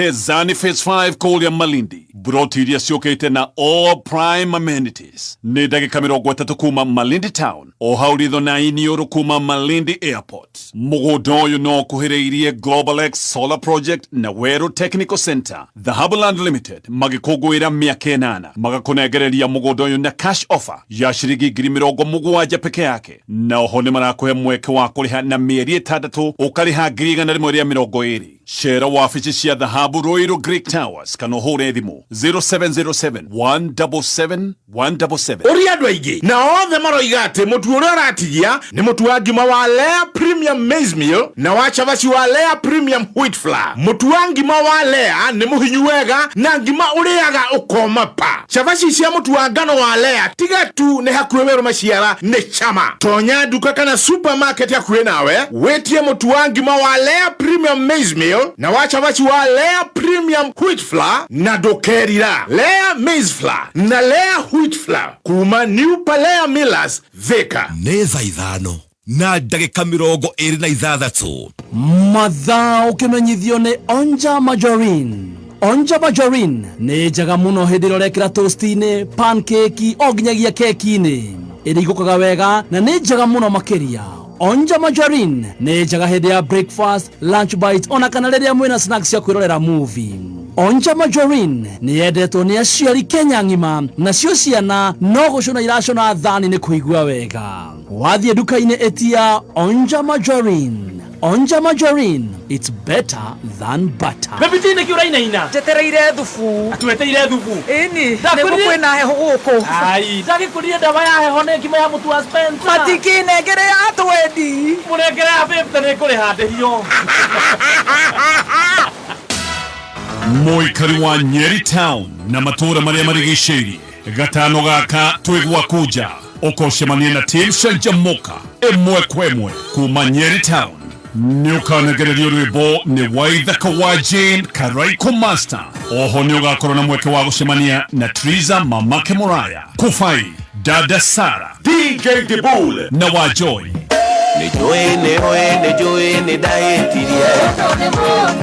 Ezani Phase 5 kũrĩa Malindi, broti iria ciũkĩte na all prime amenities nĩ ndagĩka 30 kuma Malindi town, o hau ritho na iniũrũ kuma Malindi Airport. Mũgũnda ũyũ no ũkuhĩrĩirie Global X Solar Project na Weru Technical Center. Dhahabu Land Limited magĩkũngũĩra mĩaka 8 magakũnengereria mũgũnda ũyũ na cash offer ya ciringi 70,000 peke yake, na oho nĩ marakũhe mweke wa kũrĩha na mĩeri 6 ũkarĩha 120,000. Cera wabici cia Dhahabu Ruiru Greek Towers kana ũhũre thimũ 0707 177 177. Ũria andũ aingĩ na othe maroiga atĩ mũtu ũrĩa ũratigia nĩ mũtu wa ngima wa Lea Premium Maize Meal na wa cabaci wa Lea Premium Wheat Flour. Mũtu wa ngima wa Lea nĩ mũhinyu wega na ngima ũrĩaga ũkoma pa. Cabaci cia mũtu wa ngano wa Lea tiga tu nĩ hakuhĩ werũ maciara nĩ cama. Tonya nduka kana supermarket hakuhĩ nawe wĩtie mũtu wa ngima wa Lea Premium Maize Meal na wa cabaci wa Lea Premium Wheat Flour na ndũkerira. Lea Maize Flour na Lea Wheat Flour kuma New Palea Millers, Thika. Nĩ thaa 5 na ndagĩka 26. Mathaa ũkĩmenyithio nĩ Onja Margarine. Onja Margarine nĩ njega mũno hĩndĩ ĩrĩa ũrekĩra toast-inĩ, pancake, o nginyagia keki-inĩ. Ĩrigũkaga wega na nĩ njega mũno makĩria. Onja Margarine nĩ njega hĩndĩ ya breakfast, lunch bite, ona kana rĩrĩa mwĩna snacks cia kwĩrorera movie. Onja Margarine nĩ yendetwo nĩ aciari Kenya ng'ima, nacio ciana no gũcũna iracũna thani nĩ kũigua wega. Wathiĩ nduka-inĩ ĩtia Onja Margarine. Onja Margarine, it's better than butter. Baby T, nĩkĩ ũrainaina? Njetereire thubu. Tweteire thubu. Ĩni, Ndakwĩrire- nĩguo kwĩna heho gũkũ. Ai, ndagĩkũrire ndawa ya heho nĩ ngima ya mũtu wa Spencer. Matikĩnengere ya twendi. Mũnengere ya 50 nĩ kũrĩha ndĩhio. Mũikari wa Nyeri Town na matũũra marĩa marigicĩirie, gatano gaka twĩ gwaku nja ũkocemania na team Canjamũka ĩmwe kwa ĩmwe kuma Nyeri Town. Nĩ ũkanegererio rwĩmbo nĩ Waithaka wa Jane Karaiko Master. Oho nĩ ũgakorwo na mweke wa gũcemania na Triza Mamake Muraya, Kufai, Dada Sara, DJ Dibul na wa Joy. Nĩ njũĩ nĩ ũĩ nĩ njũĩ nĩ ndahĩtirie.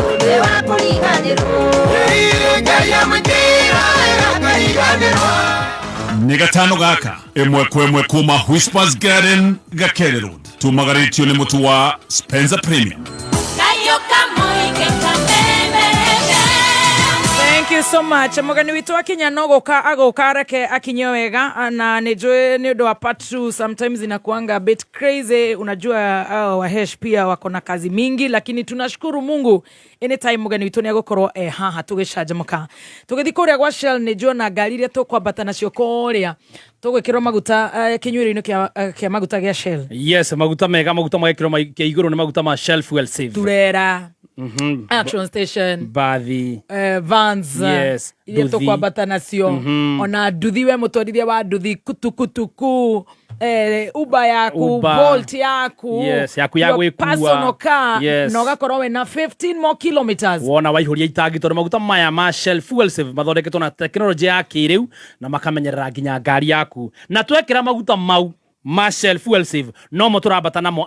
Nĩ gatano gaka ĩmwe kwa ĩmwe kuma Whispers Garden, Gakere Road. Tumagarĩtio nĩ mũtu wa Spencer Premium. Thank you so much. Mũgeni witũ akinya no gũka agũka, reke akinye wega, na nĩ njũĩ nĩ ũndũ wa part 2 sometimes inakuanga a bit crazy. Unajua hao wahesh pia wako na kazi mingi, lakini tunashukuru Mungu anytime mũgeni witũ nĩ agũkorwo e haha tũgĩcanjamũka. Tũgĩthiĩ kũrĩa gwa Shell, nĩ njũĩ ona ngari iria tũkwambata nacio kũrĩa tũgwĩkĩrwo maguta kĩnyuĩro-inĩ kĩa maguta gĩa Shell. Yes, maguta mega, maguta ma gĩkĩro kĩa igũrũ nĩ maguta ma Shell Fuel Save. Turera, Action Station, Bathi, vans, iria nduthi. tũkwambata nacio, ona nduthi, we mũtwarithia wa nduthi, kutukutuku, Uber yaku, Uber. Bolt yaku, Yes, yaku ya your gwĩkua. personal car, na ũgakorwo wĩna 15 more kilometers. Wona waihũria itangi, tondũ maguta maya ma Shell Fuel Save mathondeketwo na tekinoronjĩ ya kĩrĩu na makamenyerera nginya ngari yaku, na twekĩra maguta mau ma Shell Fuel Save nomo tũrambata namo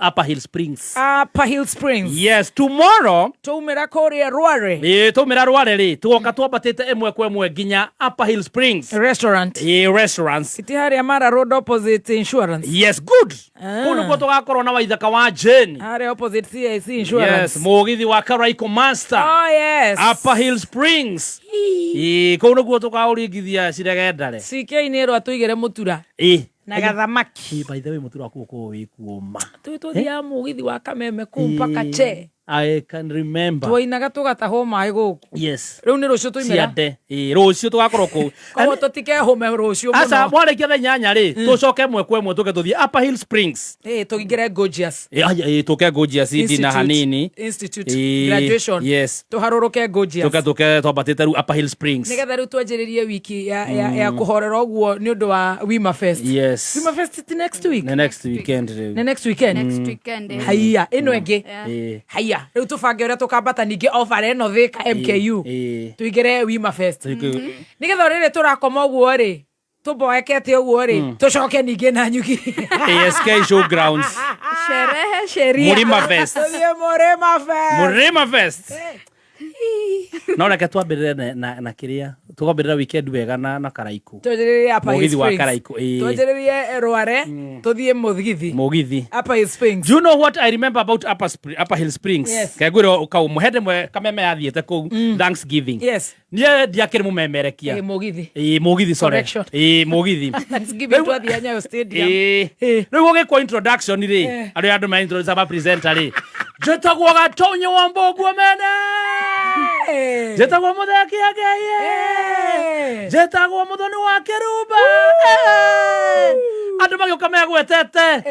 Upper Hill Springs. Upper Hill Springs. Yes, tomorrow. Twaumĩra kũrĩa Rware. Ĩĩ, twaumĩra Rware rĩ, tũgoka twambatĩte ĩmwe kwa ĩmwe nginya Upper Hill Springs restaurant. Ĩĩ, restaurants. Iti harĩa Mara Road opposite insurance. Yes, good. Kũu nĩkuo tũgakorwo na Waithaka wa Jane. Harĩa opposite CIC insurance. Yes, mũgithi wa Karaiko Master. Oh yes. Upper Hill Springs. Ĩĩ, kũu nĩkuo tũkaũringithia ciregendare. CK nĩ ĩrwo atũigĩre mũtura Ĩĩ. na gathamaki. Ĩĩ, by the way, mũtura waku ũkoragwo wĩ kuoma. Tũĩ tũthiaga mũgithi wa Kameme kũu mpaka che. I can remember. Twainaga tũgatahwo maĩ gũkũ. Rĩu nĩ rũciũ tũimĩra. Ciande. Ĩĩ, rũciũ tũgakorwo kũu. Koguo tũtikehũme rũciũ Aca, mũno. mwarĩkia thaa 8 rĩ, tũcoke ĩmwe kwa ĩmwe tũke tũthiĩ Upper Hill Springs. Ĩĩ, tũingĩre Gorgeous. Ĩĩ, aya, ĩĩ, tũke Gorgeous dina Institute. hanini. Institute. Ĩĩ, Graduation. Yes. Tũharũrũke Gorgeous. Tũke twambatĩte rĩu Upper Hill Springs. Nĩgetha rĩu twanjĩrĩrie wiki ya kũhorera ũguo nĩ ũndũ wa Wima Fest. Wima Fest ti next week? Nĩ next weekend rĩu. Nĩ next weekend. Next weekend, eh. Haiya, ĩno ĩngĩ. Yeah. Ĩĩ. Haiya, rĩu tũbange ũrĩa tũkambata ningĩ o bara ĩno Thika MKU. Ĩĩ. Tũingĩre Wima Fest. Tũingĩ- Nĩgetha rĩrĩ tũrakoma ũguo rĩ, tũmboekete ũguo rĩ, tũcoke ningĩ na nyuki. ASK Showgrounds. Sherehe sheria. Murima Fest. Tũthiĩ Murima Fest. Murima Fest. No reke twambĩrĩre na kĩrĩa tũkwambĩrĩra weekend wega na Karaiku. Twanjĩrĩrie Upper Hill Mũgithi wa Springs. Karaiku, ĩĩ. Twanjĩrĩrie Rware, tũthiĩ mũgithi. Mũgithi. Upper Hill Springs. Do you know what I remember about Upper Hill Springs? Yes. Kengwĩra kaumwe hĩndĩ ĩmwe kameme yathiĩte kũu Thanksgiving. Yes. Niĩ ndiakĩrĩ mũmemerekia. Ĩ, mũgithi. Ĩĩ, mũgithi, sorry. Correction. Ĩĩ, mũgithi. Thanksgiving twathiĩ Nyayo Stadium. Ĩĩ. Rĩu gũgĩkwo introduction rĩ, arĩa andũ ma introduce ma presenter rĩ, njĩtagwo Gatonyo wa Mbũguo mene, njĩtagwo Mũtheki Angeye, njĩtagwo Mũthoni wa Kĩrumba. Andũ magĩũka megwetete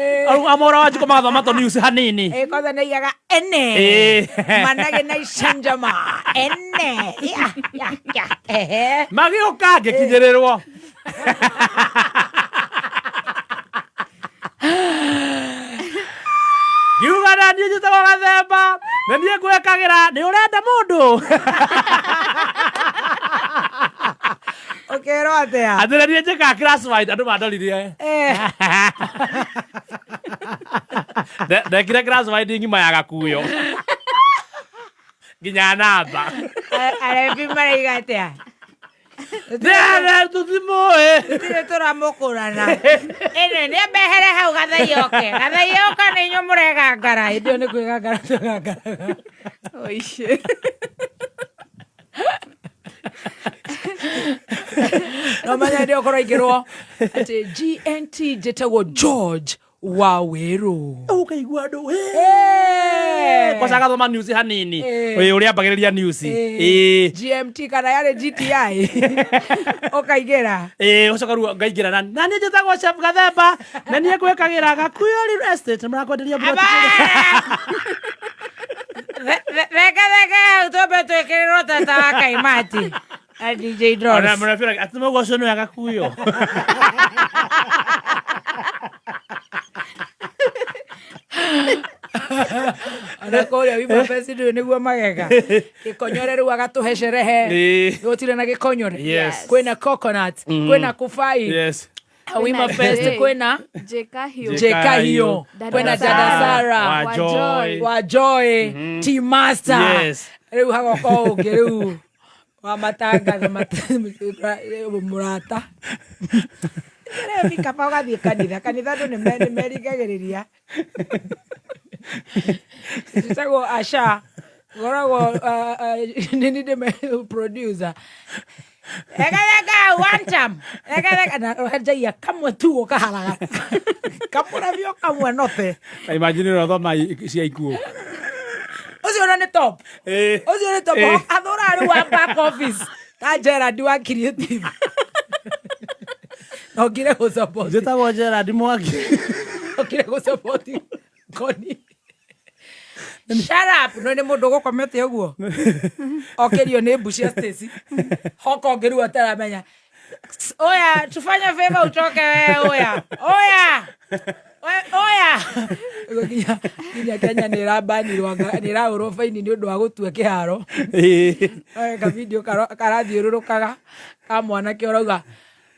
amora wa njiko magathoma tũ news hanini. Ĩ, kwanza naigaga ene. Manage na icanjama ene ya ya ya ehe. Magĩũka ngĩkinyĩrĩrwo. Ngiuga na niĩ njĩtagwo Gathemba na niĩ ngwĩkagĩra nĩ ũrenda mũndũ. Ũkerwo atĩa? Atĩ na niĩ njĩkaga classified, andũ mandorire. Ndekire classified ng'ima ya gakuyo nginya namba. Arebi maraiga atĩa? Nĩ tũtimũĩ. Tũtirĩ tũramũkũrana. Ĩno nĩ mbehere hau Gathai oke. Gathai oka nĩ inyuĩ mũregangara. Hĩndĩ ĩyo nĩ kwĩgangara twegangaraga. Oishe. No menya hĩndĩ ĩyo kũraingĩrwo atĩ GNT njĩtagwo George wa Wĩrũ. Ũkaigua andũ kwaca gathoma news hanini. Ĩ, ũrĩa ambagĩrĩria news. Ĩ. GMT kana yarĩ GTI ũkaingĩra. Ĩ, ũcoka rĩu ngaingĩra na niĩ njĩtagwo Chef Gathemba na niĩ ngwĩkagĩra Gakuyo Real Estate mũrakwenderia plot. Thenge thenge hau twambe twĩkĩrĩrwo tata wa Kaimati na DJ Ona Drolls. mũrabira atĩ mũguo ũcio nĩwe Gakuyo. Ona kũrĩa Wima Fest ndũĩ nĩguo mageka gĩkonyore rĩu agatũhe sherehe. Gũtirĩ na gĩkonyore? Yes. Kwĩna coconut, kwĩna kũbai. Wima Fest kwĩna Jekahiũ. Jekahiũ, kwĩna Dada Sara wa Joy. Wa Joy T Master. Rĩu hagoka ũngĩ rĩu wa matangatho mũrata Rĩu kaba ũgathiĩ kanitha kanitha andũ nĩ merigagĩrĩria njĩtagwo Asha ngoragwo nĩ ndĩ producer. Reka reka one time reka reka na njaia kamwe tu ũkaharaga kamũrabio kamwe note. Imagine ũrathoma cia ikuũ. Ũcio ona nĩ top. Ũcio nĩ top. Athũraga rĩu wa back office ta Gerard wa creative na ũngire gũ support. Njĩtagwo Gerard Mwangi. Ũngire gũ support Koni. Shut up. No nĩ mũndũ ũgũkomete ũguo okĩrio nĩ mbu cia Stacy hoka ũngĩ rĩu ataramenya. Oya, tufanye favor utoke wewe. Oya oya oya. Nginya Kenya nĩ ĩrabanirwo nĩ ĩrahũrwo baini nĩ ũndũ wa gũtua kĩharo. Ka video karathiũrũrũkaga ka mwanake ũrauga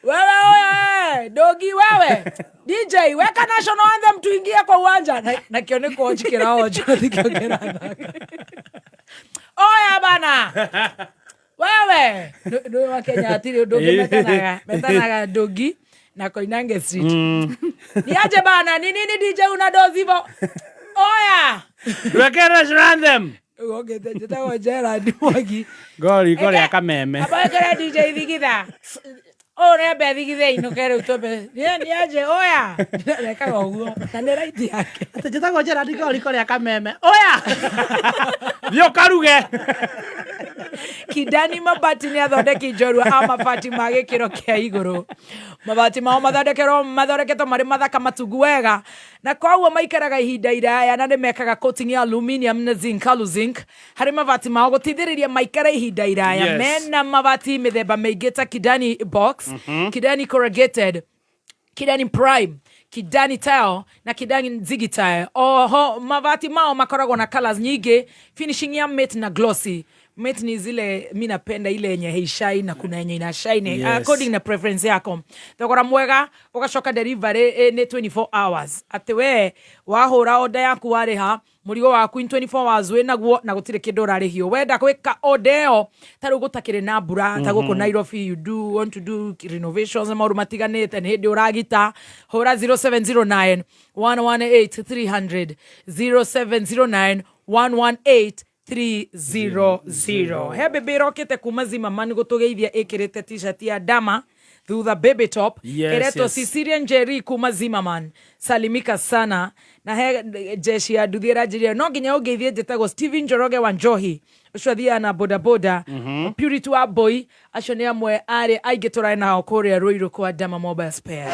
wewe oya dogi wewe DJ weka national anthem tuingie kwa uwanja nakĩo nĩ kuonji kĩraonjo tikĩo kĩrathaka. Oya bana wewe nĩ wa Kenya hatirĩ ũndũ ũngĩ metanaga metanaga dogi na Koinange Street. Niaje bana ni nini DJ una dozi hivyo oya. Weke national anthem. Ũgokĩte njĩtagwo Gerard Mwangi. Ngori ngori ya kameme. Abagera DJ thigitha ũyũ nĩambe thigithe inũke rĩu twambe niaje oya rekaga ũguo na nĩ right yake. Atĩ njĩtagwo Gerard ngori ngori ya kameme oya thiĩ ũkaruge. Kidani Mabati nĩ athondeki njorua a mabati ma gĩkĩro kĩa igũrũ. Mabati mao mathondekerwo mathondeketwo marĩ mathaka matungu wega na koguo maikaraga ihinda iraya na nĩ mekaga coating ya aluminium na zinc aluzinc harĩ mabati mao gũteithĩrĩria maikare ihinda iraya. Mena mabati mĩthemba mĩingĩ ta Kidani box, Kidani corrugated, Kidani prime, Kidani tile na Kidani zigi tile. Oho mabati mao makoragwo na colors nyingĩ, finishing ya matte na glossy. Mate ni zile mi napenda ile yenye haishine na kuna yenye inashine. According na preference yako. Thogora mwega, ugacoka delivery nĩ 24 hours, atĩ we wahũra order yaku, warĩha mũrigo waku in 24 hours wĩ naguo na gũtirĩ kĩndũ ũrarĩhio. Wenda gwĩka order ĩyo ta rĩu gũtakĩrĩ na mbura ta gũkũ Nairobi, you do want to do renovations na maũndũ matiganĩte, nĩ hĩndĩ ũragita, hũra 0709 118 300, 0709 118 300. He bĩbĩ ĩrokĩte kuma Zimmerman gũtũgeithia ĩkĩrĩte T-shirt ya dama thutha baby top. Ĩretwo Cecilia Njeri kuma Zimmerman, salimika sana. Na he jeshi ya nduthi ĩranjĩrire no nginya ũngeithie, njĩtagwo Steven Njoroge wa Njohi, ũcio athiaga na bodaboda. Purity wa Boy, acio nĩ amwe arĩ aingĩ tũrarĩ nao kũrĩa Ruiru kwa Dama Mobile Spares.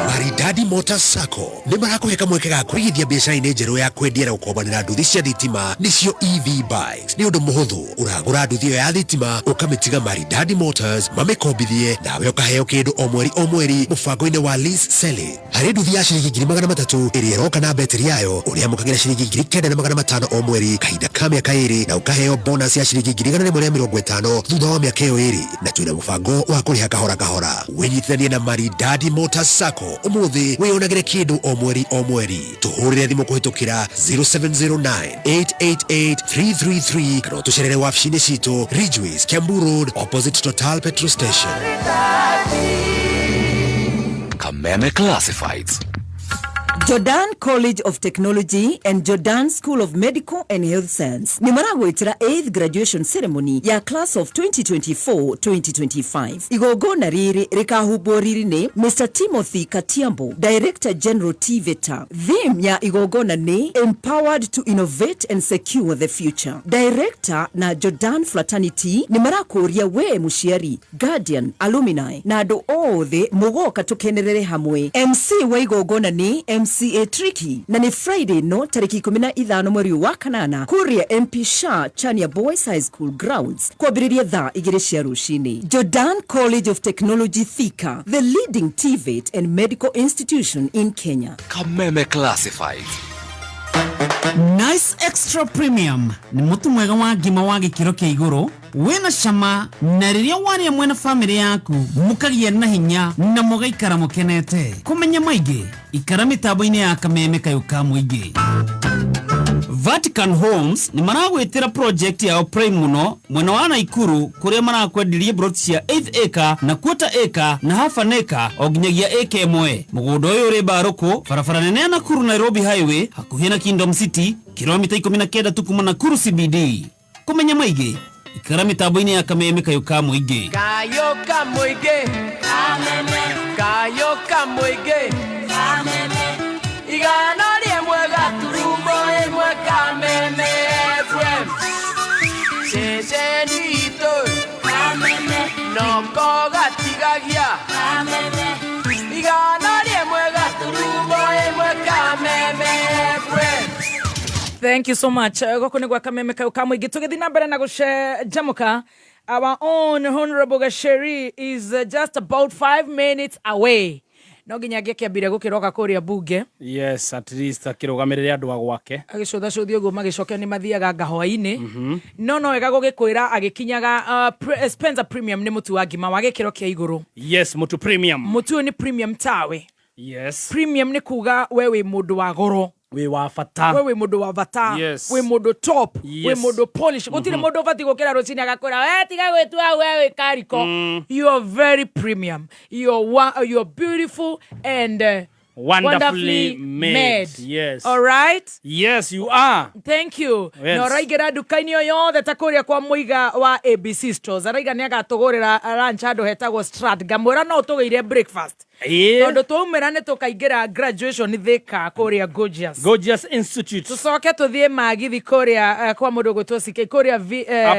Maridadi Motors Sacco nĩ marakũhe kamweke ga kũigithia biacara-inĩ njerũ ya kwendia na gũkombanĩra nduthi cia thitima, nĩcio EV bikes. Nĩ ũndũ mũhũthũ, ũragũra nduthi ĩyo ya thitima, ũkamĩtiga Maridadi Motors mamĩkombithie, nawe ũkaheo kĩndũ o mweri o mweri mũbango-inĩ wa lease selling. Harĩ nduthi ya ciringi 300,000 ĩrĩa ĩroka na betiri yayo, ũrĩamũkagĩra ciringi 9,500 o mweri kahinda ka mĩaka 2, na ũkaheo bonus ya ciringi 150,000 thutha wa mĩaka ĩyo 2. Na twĩna mũbango wa kũrĩha kahora kahora. Wĩnyitithanie na Maridadi Motors Sacco ũmũthĩ, wĩyonagĩre kĩndũ o mweri o mweri. Tũhũrĩre thimũ kũhĩtũkĩra 0709 888 333 kana ũtũcerere wabici-inĩ citũ, Ridgeways, Kiambu Road, opposite Total petrol station. Kameme Classifieds. Jordan College of Technology and Jordan School of Medical and Health Science nĩ maragwĩtĩra 8th graduation ceremony ya class of 2024-2025. Igongona rĩrĩ rĩkahumbwo riri nĩ Mr Timothy Katiambo, Director General TVETA. Theme ya igongona nĩ "Empowered to Innovate and Secure the Future". Director na Jordan Fraternity nĩ marakũria we mũciari, guardian, alumni na andũ othe mũgoka tũkenerere hamwe. MC wa igongona nĩ MCA Tricky, na nĩ Friday no tarĩki 15 mweri wa kanana kũrĩa MP Shah Chania Boys High School grounds, kwambĩrĩria thaa 2 cia rũcinĩ. Jordan College of Technology Thika, the leading TVET and medical institution in Kenya. Kameme Classifieds. Nice Extra Premium nĩ mũtu mwega wa ngima wa gĩkĩro kĩa igũrũ, wĩna cama, na rĩrĩa warĩa mwena bamĩrĩ yaku mũkagĩa na hinya na mũgaikara mũkenete. Kũmenya maingĩ, ikara mĩtambo-inĩ ya Kameme kayũ ka mũingĩ. Vatican Homes nĩ maragwĩtĩra project yao prime mũno mwena wa Naikuru, kũrĩa marakwenderia plot cia 8 acre na quarter acre na half an acre o nginyagia acre 1. Mũgũnda ũyũ ũrĩ Mbarũkũ, barabara nene ya Nakuru Nairobi Highway, hakuhĩ na Kingdom City, kilomita 19 tu kuma Nakuru CBD. Kũmenya maingĩ, ikara mĩtambo-inĩ ya Kameme kayũ ka mũingĩ. Kayo kamũingĩ, kayo kamũingĩ, 101.1 Kameme FM, ceceni itũ noko gatigagia, 101.1 Kameme FM. Thank you so much. Gũkũ nĩ gwa Kameme kau ka mũingĩ, tũgĩthiĩ na mbere na gũcenjamũka. Our own Honorable Gasheri is just about 5 minutes away. No nginya angĩakĩambire gũkĩroka kũrĩa bunge. Yes, at least akĩrũgamĩrĩre andũ a gwake. Agĩcũthacũthia ũguo, magĩcokia nĩ mathiaga ngahũa-inĩ. No wega gũgĩkwĩra agĩkinyaga, Spencer Premium nĩ mũtu wa ngima wa gĩkĩro kĩa igũrũ. Yes, mũtu premium. Mũtu ũyũ nĩ premium tawe. Premium nĩ kuga we wĩ mũndũ wa goro. Wĩ wa bata. We wĩ mũndũ wa bata. Wĩ mũndũ top, wĩ mũndũ polish. Gũtirĩ mũndũ ũbatiĩ gũkĩra rũcinĩ agakwĩra, "We tiga gwĩtua we wĩ kariko." You are very premium, you are beautiful and wonderfully made. Yes. All right. Yes, you are. Thank you. Yes. Na ũraingĩra nduka-inĩ o yothe ta kũrĩa kwa mũiga wa ABC Stores, araiga nĩ agatũgũrĩra lunch handũ hetagwo Strat. Ngamwĩra no ũtũgĩire breakfast, tondũ twaumĩra nĩ tũkaingĩra graduation Thika kũrĩa Gorgeous. Gorgeous Institute. Tũcoke tũthiĩ Magithi kũrĩa kwa mũndũ ũgwĩtwo CK kũrĩa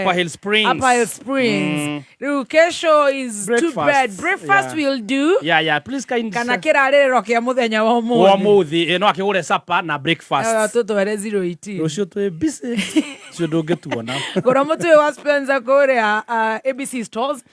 Upper Hill Springs. Upper Hill Springs. Rĩu kesho is too Breakfast. bad. Breakfast will do. Yeah, please kind. Kana kĩrarĩrĩro kĩa mũthenya wa wa ũmũthĩ. mũthĩ no akĩgũre supper na breakfast. Tũtware 018. Rũciũ twĩ busy, ũcio ndũngĩtuona. Gũra mũtu ũyũ wa Spencer kũrĩa ABC Stores.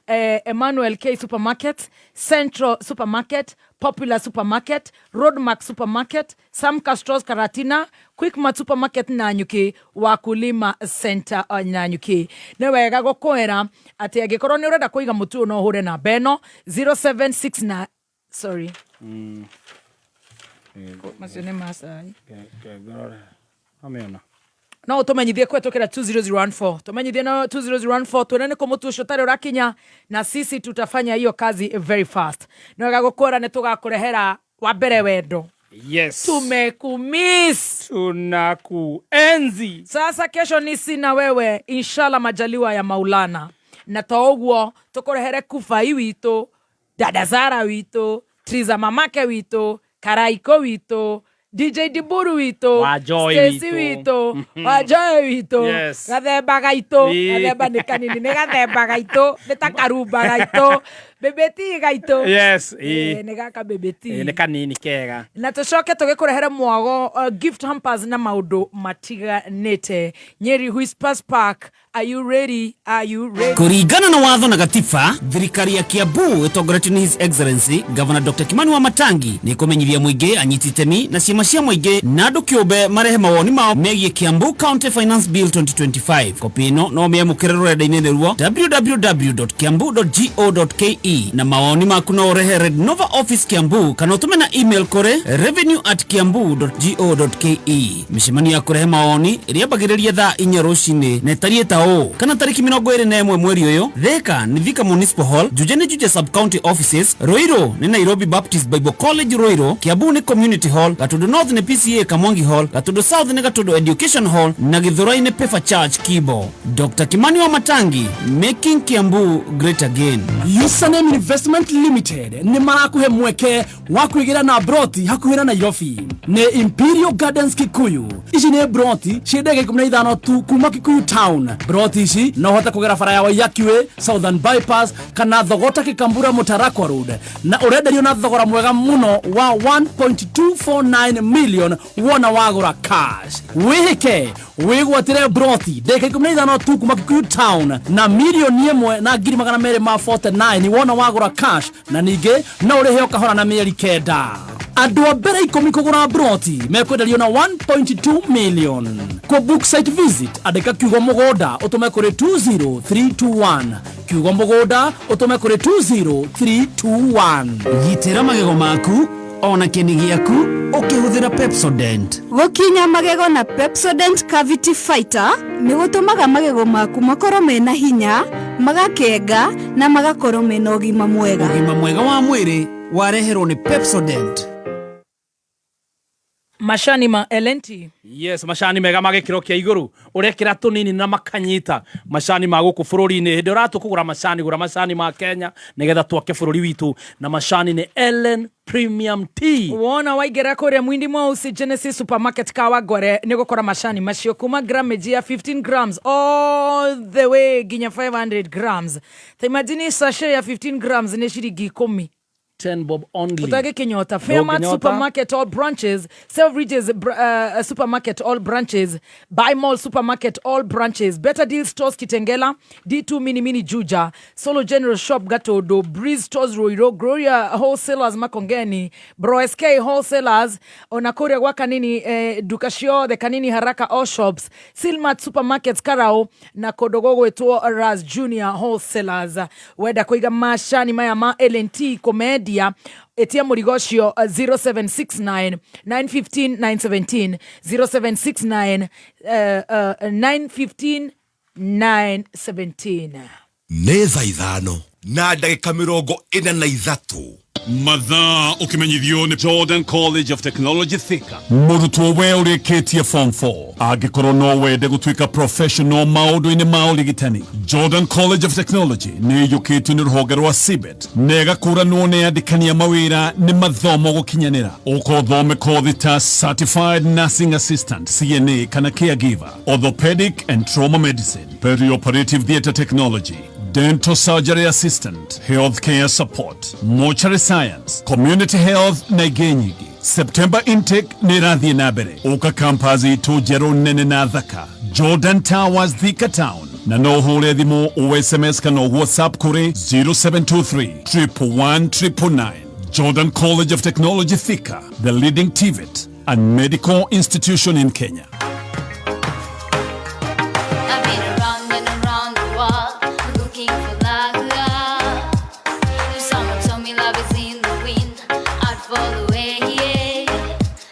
Emmanuel K Supermarket, Central Supermarket, Popular Supermarket, Roadmark Supermarket, Sam Castros Karatina, Quickmart Supermarket Nanyuki, Wakulima Center Nanyuki. Nĩ wega gũkwĩra atĩ angĩkorwo nĩ ũrenda kũiga mũtu ũyũ no ũhũre namba ĩno 0769, sorry, macio nĩ macai. Amĩona. No ũtũmenyithie kũhetũkĩra 20014, tũmenyithie na 20014, tuone nĩ kũ mũtu ũcio ũtarĩ ũrakinya, na sisi tutafanya hiyo kazi very fast. Nĩ wega gũkwĩra nĩ tũgakũrehera wa mbere wendo. Yes. Tumekumiss. Tunakuenzi. Sasa kesho ni sina wewe, inshallah, majaliwa ya Maulana, na to ũguo tũkũrehere Kubai witũ, Dada Zara witũ, Triza mamake witũ, Karaiko witũ, DJ Diburu witũ, Wa Joy Stacy witũ. Witũ, Wajoy witũ, gathemba gaitũ. Gathemba nĩ kanini, nĩ gathemba gaitũ, nĩ ta karumba gaitũ, bebeti gaitũ. Nĩ gaka bebeti. Nĩ kanini kega. Na tũcoke tũgĩkũrehere mwago, gift hampers na maũndũ matiganĩte. Nyeri Whispers Park, are you ready? Are you ready? Kũringana na watho na gatiba, thirikari ya Kiambu ĩtongoretio nĩ His Excellency Governor Dr. Kimani wa Matangi nĩ kũmenyithia mũingĩ, anyiti itemi na ciama cia mũingĩ na andũ kĩũmbe marehe mawoni mao megiĩ Kiambu County Finance Bill 2025. Kopi ĩno no mĩamũkĩre rũrenda-inĩ nĩruo www.kiambu.go.ke, na mawoni maku no ũrehe Red Nova Office Kiambu kana ũtũme na email kũrĩ revenue@kiambu.go.ke. Mĩcemanio ya kũrehe mawoni ĩrĩambagĩrĩria thaa 4 rũcinĩ na ĩtariĩ ta ũũ: kana tarĩki 21 mweri ũyũ, Thika nĩ Thika Municipal Hall, Juja nĩ Juja Sub County Offices, Ruiru nĩ Nairobi Baptist Bible College Ruiru, Kiambu nĩ Community Hall, Gatundu North nĩ PCA Kamwangi Hall, Gatundu South nĩ Gatundu Education Hall na Githurai nĩ Pefa Church Kibo. Dr. Kimani wa Matangi, making Kiambu great again. Username Investment Limited nĩ marakũhe mweke wa kwĩgĩra na broti hakuhĩ na Nairobi, nĩ Imperial Gardens Kikuyu. Ici nĩ broti ciĩ ndege 15 tu kuma Kikuyu town. Broti ici no ũhote kũgera bara ya Waiyaki Way, Southern Bypass kana Thogota Kikambura Mũtarakwa Road, na ũrenderio na thogora mwega mũno wa 1.249 million wona wagũra cash. Wĩhĩke wĩgwatĩre broti ndagĩka 15 tu kuma Kikuyu town na 1,249,000 wona wagũra cash, na ningĩ no ũrĩhe o kahora na mĩeri 9. Andũ a mbere 10 kũgũra broti mekwenderio na 1.2 million. Kũ book site visit, andĩka kiugo mũgũnda ũtũme kũrĩ 20321, kiugo mũgũnda ũtũme kũrĩ 20321. Gitĩra magego maku ona kĩni gĩaku ũkĩhũthĩra Pepsodent. Gũkinya magego na Pepsodent Cavity Fighter nĩ gũtũmaga magego maku makorwo mena hinya, magakenga na magakorwo mena ũgima mwega. Ũgima mwega wa mwĩrĩ wareherwo nĩ Pepsodent. Macani ma LNT. Yes, macani mega ma gĩkĩro kĩa igũrũ, ũrekĩra tũnini na makanyita. Macani ma gũkũ bũrũri-inĩ, hĩndĩ ũratua kũgũra macani, gũra macani ma Kenya nĩgetha twake bũrũri witũ, na macani nĩ Ellen Premium Tea. Wona waingĩra kũrĩa Mwindi Mweusi Genesis Supermarket Kawangware, nĩ gũkora macani macio kuma gramage ya 15 grams all the way nginya 500 grams. Ta imagine, sachet ya 15 grams nĩ ciringi 10. 10 bob only. Utagĩkĩnyota. Fairmart Ndũngĩnyota. Supermarket all branches, Selfridges Supermarket all branches, Buy Mall Supermarket all branches, Better Deal Stores Kitengela, D2 Mini Mini Juja, Solo General Shop Gatodo, Breeze Stores Ruiru, Gloria Wholesalers Makongeni, Bro SK Wholesalers, ona kũrĩa gwa Kanini, duka ciothe Kanini Haraka all shops, Silmat Supermarkets Karau na kũndũ gũgwĩtwo Ras Junior Wholesalers. Wenda kũiga macani maya ma LNT kũmendia, ĩtia mũrigo ũcio 0769 915 917, 0769 915 917. Nĩ thaa 5:43. Mathaa ũkĩmenyithio nĩ Jordan College of Technology Thika. Mũrutwo we ũrĩkĩtie form 4, angĩkorwo no wende gũtuĩka professional maũndũ-inĩ ma ũrigitani, Jordan College of Technology nĩ ĩiyũkĩtio nĩ rũhonge rwa CBET na ĩgakũranwo nĩ andĩkani a mawĩra nĩ mathomo gũkinyanĩra. Ũkothome kothi ta Certified Nursing Assistant, CNA kana caregiver, Orthopedic and Trauma Medicine, Perioperative Theatre Technology, Dental Surgery Assistant, Healthcare Support, Mortuary Science, Community Health na ingĩ nyingĩ. September intake nĩ ĩrathiĩ na mbere. Ũka campus itũ njerũ nene na thaka, Jordan Towers, Thika Town. Na no ũhũre thimũ o SMS kana o WhatsApp kũrĩ 0723 111 999. Jordan College of Technology Thika, the leading TVET and medical institution in Kenya. I've been around and around the world looking for love. If someone told me love is in the wind, I'd fall away. Yeah.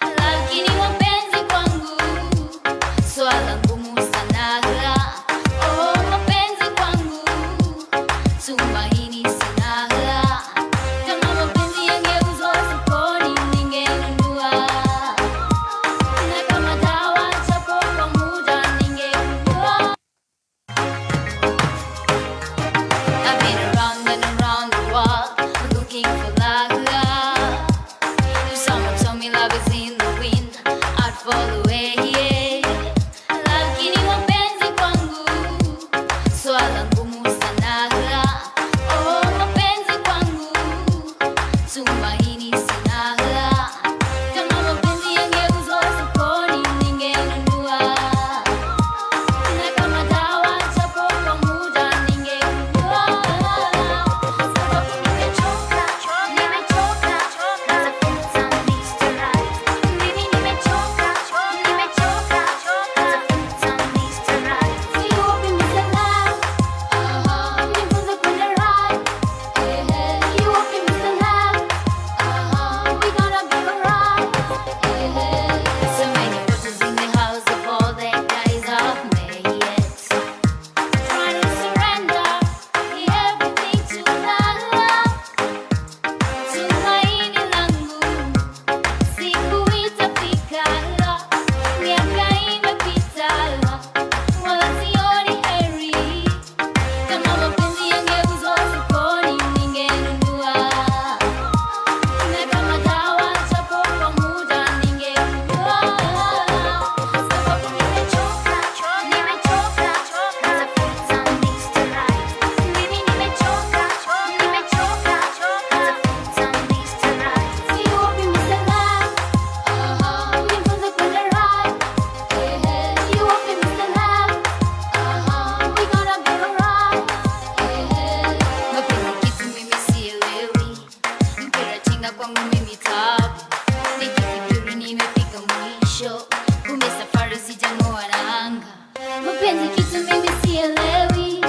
Lakini mapenzi kwangu swala ngumu sana. Oh, mapenzi kwangu tumaini sana. Kama mapenzi yangeuzwa sokoni ningenunua, na kama dawa japo kwa muda ningekunywa. I've been around and around the world looking for love. If someone told me love is in the wind, I'd fall away. Yeah. Lakini mapenzi kwangu swala ngumu sana. Oh, mapenzi kwangu tumaini sana. Kama mapenzi yangeuzwa sokoni ningenunua, na kama dawa japo kwa muda ningekunywa. Sababu nimechoka, nimechoka, natafuta Mr. Right. Mimi nimechoka, nimechoka, natafuta Mr. Right. You be Mr. Love, nifunze kwenda right. You be Mr. Love, we gonna be alright. So many photos in the house of all the guys I've met. Trying to surrender everything to love. Tumaini langu siku itafika, miaka imepita, wala sioni heri. Kama mapenzi yangeuzwa sokoni ningenunua, na kama dawa japo kwa muda ningekunywa. Sababu nimechoka, nimechoka, natafuta Mr. Right. Mimi nimechoka, nimechoka, natafuta Mr. Right. You be Mr. Love, nifunze kwenda right. You be Mr. Love, we gonna be alright. Mapenzi kitu mimi sielewi, mpira chenga kwangu mimi tabu. Nikifikiri nimefika mwisho, kumbe safari sijang'oa nanga. Mapenzi kitu mimi sielewi,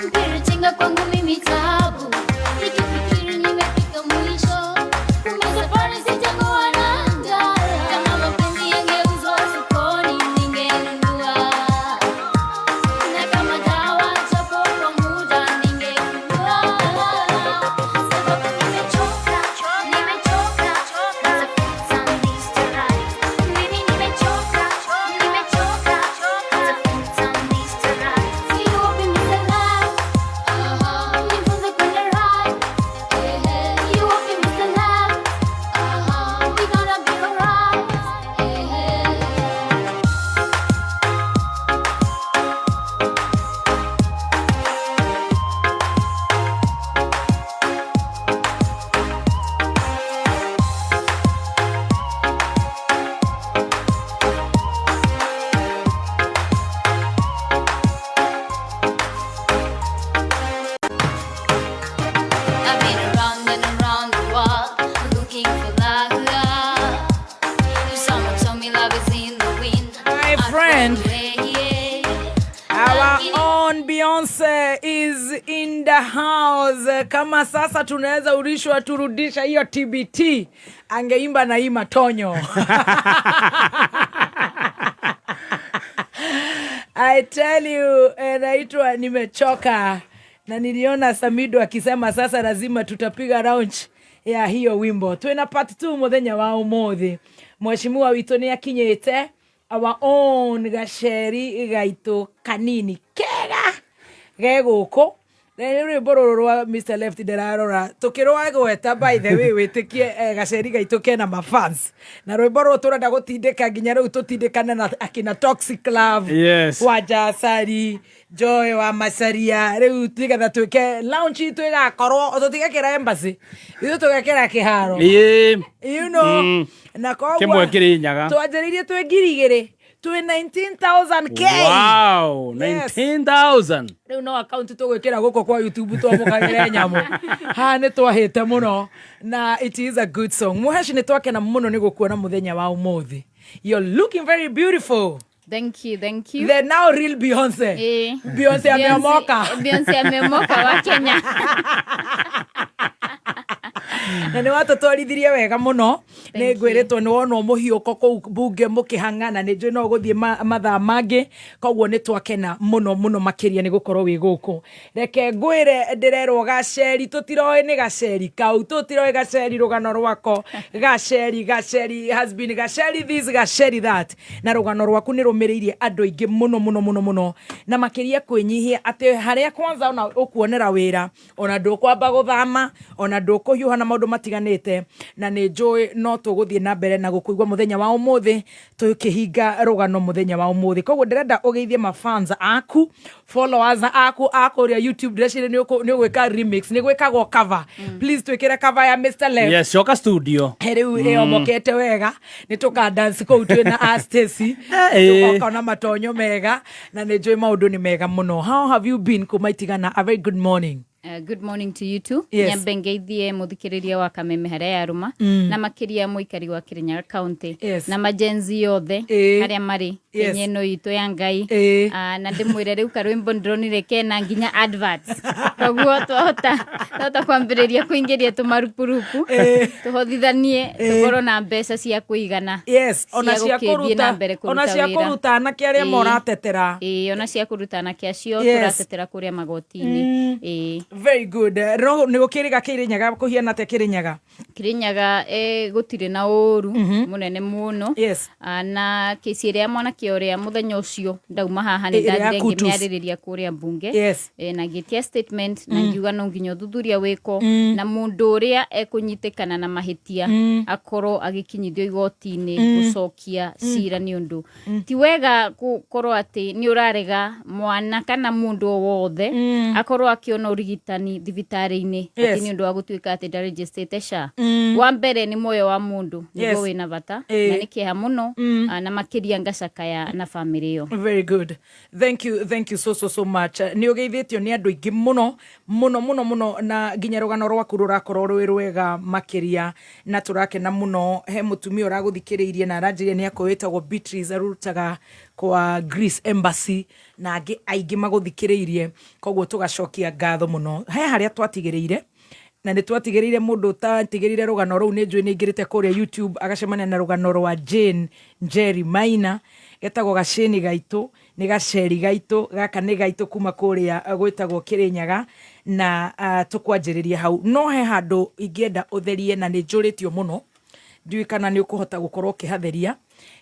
mpira chenga kwangu mimi tabu. Nikifikiri nimefika mwisho, kumbe safari sijang'oa nanga. Kama mapenzi yangeuzwa sokoni ningenunua, na kama dawa japo kwa muda ningekunywa. Sababu nimechoka, nimechoka, natafuta Mr. Right. Mimi nimechoka, nimechoka, natafuta Mr. Right. You be Mr. Love, nifunze kwenda right. You be Mr. Love, we gonna be alright. I've been around and around the world looking for love. If someone told me love is in the wind, My I'd friend. fall away. Our own Beyonce is in the house. Kama sasa tunaweza urishwa turudisha hiyo TBT, angeimba na hii matonyo. I tell you, naitwa nimechoka na niliona Samido akisema sasa lazima tutapiga launch ya hiyo wimbo. Twina part 2 muthenya wa umuthi. Mheshimiwa witũ nĩ akinyĩte our own gaceri gaitũ kanini kega ge gũkũ. Na nĩ rwĩmbo rũrũ rwa Mr. Left ndĩrarora tũkĩrwagweta, by the way, wĩtĩkie gaceri gaitũ kena mafans na rwĩmbo rũrũ tũrenda gũtindĩka nginya rĩu tũtindĩkane na akina Toxic Love, wa Jasari Joy wa Macaria, rĩu nĩgetha twĩke launch itũ ĩgakorwo tũtigekĩra embassy, ithuĩ tũgekĩra kĩharo. Na koguo Kĩmwe kĩrĩ Nyaga. Twanjĩrĩirie twĩ 2000. Twĩ 19,000 k. Wow, Yes. 19,000. Rĩu no akaunti tũgwĩkĩra gũkũ kwa YouTube twamũkagĩre nyamũ haha nĩ twahĩte mũno, na it is a good song. Mũheshi, nĩ twakena mũno nĩ gũkuona mũthenya wa ũmũthĩ. You're looking very beautiful. Thank you, thank you. The now real Beyonce. Beyonce ameomoka. Beyonce ameomoka wa Kenya. Na nä watåtwarithirie wega må no. Nä ngwä rä two nä wonwo må hiå ko kå u mbunge må kä hang'ana. Nä njå no gå thiä mathaa mangä, koguo nä twakena må no må no makä ria nä gå korwo wä gå kå. Reke ngwä re ndä rerwo gaceri tå tiroä nä gaceri kau, tå tiroä gaceri rå gano rwako gaceri gaceri has been gaceri this, gaceri that, na rå gano rwaku nä rå mä rä irie andå aingä må no må no må no må no, na makä ria kwä nyihia atä harĩa kwanza ona ũkuonera wĩra, ona ndũkwamba gũthama, ona ndũkũhiũha na maũndũ matiganĩte. Na nĩ njũĩ no tũgũthiĩ na mbere na gũkũigua mũthenya wa ũmũthĩ tũkĩhinga rũgano mũthenya wa ũmũthĩ. Koguo ndĩrenda ũgeithie mafans aku, followers aku a kũrĩa YouTube. Ndĩreciria nĩ ũgwĩka remix, nĩ gwĩkagwo cover. Please twĩkĩre cover ya Mr. Left. Yes, coka studio. Rĩu ĩomokete wega, nĩ tũkadance kũu twĩ na a Stacy, tũgoka na matonyo mega, na nĩ njũĩ maũndũ nĩ mega mũno. How have you been kuma itigana? A very good morning. Good morning to you too. Yes. Nyambe ngeithie muthikiriria wa Kameme haria yaruma, na makiria muikari wa Kirinyaga County, na majenzi yothe haria mari, Kenya ĩno itũ ya Ngai. Na ndĩmwĩre rĩu karwĩmbo ndĩronire kena nginya adverts, koguo twahota kwambĩrĩria kũingĩria tũmarupurupu, tũhothithanie, tũkorwo na mbeca cia kũigana, Yes, ona cia gũkĩthiĩ kũruta na mbere ona kũruta cia wĩra. Kũruta anake arĩa moratetera. Ĩĩ, ona cia kũruta anake acio tũratetera kũrĩa magoti-inĩ. Ĩĩ. Very good. No nä gå kä rä ga kä rä nyaga kå hiana atä kä rä nyaga? Kirinyaga, gũtirĩ na ũru mũnene mũno. Ah, na kĩci ĩrĩa ya mwanake ũrĩa, mũthenya ũcio ndauma haha nĩ Ĩrĩa ya ndathire Kutus. ngĩmĩarĩrĩria kũrĩa mbunge. Na ngĩtia statement na ngiuga no nginya ũthuthuria wĩkwo, na mũndũ ũrĩa ekũnyitĩkana na mahĩtia akorwo agĩkinyithio igoti-inĩ gũcokia cira, nĩ ũndũ ti wega gũkorwo atĩ nĩ ũrarega mwana kana mũndũ o wothe akorwo akĩona ũrigitani thibitarĩ-inĩ atĩ nĩ ũndũ wa gũtuĩka atĩ ndarĩnjĩstĩte SHA. Wa mbere nĩ muoyo wa mũndũ nĩguo wĩna bata, na nĩ kĩeha mũno, na makĩria ngacakaya na bamĩrĩ ĩyo. Very good, thank you, thank you so so so much. Nä å geithä nä andå aingä må no må no må no må no, na nginya rå gano rwaku rå rakorwo rwä rwega makä ria, na tå rakena må no. He må tumia å ragå thikä rä irie na aranjä ria nä akå wätagwo Beatrice, arutaga kwa Greece Embassy, na angä aingä magå thikä rä irie, koguo tå gacokia ngatho må no. He harĩa twatigä rä ire, na nä twatigä rä ire må ndå ũtatigä rä ire rå gano rå u, nä njå nä ingä rä te kå rä a YouTube agacemania na rå gano rwa Jane Njeri Maina, getagwo gacĩni gaitũ, nĩ gaceri gaitũ gaka, nĩ gaitũ kuma kũrĩa gwĩtagwo Kĩrĩnyaga, na tũkwanjĩrĩria hau. No he handũ ingĩenda ũtherie, na nĩ njũrĩtio mũno, ndiũĩ kana nĩ ũkũhota gũkorwo ũkĩhatheria.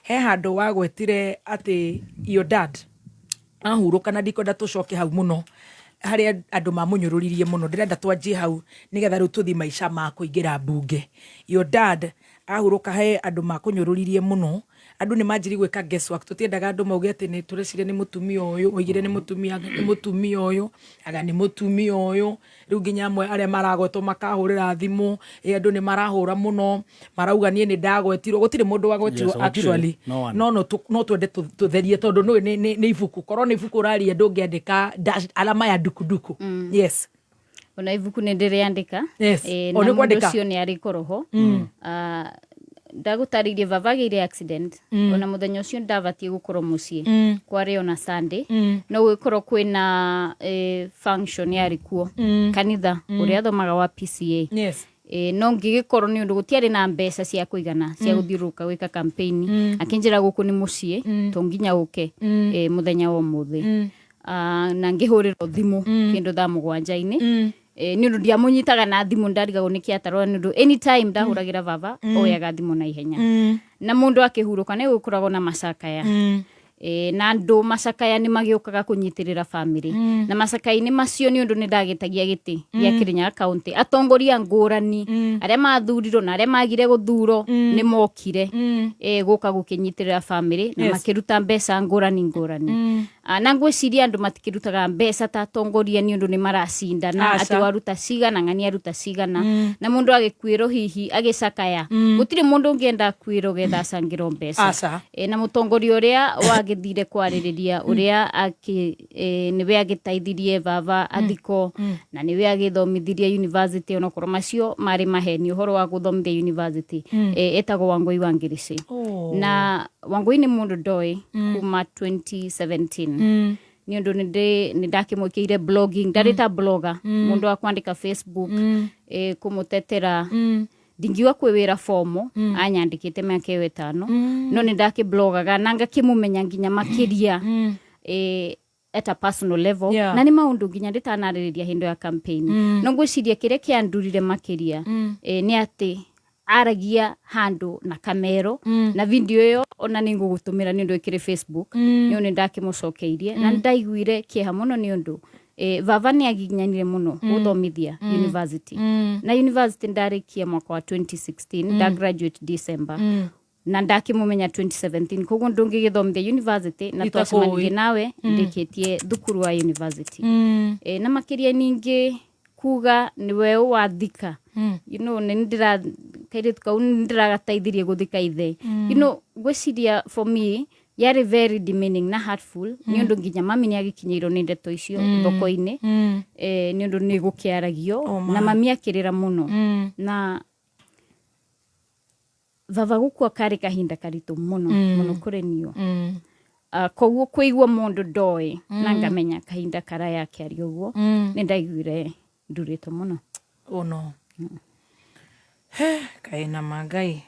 He handũ wagwetire atĩ your dad ahurũka, na ndikwenda tũcoke hau mũno harĩa andũ mamũnyũrũririe mũno. Ndĩrenda twanjie hau nĩgetha rĩu tũthiĩ maica ma kũingĩra mbunge. Your dad ahurũka, he andũ makũnyũrũririe mũno, andũ nĩ manjirie gwĩka guesswork. Tũtiendaga andũ mauge atĩ nĩ tũreciria nĩ mũtumia ũyũ oigire, nĩ mũtumia, anga nĩ mũtumia ũyũ, anga nĩ mũtumia ũyũ. Rĩu nginya amwe arĩa maragwetwo makahũrĩra thimũ, ĩ andũ nĩ marahũra mũno marauga niĩ nĩ ndagwetirwo. Gũtirĩ mũndũ wagwetirwo. Yes, gũtirĩ. Actually, No one. no twende tũtherie tondũ nĩ nĩ ibuku, korwo nĩ ibuku ũraria ndũngĩandĩka dash alama ya dukuduku. Yes. Ona ibuku nĩ ndĩrĩandĩka. O, Na nĩ mũndũ kwandĩka? ũcio nĩ arĩ koroho. Ah, ndagũtarĩirie baba agĩire accident, ona mũthenya ũcio ndabatiĩ gũkorwo mũciĩ, kwarĩ ona Sunday, no gwĩkorwo kwĩna function yarĩ kuo kanitha ũrĩa athomaga wa PCA. No ngĩgĩkorwo nĩ ũndũ gũtiarĩ na mbeca cia kũigana cia gũthiũrũrũka gwĩka campaign, akĩnjĩra gũkũ nĩ mũciĩ, to nginya ũke mũthenya wa ũmũthĩ. Ah, na ngĩhũrĩrwo thimũ kĩndũ thaa 7-inĩ, nĩ ũndũ ndiamũnyitaga na thimũ, ndarigagwo nĩkĩ atarora, nĩ ũndũ anytime ndahũragĩra baba oyaga thimũ na ihenya. Na mũndũ akĩhurũka nĩ gũkoragwo na macakaya. Na andũ macakaya nĩ magĩũkaga kũnyitĩrĩra bamĩrĩ. Na macakaya-inĩ macio nĩ ũndũ nĩ ndagĩtagia gĩtĩ gĩa Kĩrĩnyaga County, atongoria ngũrani arĩa mathurirwo na arĩa magire gũthuro nĩ mokire gũka gũkĩnyitĩrĩra bamĩrĩ na makĩruta mbeca ngũrani ngũrani. Na ngwĩciria andũ matikĩrutaga mbeca ta atongoria nĩ ũndũ nĩ maracindana Aca. atĩ waruta cigana ng'ani aruta cigana na mũndũ agĩkuĩrwo hihi agĩcakaya gũtirĩ mũndũ ũngĩenda akuĩrwo getha acangĩrwo mbeca. Aca. Na mũtongoria ũrĩa wagĩthire kwarĩrĩria ũrĩa nĩwe agĩteithirie baba athiko na nĩwe agĩthomithirie university, onokorwo macio marĩ maheni ũhoro wa gũthomithia university, etagwo Wangũi wa Ngirici. Oh. Na Wangũi nĩ mũndũ ndoĩ kuma 2017 nĩ ũndũ nĩ ndakĩmwĩkĩire blogging, ndarĩ ta blogger, mũndũ wa kwandĩka Facebook, kũmũtetera. Ndingiuga kwĩ wĩra fomo anyandĩkĩte mĩaka ĩyo 5, no nĩ ndakĩblogaga na ngakĩmũmenya nginya makĩria at a personal level. Na nĩ maũndũ nginya ndĩtanarĩrĩria hĩndĩ ya campaign. No ngwĩciria kĩrĩa kĩandurire makĩria nĩ atĩ aragia handũ na kamero na video ĩyo ona nĩ ngũgũtũmĩra nĩ ũndũ ĩkĩrĩ Facebook. Nĩ ũndũ nĩ ndakĩmũcokeirie na nĩ ndaiguire kĩeha mũno nĩ ũndũ baba nĩ agiginyanire mũno gũthomithia university na university ndarĩkia mwaka wa 2016, nda graduate December na ndakĩmũmenya 2017, koguo ndũngĩgĩthomithia university na Itakũĩ. twacemanirie nawe ndĩkĩtie thukuru wa university. Na makĩria ningĩ kuga nĩwe wathika nĩ ndĩra kairĩtu kau nĩ ndĩragateithirie gũthika ithe. Ngwĩciria for me yarĩ very demeaning na hurtful nĩ ũndũ nginya mami nĩ agĩkinyĩirwo nĩ ndeto icio thoko-inĩ, nĩ ũndũ nĩ gũkĩaragio Oh, na mami akĩrĩra mũno. Na baba gũkua karĩ kahinda karitũ mũno mũno kũrĩ niũ. Koguo kũigua mũndũ ndoĩ na ngamenya kahinda karaya akĩaria ũguo, nĩ ndaiguire ndurĩtwo mũno. Oh no. He, kaĩ na mangai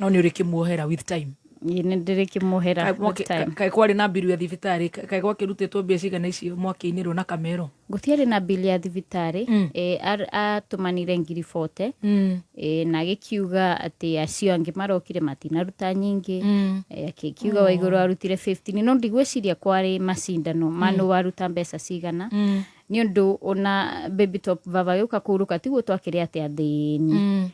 no nĩ ũrĩkĩmuohera with time? Ĩ, nĩ ndĩrĩkĩmuohera Kaĩ with time. Kaĩ kwarĩ na mbiru ya thibitarĩ? Kaĩ gwakĩrutĩtwo mbia cigana icio mwakĩinĩrwo na kamero? Gũtiarĩ na bili ya thibitarĩ. Atũmanire ngiri 40 na agĩkiuga atĩ acio angĩ marokire matinaruta nyingĩ. Akĩkiuga wa igũrũ arutire 15, no ndigwĩciria kwarĩ macindano ma nũ waruta mbeca cigana, nĩ ũndũ ona baby top baba gĩũka kũurũka tiguo twakĩrĩ atĩ athĩni.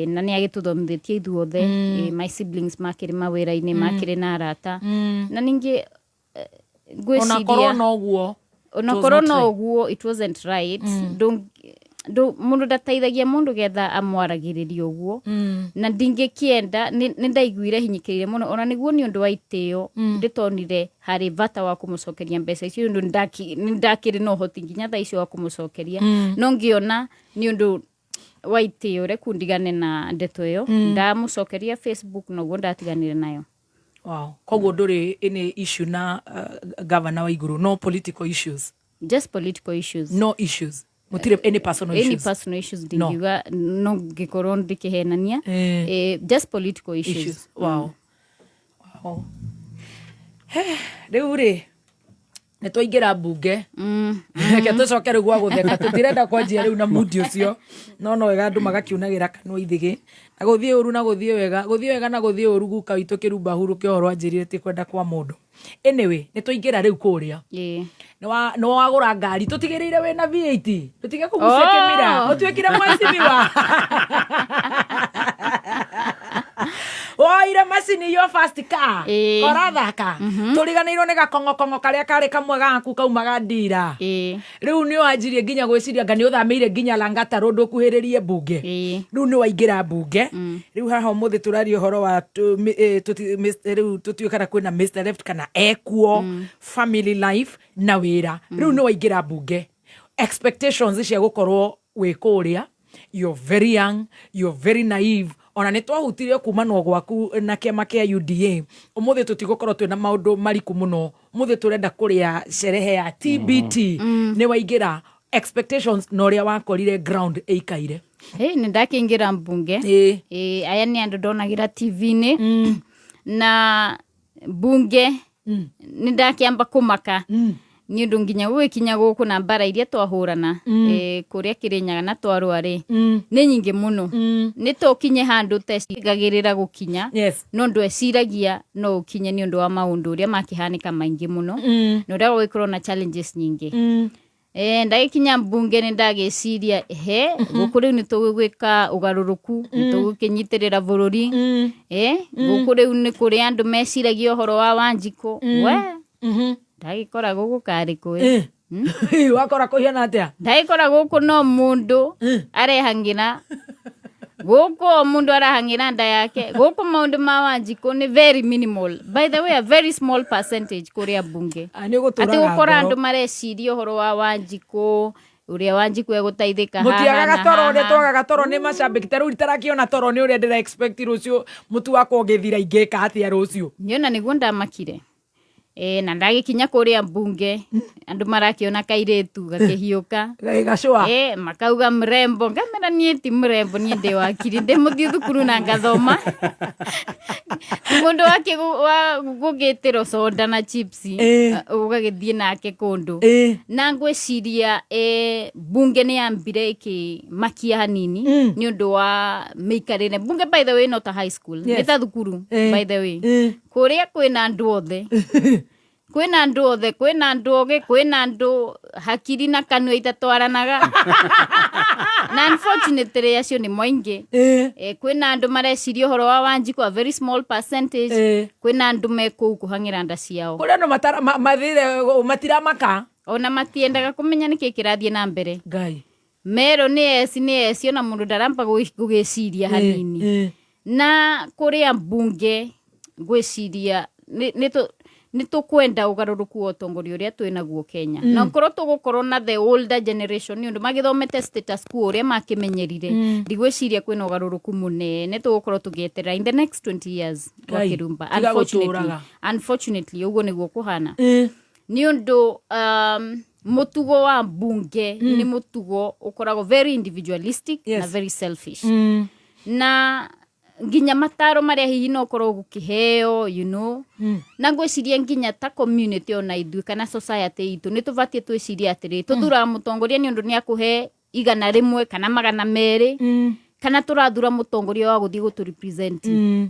Na nĩ agĩtũthomithĩtie ithuothe. My siblings makĩrĩ mawĩra-inĩ, makĩrĩ na arata na ningĩ Ona korwo ngwĩciria no guo onakorwo not no right. ũguo, it wasn't right. Mũndũ ndateithagia mũndũ getha amwaragĩrĩria ũguo na ndingĩkĩenda. Nĩ ndaiguire hinyĩkĩrĩire mũno ona nĩguo nĩ ũndũ wa itĩo ndĩtonire harĩ bata wa kũmũcokeria mbeca icio, nĩ ũndũ nĩ ndakĩrĩ na ũhoti nginya thaa icio wa kũmũcokeria, no ngĩona nĩ ũndũ wa itĩo reku ndigane na ndeto ĩyo. Ndamũcokeria Facebook noguo ndatiganire nayo. Wow. Koguo ndũrĩ any issue na governor wa igũrũ? No political issues? Just political issues. No issues, mũtirĩ any personal any issues? Personal issues ndingiuga, no ngĩkorwo ndĩkĩhenania. Just political issues. Issues. Wow. He, rĩu rĩ nĩ twaingĩra mbunge, reke tũcoke rĩu gwa gũtheka, tũtirenda kwanjia rĩu na mundi ũcio, no no wega andũ magakiunagĩra kanua ithĩgĩ na gũthiĩ ũru na gũthiĩ wega, gũthiĩ wega na gũthiĩ ũru. Guka witũ kĩrumba hurũke ũhoro anjĩrire ti kwenda kwa mũndũ. Anyway, nĩ twaingĩra rĩu kũrĩa. Nĩ wagũra ngari, tũtigĩrĩire wĩna V8, tũtige kũgucia. Oh. Kĩmira ũtuĩkire mwecimiwa, woire macini, your first car. Korathaka tũriganĩirwo nĩ gakong'okong'o karĩa karĩ kamwe gaku kaumaga ndira. Rĩu nĩ wanjirie nginya gwĩciria anga nĩ ũthamĩire nginya Langata Road ũkuhĩrĩrie mbunge. Rĩu nĩ waingĩra mbunge. Rĩu haha ũmũthĩ tũraria ũhoro wa rĩu tũtiũĩ kana kwĩna Mr Left kana ekuo, family life na wĩra. Rĩu nĩ waingĩra mbunge, expectations cia gũkorwo wĩ kũrĩa, you're very young, you're very naive, ona nĩ twahutirie kumanwo gwaku na kĩama kĩa UDA. Ũmũthĩ tũtigũkorwo twĩna maũndũ mariku mũno, ũmũthĩ tũrenda kũrĩa sherehe ya TBT. Nĩ waingĩra, expectations na ũrĩa wakorire ground ĩikaire? Hey, nĩ ndakĩingĩra mbunge. Aya nĩ andũ ndonagĩra TV-inĩ na mbunge nĩ ndakĩamba kũmaka. Nĩ ũndũ nginya gũgĩkinya gũkũ na mbara iria twahũrana, kũrĩa Kĩrĩnyaga na twarũa rĩ, nĩ nyingĩ mũno. Nĩ tũkinye handũ tecigagĩrĩra gũkinya, no ndweciragia no ũkinye nĩ ũndũ wa maũndũ ũrĩa makĩhanĩka maingĩ mũno, na ũrĩa gũgĩkorwo na challenges nyingĩ. Ndagĩkinya mbunge nĩ ndagĩciria he gũkũ rĩu nĩ tũgwĩka ũgarũrũku, nĩ tũgũkĩnyitĩrĩra bũrũri. Gũkũ rĩu nĩ kũrĩ andũ meciragia ũhoro wa Wanjikũ. We ndagĩkora gũkũ karĩ kũ? Wakora kũhiana atĩa? Ndagĩkora gũkũ no mũndũ arehang'ĩra gũkũ, o mũndũ arahang'ĩra nda yake. Gũkũ maũndũ ma Wanjikũ nĩ very minimal, by the way, a very small percentage kũrĩa mbunge. Nĩ ũgũtũraga Atĩ gũkora ngoro. andũ mareciria ũhoro wa Wanjikũ, ũrĩa Wanjikũ egũteithĩka haha Mũtiagaga na toro ũrĩa haha. Twagaga toro nĩ macambĩki. Ta rĩu itarakĩona toro nĩ ũrĩa ndĩra expect rũciũ mũtu wakwa ũngĩthira ingĩka atĩa rũciũ. Niona nĩguo ndamakire. Na ndagĩkinya kũrĩa mbunge, andũ marakĩona kairĩtu gakĩhiũka. Gacũa. Makauga mrembo, ngamera niĩ ti mrembo, niĩ ndĩ wakiri, ndĩ mũthiĩ thukuru na ngathoma. Ti mũndũ wa gũgĩtĩrwo soda na chips, ũgagĩthiĩ nake kũndũ. Na ngwĩciria bunge nĩ yambire ĩkĩmakia hanini nĩ ũndũ wa mĩikarĩre. Bunge, by the way, not a high school, nĩ ta thukuru, by the way. Kũrĩa kwĩna andũ othe, kwĩna andũ othe, kwĩna andũ ogĩ, kwĩna andũ hakiri na kanua itatwaranaga, na unfortunately acio nĩ moingĩ. Kwĩna andũ mareciria ũhoro wa Wanjikũ, a very small percentage. Kwĩna andũ me kũu kũhang'ĩra nda ciao. Kũrĩ andũ mathire matiramaka. Ona matiendaga kũmenya nĩkĩ kĩrathiĩ na mbere. Ngai. Mero nĩ eci, nĩ eci, ona mũndũ ndaramba gũgĩciria hanini. Na kũrĩa mbunge ngwĩciria nĩ tũkwenda ũgarũrũku wa ũtongoria ũrĩa twĩ naguo Kenya, na korwo tũgũkorwo na the older generation nĩ ũndũ magĩthomete status quo ũrĩa makĩmenyerire, ndigwĩciria kwĩna ũgarũrũku mũnene tũgũkorwo tũgĩeterera in the next 20 years Ngai, Wakĩrumba. Tiga Unfortunately, gũtũraga. unfortunately ũguo nĩguo kũhana, nĩ ũndũ mũtugo wa mbunge nĩ mũtugo ũkoragwo very individualistic na very selfish, na nginya mataro marĩa hihi no ũkorwo gũkĩheo, na ngwĩciria nginya ta community ona ithuĩ kana society itũ nĩ tũbatiĩ twĩcirie atĩrĩ, tũthuraga mũtongoria nĩ ũndũ nĩ akũhe 100 kana 200, kana tũrathura mũtongoria wa gũthiĩ gũtũ represent?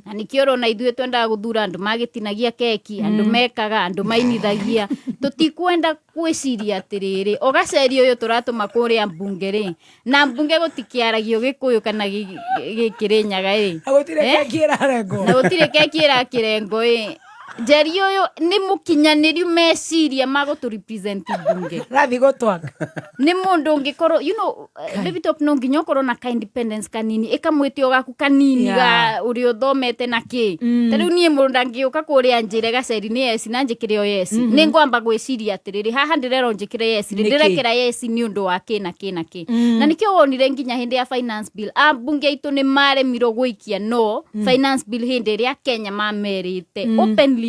Na nĩkĩo ũrona ithuĩ twendaga gũthura andũ magĩtinagia keki, andũ mekaga, andũ mainithagia. Tũtikwenda gwĩciria atĩrĩrĩ, ũgaceri ũyũ tũratũma kũrĩa mbunge rĩ, na mbunge gũtikĩaragio Gĩkũyũ kana Gĩkĩrĩnyaga ĩ. Na gũtirĩ Eh? keki ĩrarengwo. Na gũtirĩ keki ĩrakĩrengo ĩ. Njeri ũyũ nĩ mũkinyanĩru meciria ma gũtũ represent mbunge? Rathiĩ gũtwaka. Nĩ mũndũ ũngĩkorwo, baby top, no nginya ũkorwo na ka independence kanini, ĩkamwĩtio gaku kanini, ga ũrĩa ũthomete na kĩ. Ta rĩu niĩ mũndũ ndangĩũka kũrĩa njĩre gaceri nĩ yes na njĩkĩre o yes. Nĩ ngwamba gwĩciria atĩrĩrĩ, haha ndĩrerwo njĩkĩre yes rĩ, Nĩkĩ? ndĩrekĩra yes nĩ ũndũ wa kĩ na kĩ na kĩ? Na nĩkĩo wonire nginya hĩndĩ ya finance bill ambunge aitũ nĩ maremirwo gũikia no finance bill hĩndĩ ĩrĩa Kenya mamerĩte openly,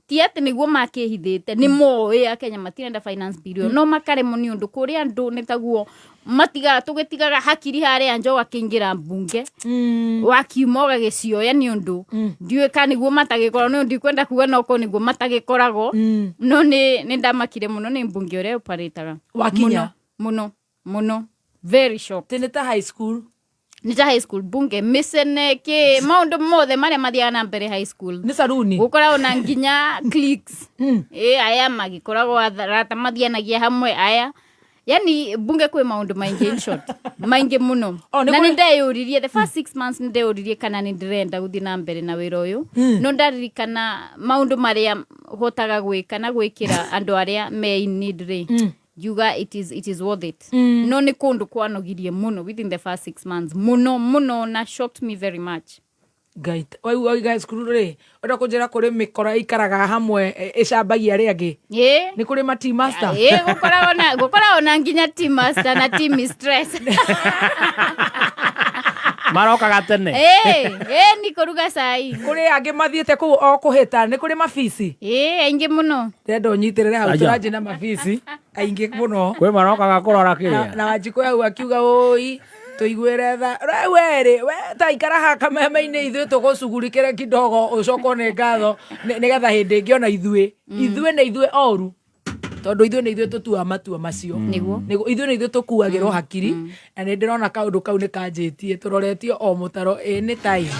ti atĩ nĩguo makĩhithĩte, nĩ moĩ Akenya matirenda finance bill ĩyo, no makaremwo nĩ ũndũ kũrĩa andũ nĩ taguo matigaga, tũgĩtigaga hakiri harĩa nja, ũgakĩingĩra mbunge wakiuma ũgagĩcioya, nĩ ũndũ ndiũĩ kana nĩguo matagĩkorwo, nĩ ũndũ ndikwenda kuga no korwo nĩguo matagĩkoragwo. No nĩ ndamakire mũno nĩ mbunge ũrĩa ũparĩtaga. Wakinya? Mũno mũno, very shocked. Nĩ ta high school. Nĩ ta high school bunge, mĩcene kĩ, maũndũ mothe marĩa mathiaga na mbere high school. Nĩ saruni. Gũkoragwo na nginya cliques. Ĩ aya magĩkoragwo arata mathianagia hamwe aya, yani bunge kwĩ maũndũ maingĩ, in short, maingĩ mũno. Oh, nĩ Na nĩ ndeyũririe the first 6 months, nĩ ndeyũririe kana nĩ ndĩrenda gũthiĩ na mbere na wĩra ũyũ, no ndaririkana maũndũ marĩa hotaga gwĩka na gwĩkĩra andũ arĩa me in need rĩ, ngiuga it is worth it. No nĩ kũndũ kwanogirie mũno within the first 6 months, mũno mũno, na shocked me very much. Ngai, waiga cukuru rĩ, ũrenda kũnjĩra kũrĩ mĩkora ĩikaraga hamwe ĩcambagia arĩa angĩ? Ĩ. Nĩ kũrĩ ma team master? Ĩ, gũkoragwo na nginya team master na team mistress. Marokaga tene. Ĩ, nĩ kũruga cai. Kũrĩ angĩ mathiĩte kũu o kũhĩta, nĩ kũrĩ mabici? Ĩ, aingĩ mũno. Ndĩrenda ũnyitĩrĩre hau. Aya. Tũranjĩ na mabici aingĩ mũno. Kwĩ marokaga kũrora kĩrĩa. Na Wanjikũ hau akiuga ũi tũiguĩre tha we rĩ, we ta ikara haha kameme-inĩ, ithuĩ tũgũcugurikĩre kidogo, ũcokwo nĩ ngatho nĩgetha hĩndĩ ĩngĩ ona ithuĩ, ithuĩ nĩ ithuĩ oru. Tondũ ithuĩ nĩ ithuĩ tũtuaga matua macio. Nĩguo. Nĩguo, ithuĩ nĩ ithuĩ tũkuagĩrwo hakiri, na nĩ ndĩrona kaũndũ kau nĩ kanjĩtie tũroretio o mũtaro, ĩ nĩ time.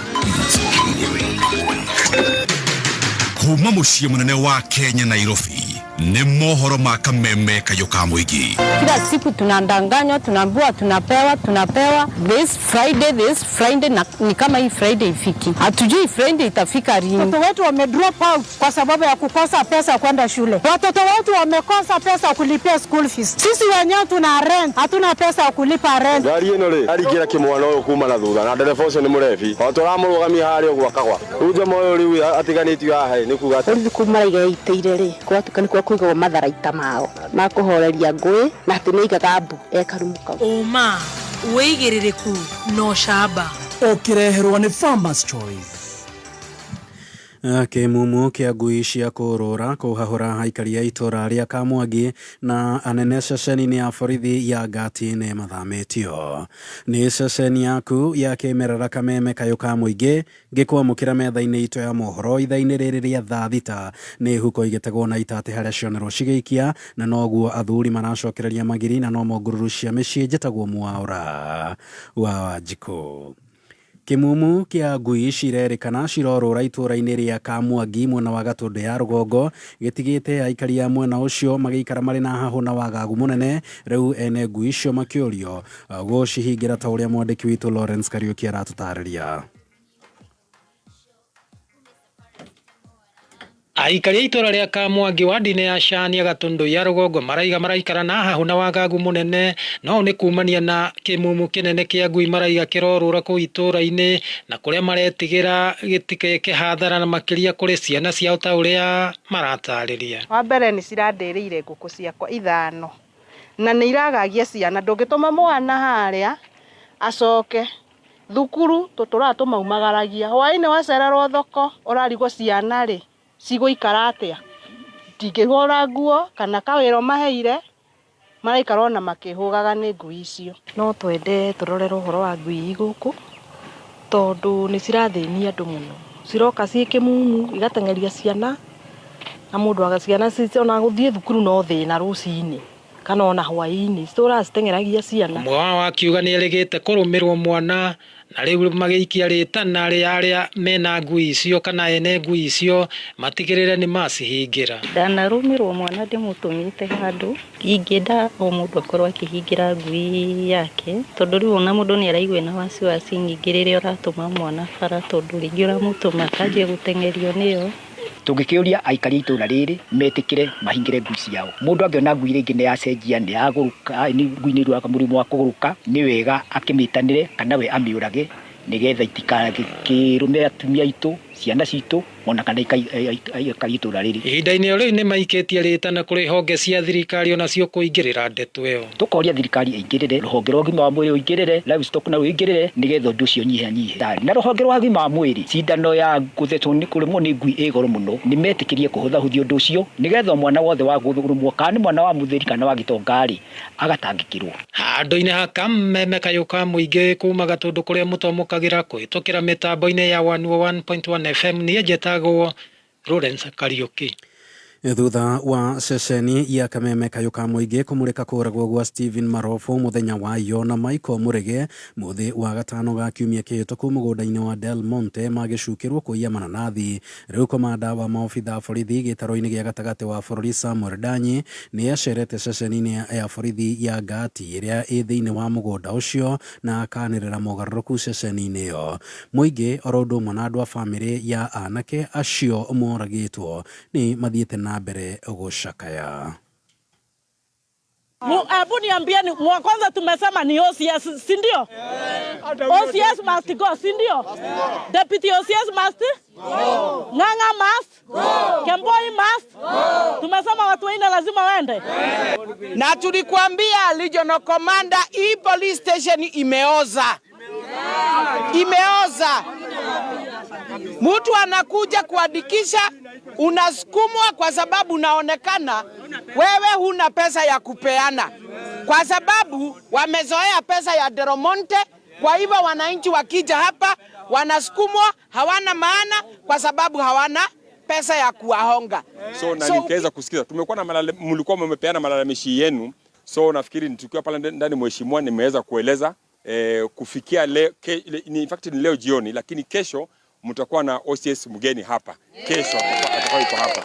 Kuma muciĩ mũnene wa Kenya, Nairobi, nĩ mohoro ma kameme kayũ ka mũingĩ. Kila siku tunadanganywa, tunaambiwa tunapewa, tunapewa this Friday, this Friday, na ni kama hii Friday ifiki. Hatujui Friday itafika lini. Watoto wetu wame drop out kwa sababu ya kukosa pesa kwenda shule. Watoto wetu wamekosa pesa ya kulipia school fees. Sisi wenyewe tuna rent, hatuna pesa ya kulipa rent. Ngari ĩno rĩ aringĩra kĩmwana ũyũ kuma na thutha na ndereba ũcio nĩ mũrebi o tũramũrũgamia harĩa ũguo akagwa rĩu njama ũyũ rĩu atiganĩtio haha ĩ, nĩ kuga atĩ Borithi kũu maraiga ĩitĩire rĩ kũratuĩka nĩkuo kũigagwo matharaita mao ma kũhoreria ngũĩ, na atĩ nĩ aigaga mbu e karumu kau. Ũma, wĩigĩrĩrĩku na ũcamba. Ũkĩreherwo nĩ Farmers Choice. Kĩmumu kĩa ngui cia kũrũra kũhahũra aikari a itũra rĩa Kamwangi na anene ceceni-inĩ ya borithi ya Ngati nĩ mathamĩtio. Nĩ ceceni yaku ya kĩmerera kameme kayũ ka mũingĩ ngĩkwamũkĩra metha-inĩ itũ ya mohoro ithaa-inĩ rĩrĩ rĩa thaa 6. Nĩ huko igĩtegwo na itatĩ harĩa cionerwo cigĩikia, na noguo athuri maracokereria magiri na nomo ngururu cia mĩciĩ. Njĩtagwo Mwaũra wa Wanjikũ. Kĩmumu kĩa ngui cirerĩkana cirorũra itũra-inĩ rĩa Kamwangi mwena wa Gatũndũ ya rũgongo gĩtigĩte aikari a mwena ũcio magĩikara marĩ na hahũ na wagagu mũnene. Rĩu ene ngui icio makĩũrio gũcihingĩra, ta ũrĩa mwandĩki witũ Lawrence Kariuki aratũtarĩria. Aikari a itũra rĩa Kamwangi wadi-inĩ ya Cania Gatũndũ ya rũgongo maraiga maraikara na hahũ na wagagu mũnene, no nĩ kumania na kĩmumu kĩnene kĩa ngui maraiga kĩrorũra kũu itũra-inĩ, na kũrĩa maretigĩra gĩtikeke hathara na makĩria kũrĩ ciana ciao ta ũrĩa maratarĩria. Wa mbere nĩ cirandĩrĩire ngũkũ ciakwa 5 na nĩ iragagia ciana, ndũngĩtũma mwana harĩa acoke thukuru, tũtũraga tũmaumagaragia hwaĩ-inĩ, wacererwo thoko ũrarigwo ciana rĩ cigũikara atĩa, ndingĩhũra nguo kana kawĩra ũmaheire, maraikara ona makĩhũgaga nĩ ngui icio. No twende tũrorere ũhoro wa ngui gũkũ tondũ nĩ cirathĩnia andũ mũno, ciroka ciĩ kĩmumu igateng'eria ciana na mũndũ aga ciana ona gũthiĩ thukuru no thĩna rũcinĩ kana ona hwaĩ-inĩ, citũraga citeng'eragia ciana. Ũmwe wao akiuga nĩ erĩgĩte kũrũmĩrwo mwana na rĩu magĩikia rĩtana rĩa arĩa mena ngui icio kana ene ngui icio matigĩrĩre nĩ macihingĩra. Ndanarũmĩrwo mwana ndĩmũtũmĩte handũ, ingĩenda o mũndũ akorwo akĩhingĩra ngui yake, tondũ rĩu ona mũndũ nĩ araigua ena wasiwasi nyingĩ rĩrĩa ũratũma mwana bara, tondũ rĩngĩ ũramũtũma akanjia gũteng'erio nĩyo. Tũngĩkĩũria aikari a itũra rĩrĩ metĩkĩre mahingĩre ngui ciao. Mũndũ angĩona ngui rĩngĩ nĩ yacenjia, nĩ yagũrũka, ngui nĩ ĩrwaraga mũrimũ wa kũgũrũka, nĩ wega akĩmĩtanĩre kana we amĩũrage nĩgetha itikakĩrũme atumia aitũ, ciana citũ, ona kana aikari a itũra rĩrĩ. Ihinda-inĩ o rĩu nĩ maikĩtie rĩtana kũrĩ honge cia thirikari onacio kũingĩrĩra ndeto ĩyo. Tũkoria thirikari ĩingĩrĩre, rũhonge rwa ũgima wa mwĩrĩ ũingĩrĩre, livestock naruo ũingĩrĩre, nĩgetha ũndũ ũcio ũnyihanyihe. Na rũhonge rwa ũgima wa mwĩrĩ, cindano ya gũthecwo nĩ kũrũmwo nĩ ngui ĩ goro mũno, nĩ metĩkĩrie kũhũthahũthia ũndũ ũcio nĩgetha mwana wothe wa kũrũmwo, kana nĩ mwana wa mũthĩni kana wa gĩtonga-rĩ, agatangĩkĩrwo. Handũ-inĩ ha kameme kayũ ka mũingĩ kuma Gatũndũ kũrĩa mũtwamũkagĩra kũhĩtũkĩra mĩtambo-inĩ ya 101.1 FM, niĩ njĩtagwo Lawrence Kariuki. Thutha wa ceceni ya kameme kayũ ka mũingĩ kũmũrĩka kũragwo gwa Stephen Marobo mũthenya wa iyo na Michael Mũrĩge mũthĩ wa gatano ga kiumia kĩhĩtũku mũgũnda-inĩ wa Del Monte magĩcukĩrwo kũiya mananathi. Rĩu komanda wa maobitha a borithi gĩtaro-inĩ gĩa gatagatĩ wa bũrũri Samuel Danyi nĩ acerete ceceni-inĩ ya borithi ya Ngati ĩrĩa ĩ thĩinĩ wa mũgũnda ũcio na akanĩrĩra mogarũrũku ceceni-inĩ ĩyo. Mũingĩ oro ũndũ ũmwe na andũ a bamĩrĩ ya anake acio moragĩtwo nĩ mathiĩte na mbere gũcakaya. Hebu niambieni, kwanza tumesema ni OCS, si ndio? OCS must go, si ndio? Deputy OCS must go. Ng'ang'a must go. Kemboi must go. Tumesema watu wanne lazima waende. Na tulikuambia Regional Commander, hii police station imeoza. Imeoza. Mtu anakuja kuandikisha, unasukumwa kwa sababu unaonekana wewe huna pesa ya kupeana, kwa sababu wamezoea pesa ya Del Monte. Kwa hivyo wananchi wakija hapa wanasukumwa, hawana maana kwa sababu hawana pesa ya kuwahonga. So na nikaweza kusikiza, tumekuwa na mlikuwa mmepeana malalamishi yenu, so nafikiri tukiwa pale ndani, mheshimiwa, nimeweza kueleza kufikia leo, in fact ni leo jioni, lakini kesho mtakuwa na OCS mgeni hapa kesho, atakuwa yuko hapa.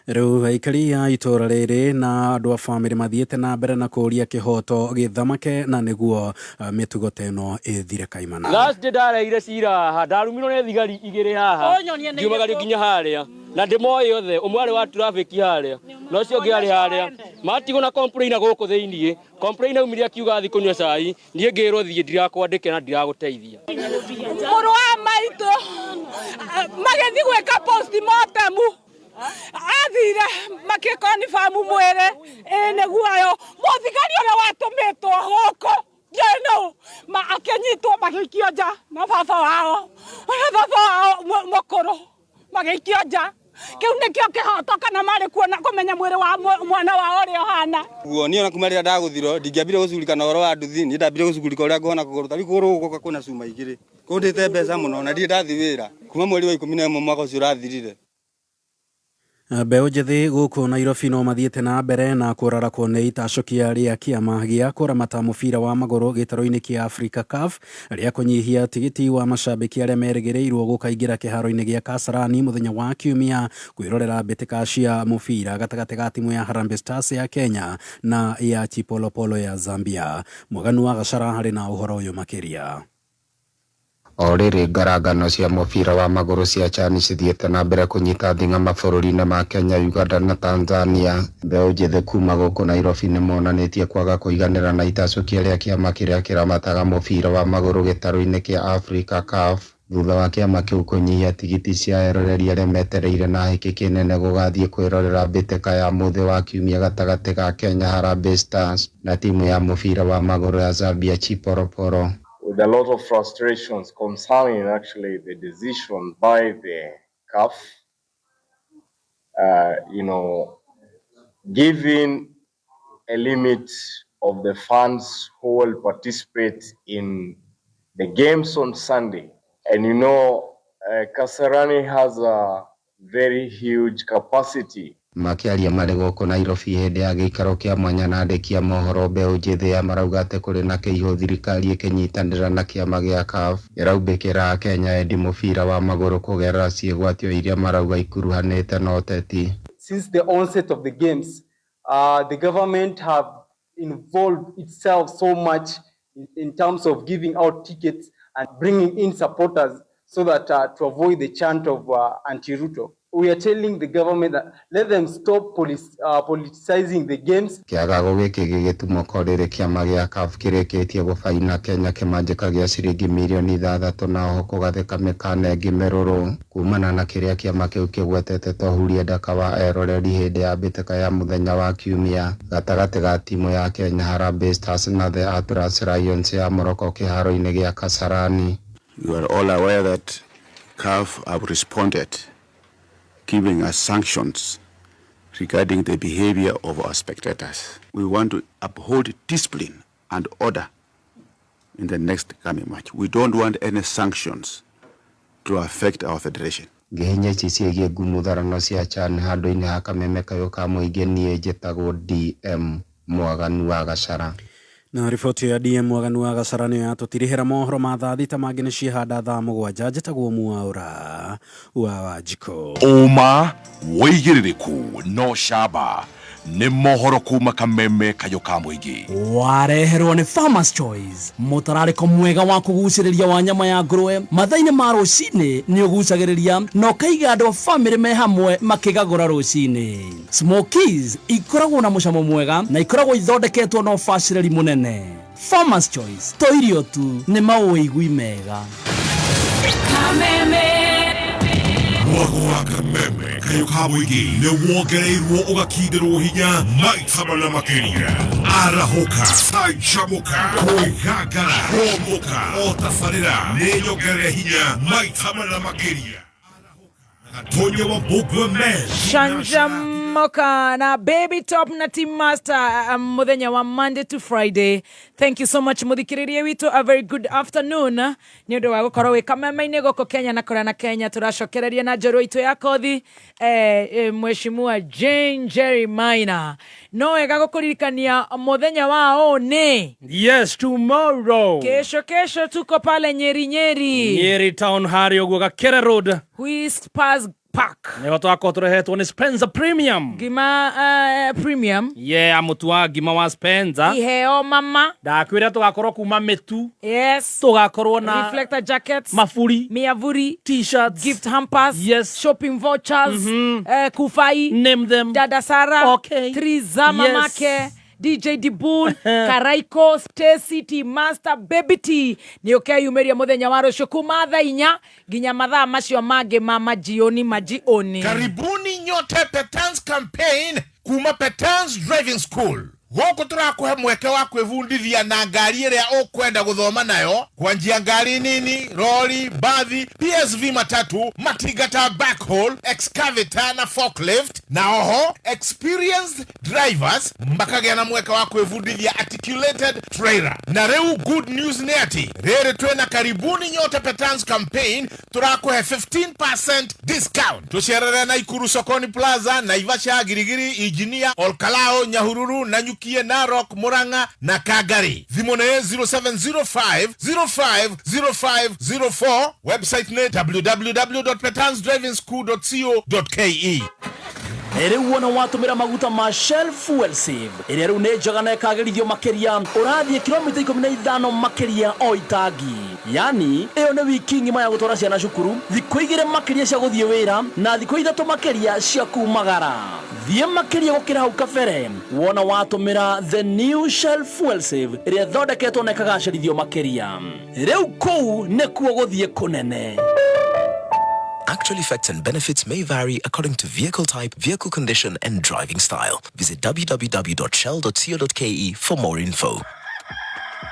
Rĩu aikari a itũra rĩrĩ na andũ a bamĩrĩ mathiĩte na mbere na kũũria kĩhoto gĩthamake na nĩguo mĩtugo ta ĩno ĩthire kaimana. Last ndareire cira haha, ndarumirwo nĩ thigari igĩrĩ haha, ngiumagario nginya harĩa, na ndĩmoĩ othe, ũmwe arĩ wa traffic harĩa na ũcio ũngĩ arĩ harĩa. Matigwo na complainer gũkũ thĩiniĩ, complainer aumire akiuga athiĩ kũnyua cai, niĩ ngĩrwo thiĩ ndirakwandĩke na ndiragũteithia. Mũrũ wa maitũ magĩthiĩ gwĩka postmortem, athire makĩkonibamu mwĩrĩ ĩ nĩguoyo mũthigari ũrĩa watũmĩtwo gũkũ ndiũĩ nũ akĩnyitwo magĩikio nja na baba wao, na baba wao mũkũrũ magĩikio nja. Kĩu nĩkĩo kĩhoto kana marĩ kuona kũmenya mwĩrĩ wa mwana wao ũrĩa ũhana. Guo niĩ ona kuma rĩrĩa ndagũthirwo ndingĩambire gũcugurika na ũhoro wa nduthi, niĩ ndambire gũcugurika ũrĩa ngũhona kũgũrũ. Ta rĩu kũgũrũ gũkũ kwĩna cuma igĩrĩ, kũndĩte mbeca mũno na ndirĩ ndathiĩ wĩra kuma mweri wa 11 mwaka ũcio ũrathirire. Mbeũ njĩthĩ gũkũ Nairobi no mathiĩte na mbere na kũrarakwo nĩ itacũkia rĩa kĩama gĩa kũramata mũbira wa magũrũ gĩtarũ-inĩ kĩa Africa CAF rĩa kũnyihia tigiti wa macambĩki arĩa merĩgĩrĩirwo gũkaingĩra kĩharo-inĩ gĩa Kasarani mũthenya wa Kiumia kwĩrorera mbĩtĩka cia mũbira gatagatĩ ga timu ya Harambee Stars ya Kenya na ya Chipolopolo ya Zambia. Mwaganu wa Gachara harĩ na ũhoro ũyũ makĩria. O rĩrĩ ngarangano cia mũbira wa magũrũ cia CHAN cithiĩte na mbere kũnyita thing'a mabũrũri-inĩ ma Kenya, Uganda na Tanzania, mbeũ njĩthĩ kuma gũkũ Nairobi nĩmonanĩtie kwaga kũiganĩra na itacũkia rĩa kĩama kĩrĩa kĩramataga mũbira wa magũrũ gĩtarũ-inĩ kĩa Africa CAF thutha wa kĩama kĩu kũnyihia tigiti cia eroreri arĩa metereire na hĩkĩ kĩnene gũgathiĩ kwĩrorera mbĩtĩka ya mũthĩ wa Kiumia gatagatĩ ga Kenya Harambee Stars na timu ya mũbira wa magũrũ ya Zambia Chipolopolo. With a lot of frustrations concerning actually the decision by the CAF, giving a limit of the fans who will participate in the games on Sunday. And Kasarani has a very huge capacity. Makĩaria marĩ gũkũ Nairobi hĩndĩ ya gĩikaro kĩa mwanya na andĩki a mohoro, mbeũ njĩthĩ ya marauga atĩ kũrĩ na kĩihũ thirikari ĩkĩnyitanĩra na kĩama gĩa CAF ĩraumbĩkĩra Akenya endi mũbira wa magũrũ kũgerera ciĩgwatio iria marauga ikuruhanĩte na ũteti. Since the onset of the games, the government have involved itself so much in terms of giving out tickets and bringing in supporters so that to avoid the chant of anti-Ruto. We are telling the government that let them stop politicizing the games. Kĩagago gĩkĩ gĩgĩtumũka rĩrĩ kĩama gĩa CAF kĩrĩkĩtie gũbaina Kenya kĩmanjĩka gĩa ciringi mirioni 6 na oho kũgathĩka mĩkana ĩngĩ mĩrũrũ kumana na kĩrĩa kĩama kĩu kĩgwetete ta ũhuria ndaka wa eroreri hĩndĩ ya mbĩtĩka ya mũthenya wa Kiumia gatagatĩ ga timu ya Kenya Harambee Stars na The Atlas Lions ya Morocco kĩharo-inĩ gĩa Kasarani. You are all aware that CAF have responded, giving us sanctions regarding the behavior of our spectators. We want to uphold discipline and order in the next coming match. We don't want any sanctions to affect our federation. Ngĩhinya ici ciĩgiĩ ngumutharano cia CHAN handũ-inĩ ha kameme kayũ ka mũingĩ niĩ njĩtagwo DM Mwaganu wa Gachara. Na riboti ya DM Mwaganu wa Gachara nĩyo yatũtirihĩra mohoro ma thaa 6 mangĩ nĩ ciĩhanda thaa 7. Njĩtagwo Mwaũra wa Wanjikũ. Ũma wĩigĩrĩrĩku no camba nĩ mohoro kuma kameme kayũ ka mũingĩ. Wareherwo nĩ Farmers Choice, mũtararĩko mwega wa kũgucĩrĩria wa nyama ya ngũrwe mathaa-inĩ ma rũcinĩ nĩ ũgucagĩrĩria na ũkaiga andũ a bamĩrĩ me hamwe makĩgagũra rũcinĩ. Smokies ikoragwo na mũcamo mwega na ikoragwo ithondeketwo na ũbacĩrĩri mũnene. Farmers Choice to irio tu, nĩ maũigui mega. Kameme. Mwago wa kameme kayũ ka mũingĩ nĩ wongereirwo ũgakindĩrwo hinya maita mana makĩria. Arahũka, canjamũka, kwĩgangara, hũmũka, o tabarĩra nĩ nyongerere hinya maita mana makĩria. Gatonya wa Mbũgua Men. Canjamoka na Baby Top na Team Master, muthenya wa Monday to Friday. Thank you so much, muthikiririe witũ, a very good afternoon nĩ ũndũ wa gũkorwo wĩ kameme-inĩ gũkũ Kenya na kũrĩa na Kenya. Tũracokereria na njorua itũ ya kothi, Mheshimiwa Jane Jerry Maina. No wega gũkũririkania mũthenya wa ũnĩ. Yes, tomorrow. Kesho, kesho tuko pale Nyeri, Nyeri. Nyeri town harĩa ũguo Gakere Road. Whispers Park. Nĩho twakorwo tũrehetwo nĩ Spencer Premium. Ngima premium. Yeah, mũtu wa ngima wa Spencer. Iheo mama. Ndakwĩra tũgakorwo kuma mĩtu. Yes. Tũgakorwo na reflector jackets, maburi, miavuri, T-shirts, gift hampers, yes, shopping vouchers, kufai, name them, Dada Sara, okay, Trizama, Yes. Make DJ Dibul, Karaiko, Stacy T Master, Baby T nä å keyumä muthenya wa rũciũ kuma thaa 4 nginya mathaa macio mangĩ ma majioni majioni. Karibuni nyote Petans campaign kuma Petans Driving School. Gũkũ tũrakũhe mweke wa kwĩbundithia na ngari ĩrĩa ũkwenda gũthoma nayo, kwanjia ngari nini, rori, bathi, PSV, matatu, matingata, backhoe, excavator na forklift. Na oho experienced drivers makagĩa na mweke wa kwĩbundithia articulated trailer. Na rĩu good news nĩ atĩ rĩrĩ twĩna Karibuni nyote Petans campaign, tũrakũhe 15% discount. Tũcerere Naikuru Sokoni Plaza, Naivasha, Girigiri, Ijinia, Olkalao, Nyahururu, Nanyukie, Narok, Murang'a na Kagari. Thimũ nĩ 0705 050504. Website nĩ www.petansdrivingschool.co.ke. Rĩu wona watũmĩra maguta ma Shell Fuel Save ĩrĩa rĩu nĩ njega na ĩkagĩrithio makĩria, ũrathiĩ kilomita 15 makĩria o itangi. Yani ĩyo nĩ wiki ng'ima ya gũtwara ciana cukuru, thikũ 2 makĩria cia gũthiĩ wĩra na thikũ 3 makĩria cia kumagara. Thiĩ makĩria gũkĩra hau kabere wona watũmĩra the new Shell Fuel Save ĩrĩa ĩthondeketwo na ĩkagacĩrithio makĩria. Rĩu kũu nĩkuo gũthiĩ kũnene. Actual effects and benefits may vary according to vehicle type, vehicle condition, and driving style. Visit www.shell.co.ke for more info.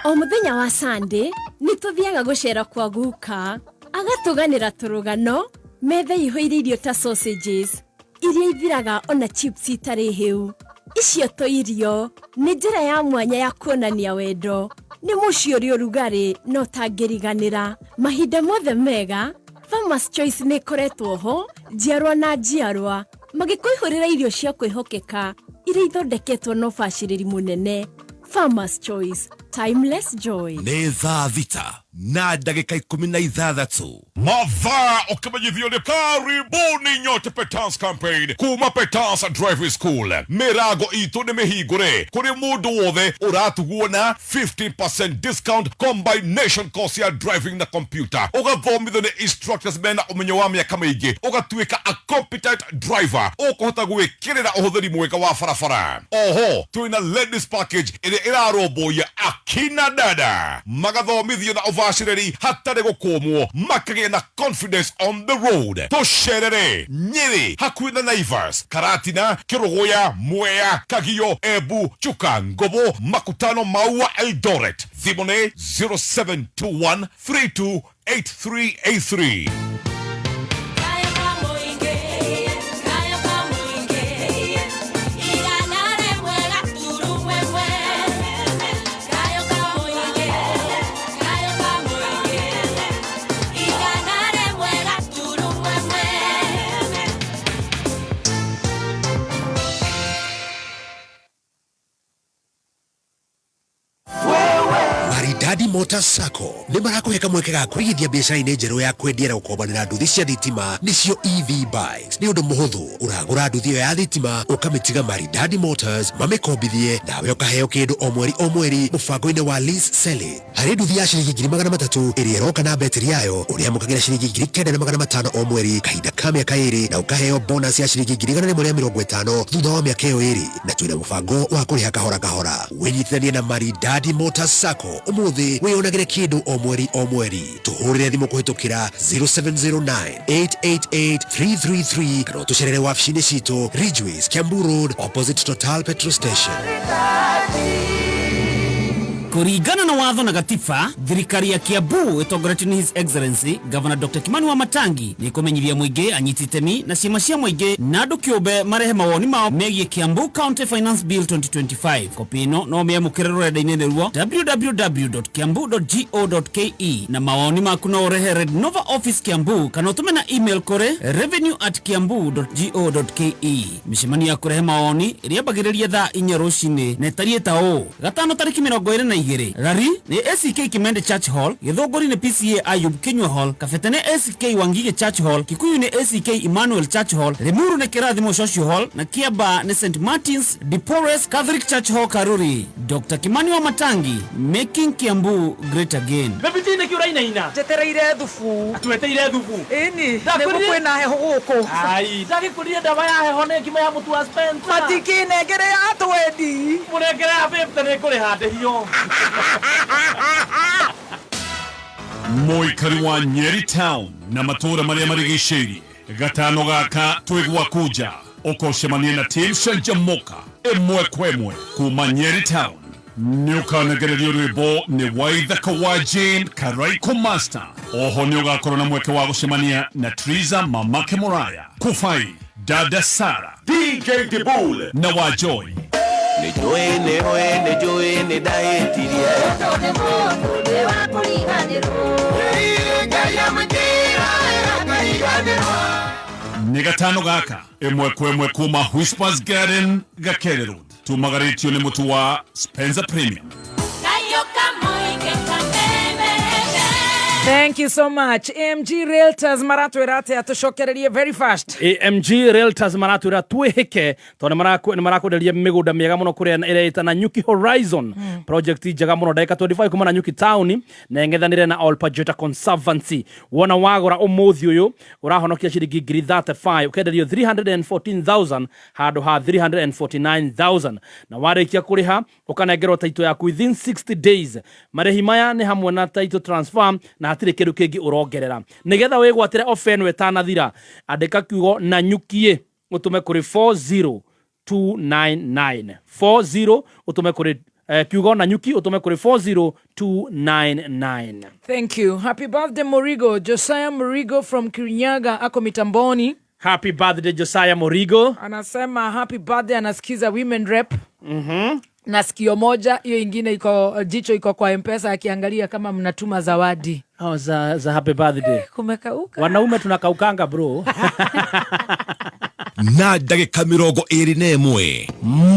O muthenya wa Sunday nĩ tũthiaga gũcera kwa guka, agatũganĩra tũrũgano, metha ihũire irio ta sausages iria ithiraga ona chips itarĩ hĩu. Icio to irio, nĩ njĩra ya mwanya ya kuonania wendo. Nĩ mũciĩ ũrĩ ũrugarĩ na ũtangĩriganĩra. Mahinda mothe mega, Farmers Choice nĩ ĩkoretwo ho njiarwa na njiarwa, magĩkũihũrĩra irio cia kwĩhokeka iria ithondeketwo na ũbacĩrĩri mũnene. Farmers Choice, timeless joy. Nĩ thaa 6:16. Mathaa ũkĩmenyithio nĩ Karibuni nyote Petans campaign kuma Petans Driving School. Mĩrango itũ nĩ mĩhingũre kũrĩ mũndũ wothe ũratugwo na 15% discount combination course ya driving na computer. Ũgathomithio nĩ instructors mena ũmenyo wa mĩaka mĩingĩ, ũgatuĩka a competent driver ũkũhota gwĩkĩrĩra ũhũthĩri mwega wa barabara. Oho twĩna ladies package ĩrĩa ĩrarũmbũiya akina dada, magathomithio na ũbacĩrĩri hatarĩ gũkũmwo, makagĩa na confidence on the road. Tũcerere Nyĩrĩ hakuhĩ na Naivas, Karatina, Kĩrũgũya, Mwea, Kagio, Embu, Chuka, Ngobo, Makutano, Maua, Eldoret. Thimũ nĩ 0721 328383. Maridadi Motors Sacco nĩ marakũhe kamweke ga kũigithia biacara-inĩ njerũ ya kwendia na gũkombanĩra nduthi cia thitima, nĩcio EV bikes. Nĩ ũndũ mũhũthũ, ũragũra nduthi ĩyo ya thitima ũkamĩtiga Maridadi Motors mamĩkombithie, nawe ũkaheo kĩndũ o mweri o mweri mũbango-inĩ wa lease selling. Harĩ nduthi ya ciringi 300,000 ĩrĩa ĩroka na betiri yayo, ũrĩamũkagĩra ciringi 9,500 o mweri kahinda ka mĩaka 2, na ũkaheo bonus ya ciringi 150,000 thutha wa mĩaka ĩyo 2. Na twĩna mũbango wa kũrĩha kahora kahora. Wĩnyitithanie na Maridadi Motors Sacco ũmũthĩ, wĩyonagĩre kĩndũ o mweri o mweri. Tũhũrĩre thimũ kũhĩtũkĩra 0709 888 333 kana ũtũcerere wabici-inĩ citũ Ridgeways, Kiambu Road, opposite Total Petrol Station. Kũringana na watho na gatiba, thirikari ya Kiambu ĩtongoretio nĩ His Excellency Governor Dr. Kimani Wamatangi nĩ ĩkũmenyithia mũingĩ, anyiti itemi na ciama cia mũingĩ na andũ kĩũmbe marehe mawoni mao megiĩ Kiambu County Finance Bill 2025. Kopi ĩno no mĩamũkĩre rũrenda-inĩ nĩruo www.kiambu.go.ke na mawoni maku no ũrehe Red Nova Office Kiambu kana ũtũme na email kũrĩ revenue@kiambu.go.ke. Mĩcemanio ya kũrehe mawoni ĩrĩambagĩrĩria thaa 4 rũcinĩ na ĩtariĩ ta ũũ: gatano tarĩki 22, Rari nĩ ACK Kimende Church Hall, Gĩthũngũri nĩ PCA Ayub Kinyua Hall, Kabete nĩ ACK Wangige Church Hall, Kikuyu nĩ ACK Emmanuel Church Hall, Limuru nĩ Kĩrathimo Social Hall na Kiambaa nĩ St Martins de Porres Catholic Church Hall, Karuri. Dr. Kimani Wamatangi, making Kiambu great again. Bebiti nä kä å rainaina Njetereire thubu. Tweteire thubu. Ĩni, nĩguo kwĩna heho gũkũ. Ai, ndagĩkũrire ndawa ya heho nĩ ngima ya mũtu wa Spencer. Matikĩnengere ya twendi. Mũnengere ya 50 nĩ kũrĩha ndĩhio. Mũikari wa Nyeri Town na matũũra marĩa marigicĩirie, gatano gaka twĩ gwaku nja, ũkocemania na team Canjamuka ĩmwe kwa ĩmwe kuma Nyeri Town. Nĩ ũkanegererio rwĩmbo nĩ Waithaka wa Jane Karaiko Master. Oho nĩ ũgakorwo na mweke wa gũcemania na Triza Mamake Moraya, Kufai, Dada Sara, DJ Dibul na wa Joy. Nĩ njũĩ, nĩ ũĩ, nĩ njũĩ nĩ ndahĩtirie. Nĩ mũndũ ndĩ wa kũriganĩrwo. Ngai amũnjĩra akariganĩrwo. Nĩ gatano gaka ĩmwe kwa ĩmwe kuma Whispers Garden, Gakere Road. Tumagarĩtio nĩ mũtu wa Spencer Premium. Thank you so much. AMG Realtors maratwĩra atĩa? Tũcokererie very fast. AMG Realtors maratwĩra twĩhĩke tondũ nĩ marakwenderia mĩgũnda mĩega mũno kũrĩa ĩreĩta na Nyuki Horizon, project njega mũno, ndagĩka 25 kuma na Nyuki Town na ĩng'ethanĩre na Olpajota Conservancy. Wona wagũra ũmũthĩ ũyũ, ũrahonokia ciringi ngiri 35, ũkenderio 314,000 handũ ha 349,000, na warĩkia kũrĩha ũkanengerwo title yaku within 60 days. Marĩhi maya nĩ hamwe na title transfer na hatirĩ kĩndũ kĩngĩ ũrongerera. Nĩgetha wĩgwatĩre ofa ĩno ĩtanathira, andĩka kiugo na nyukie ũtũme kũrĩ 40299 40, ũtũme kũrĩ kiugo na nyuki ũtũme kũrĩ 40299. Thank you. Happy birthday Morigo. Josiah Morigo from Kirinyaga ako mitamboni. Happy birthday, Josiah Morigo. Anasema happy birthday, anasikiza Women Rep na sikio moja, hiyo ingine iko jicho iko kwa Mpesa akiangalia kama mnatuma zawadi. Oh, za happy birthday. Kumekauka. Wanaume tunakaukanga, bro. Na ndagĩka 21.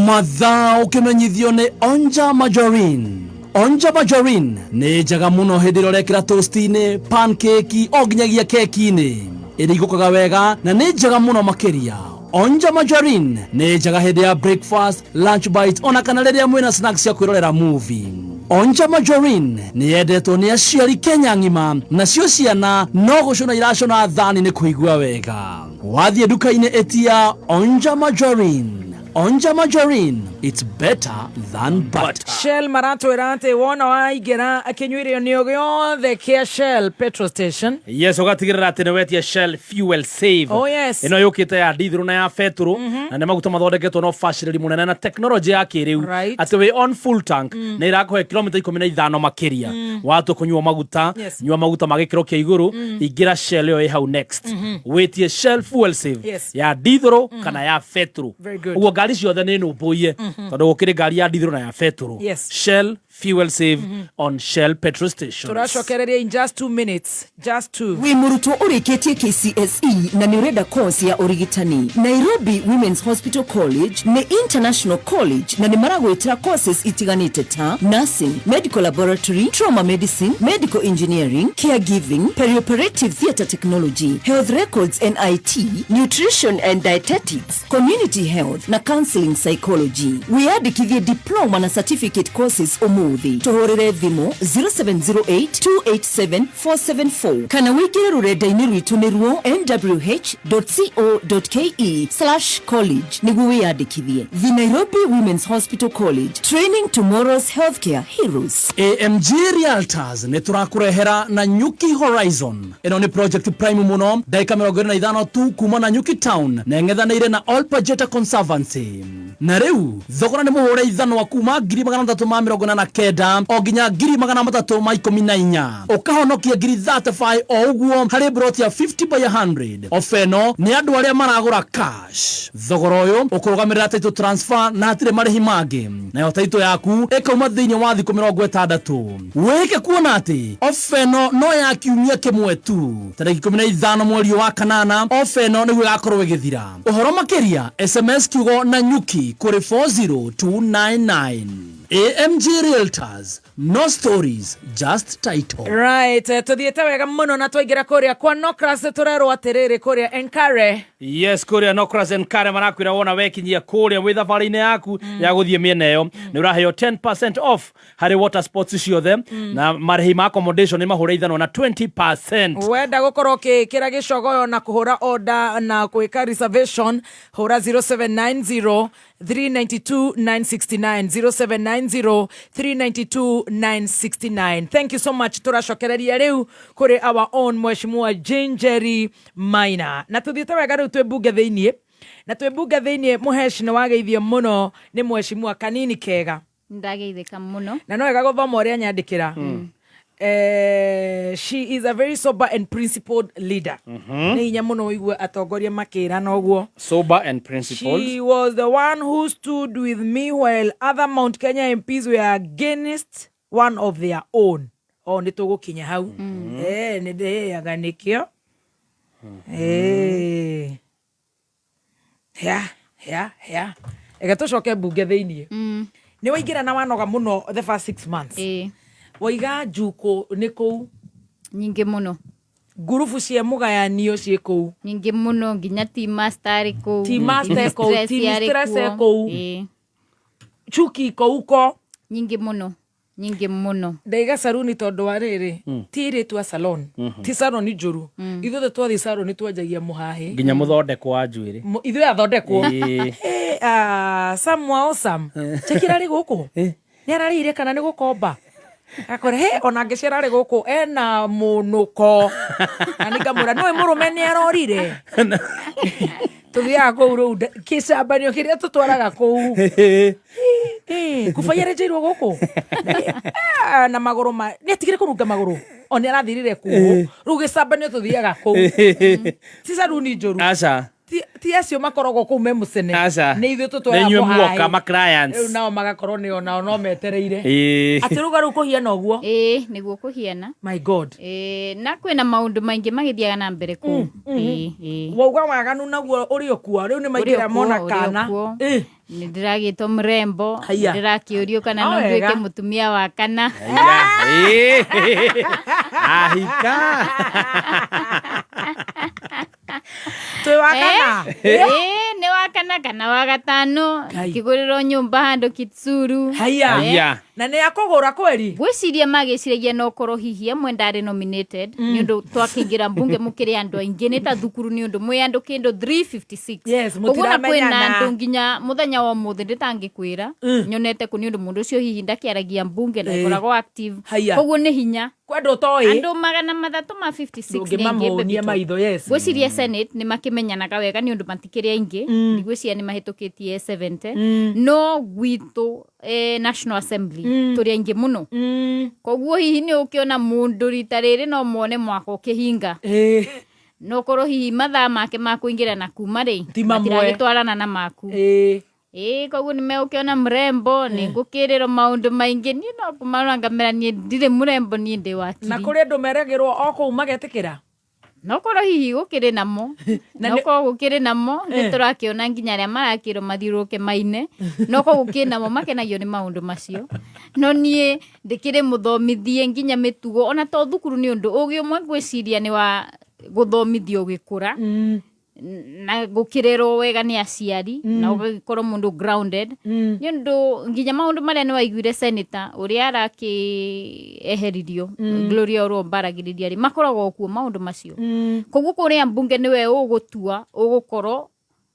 Mathaa ũkĩmenyithio nĩ Onja Margarine. Onja Margarine nĩ njega mũno hĩndĩ ĩrĩa ũrekĩra toast-inĩ, pancake o nginyagia keki-inĩ. Ĩrigũkaga wega na nĩ njega mũno makĩria. Onja Margarine nĩ njega hĩndĩ ya breakfast, lunch bite ona kana rĩrĩa mwĩna snacks cia kwĩrorera movie. Onja Margarine nĩ yendetwo nĩ aciari Kenya ng'ima, nacio ciana no gũcũna iracũna thani nĩ kũigua wega. Wathiĩ nduka-inĩ ĩtia Onja Margarine. Onja Margarine, it's better than butter. Shell maratwĩra atĩ wona waingĩra kĩnyuĩro-inĩ gĩothe kĩa Shell petrol station, Yes, ũgatigĩrĩra atĩ nĩ wetia Shell Fuel Save. Oh, yes. Ĩno yũkĩte ya dithero na ya betũrũ, na nĩ maguta mathondeketwo na ũbacĩrĩri mũnene na tekinoronjĩ ya kĩrĩu, atĩ wĩ on full tank nĩ ĩrakũhe kilomita 15 makĩria. Watua kũnyua maguta, nyua maguta ma gĩkĩro kĩa igũrũ. Ingĩra Shell ĩyo ĩ hau next, wĩtie Shell Fuel Save ya dithero kana ya betũrũ. Very good. Ũguo ngari ciothe nĩ nũmbũiye, tondũ gũkĩrĩ ngari ya dithero na ya betũrũ. Shell Fuel Save on Shell petrol stations. Tũracokereria in just 2 minutes, just two. Wĩ mũrutwo ũrĩkĩtie KCSE na nĩ ũrenda course ya ũrigitani, Nairobi Women's Hospital College nĩ international college na nĩ maragwĩtĩra courses itiganĩte ta nursing, medical laboratory, trauma medicine, medical engineering, caregiving, perioperative theatre technology, health records and IT, nutrition and dietetics, community health na counseling psychology. Wĩyandĩkithie diploma na certificate courses ũmũthĩ. Tũhũrĩre thimũ 0708 287 474 kana wĩingĩre rũrenda-inĩ rwitũ nĩruo nwh.co.ke/college nĩguo wĩyandĩkithie. The Nairobi Women's Hospital College, training tomorrow's healthcare heroes. AMG Realtors nĩ tũrakũrehera na Nyuki Horizon. Ĩno nĩ project prime mũno, ndagĩka 25 tu kuma na Nyuki Town na ĩng'ethanĩire na Olpajeta Conservancy. Na rĩu thogora nĩ mũhũre ithanwa kuma ngiri 389. 9 o nginya 314,000 ũkahonokia 35,000 o ũguo harĩ broti ya 50 by 100. Ofa ĩno nĩ andũ arĩa maragũra cash. Thogora ũyũ ũkũrũgamĩrĩra title transfer na hatirĩ marĩhi mangĩ, nayo title yaku ĩkauma thĩinĩ wa thikũ 60. Wĩke kuona atĩ ofa ĩno no ya kiumia kĩmwe tu, tarĩki 15 mweri ũyũ wa kanana. Ofa ĩno nĩguo ĩgakorwo ĩgĩthira. Ũhoro makĩria, SMS kiugo na nyuki kũrĩ 40299. AMG Realtors, no stories, just title. Right, tuthiĩte wega mũno na twaingĩra kũrĩa kwa Nocras, tũrerwo atĩrĩrĩ kũrĩa Enkare. Yes, kuria Nocras and Kare marakwira wona wekinyia kuria wi thabarĩ-inĩ yaku ya gũthiĩ mĩena ĩyo, nĩ ũraheo 10% off harĩ water sports ciothe, na marĩhi ma accommodation nĩ mahũre ithanwa na 20%. Wenda gũkorwo ũkĩkĩra gĩcogoyo na kũhũra order na gwĩka reservation, hũra 0790 392 969, 0790 392 969. Thank you so much. Tũracokereria rĩu kũrĩ our own Mheshimiwa Jane Njeri Maina, na tũthiĩte wega rĩu twĩ mbunge thĩiniĩ, na twĩ mbunge thĩiniĩ. Mũhesh, nĩ wageithio mũno nĩ mheshimiwa kanini kega. Ndageithĩka mũno. Na no wega gũthoma ũrĩa nyandĩkĩra. She is a very sober and principled leader. Nĩ hinya mũno ũigue atongoria makĩrana ũguo. Sober and principled. She was the one who stood with me while other Mount Kenya MPs were against one of their own. O nĩ tũgũkinya hau. Nĩ ndĩaga nĩkĩo. Ya, ya, ya. Ega tũcoke mbunge thĩiniĩ. Nĩ waingĩra na wanoga mũno the first 6 months. Waiga njukũ nĩ kũu. Nyingĩ mũno. Ngurubu cia mũgayanio ciĩ kũu. Nyingĩ mũno, nginya team master arĩ kũu. Team master Team e kũu, stress team yarĩ stress e kuo. kũu. Chuki iko uko. Nyingĩ mũno, nyingĩ mũno. Ndaiga saruni tondũ wa rĩrĩ, ti rĩtwa salon, ti salon njũru. Ithuothe twathiĩ salon twanjagia mũhahĩ. Nginya mũthondekwo wa njuĩrĩ. Ithuĩ athondekwo. Ĩĩ. Sam wa Osam chekira arĩ gũkũ, nĩ ararĩire kana nĩ gũkomba akora he ona ngĩcera arĩ gũkũ ena mũnũko, na nĩngamwĩra nĩwe mũrũme nĩ arorire. Tũthiaga kũu rĩu kĩcambanio kĩrĩa tũtwaraga kũu. Kubai arenjeirwo gũkũ na magũrũ ma nĩ atigire kũrunga magũrũ, o nĩ arathirire kũu. Rĩu gĩcambanio tũthiaga kũu ti saruni njũru. Aca. Ti acio makoragwo kũu me mũcene. Aca. Nĩ ithuĩ tũtwaraga Nĩ inyuĩ mũhaĩ. muoka ma clients. Rĩu nao magakorwo nĩo nao no metereire. Atĩ rĩu rĩu kũhiana ũguo. Ĩĩ, nĩguo kũhiana. My God. Ĩĩ, na kwĩna maũndũ maingĩ magĩthiaga na mbere kũu. Ĩĩ. Wauga waganu naguo ũrĩ okuo rĩu nĩ maingĩra Ũrĩ okuo, mona ũrĩ kana okuo. Nĩ ndĩragĩtwo mrembo. Haiya. Nĩ ndĩrakĩũrio kana No no wega. nduĩke mũtumia wa kana. Ĩĩ. Ahika. Twĩ wa kana. Ĩĩ, nĩ wa kana kana wa gatano, ngĩgũrĩrwo nyũmba handũ Kitsuru. Haiya. Haiya. Na nĩ akũgũra kweri. Ngwĩciria magĩciragia no korwo hihi amwe ndarĩ nominated, nĩ ũndũ twakĩingĩra mbunge mũkĩrĩ andũ aingĩ, nĩ ta thukuru, nĩ ũndũ mwĩ andũ kĩndũ 356. Yes, Koguo na kwĩna mũtiramenyana. andũ nginya mũthenya wa ũmũthĩ ndĩtangĩkwĩra nyonete kũ, nĩ ũndũ mũndũ ũcio hihi ndakĩaragia mbunge, ndakoragwo active. Haiya. Koguo nĩ hinya. Kwendwo toĩ. Andũ 356 nĩ aingĩ. Ndũngĩmamũnia Baby Talk. maitho, yes. Ngwĩciria Senate nĩ makĩmenyanaga wega, nĩ ũndũ matikĩrĩ aingĩ. Ndigwĩciria nĩ mahĩtũkĩtie 70. No gwitũ National Assembly tũrĩ aingĩ mũno. Koguo hihi nĩ ũkĩona mũndũ rita rĩrĩ no muone mwaka ũkĩhinga, no korwo hihi mathaa make ma kũingĩra na kuma rĩ Ti mamwe. matiragĩtwarana na maku. Ĩĩ, koguo nĩ megũkĩona mrembo, nĩ ngũkĩrĩrwo maũndũ maingĩ. Niĩ no kũmarora ngamera niĩ ndirĩ mũrembo, niĩ ndĩ wakiri. Na kũrĩ andũ meragĩrwo o kũu magetĩkĩra. No korwo hihi gũkĩrĩ namo, Na no korwo gũkĩrĩ namo nĩ tũrakĩona nginya arĩa marakĩrwo mathiũrũrũke maine, no korwo gũkĩrĩ namo makenagio nĩ maũndũ macio. No niĩ ndĩkĩrĩ mũthomithie nginya mĩtugo, ona to thukuru, nĩ ũndũ ũgĩ ũmwe ngwĩciria nĩ wa gũthomithio ũgĩkũra na gũkĩrerwo wega nĩ aciari na ũgagĩkorwo mũndũ grounded, nĩ ũndũ nginya maũndũ marĩa nĩ waiguire senator ũrĩa arakĩeheririo Gloria Oromba aragĩrĩria rĩ, makoragwo kuo maũndũ macio. Koguo kũrĩa mbunge nĩwe ũgũtua ũgũkorwo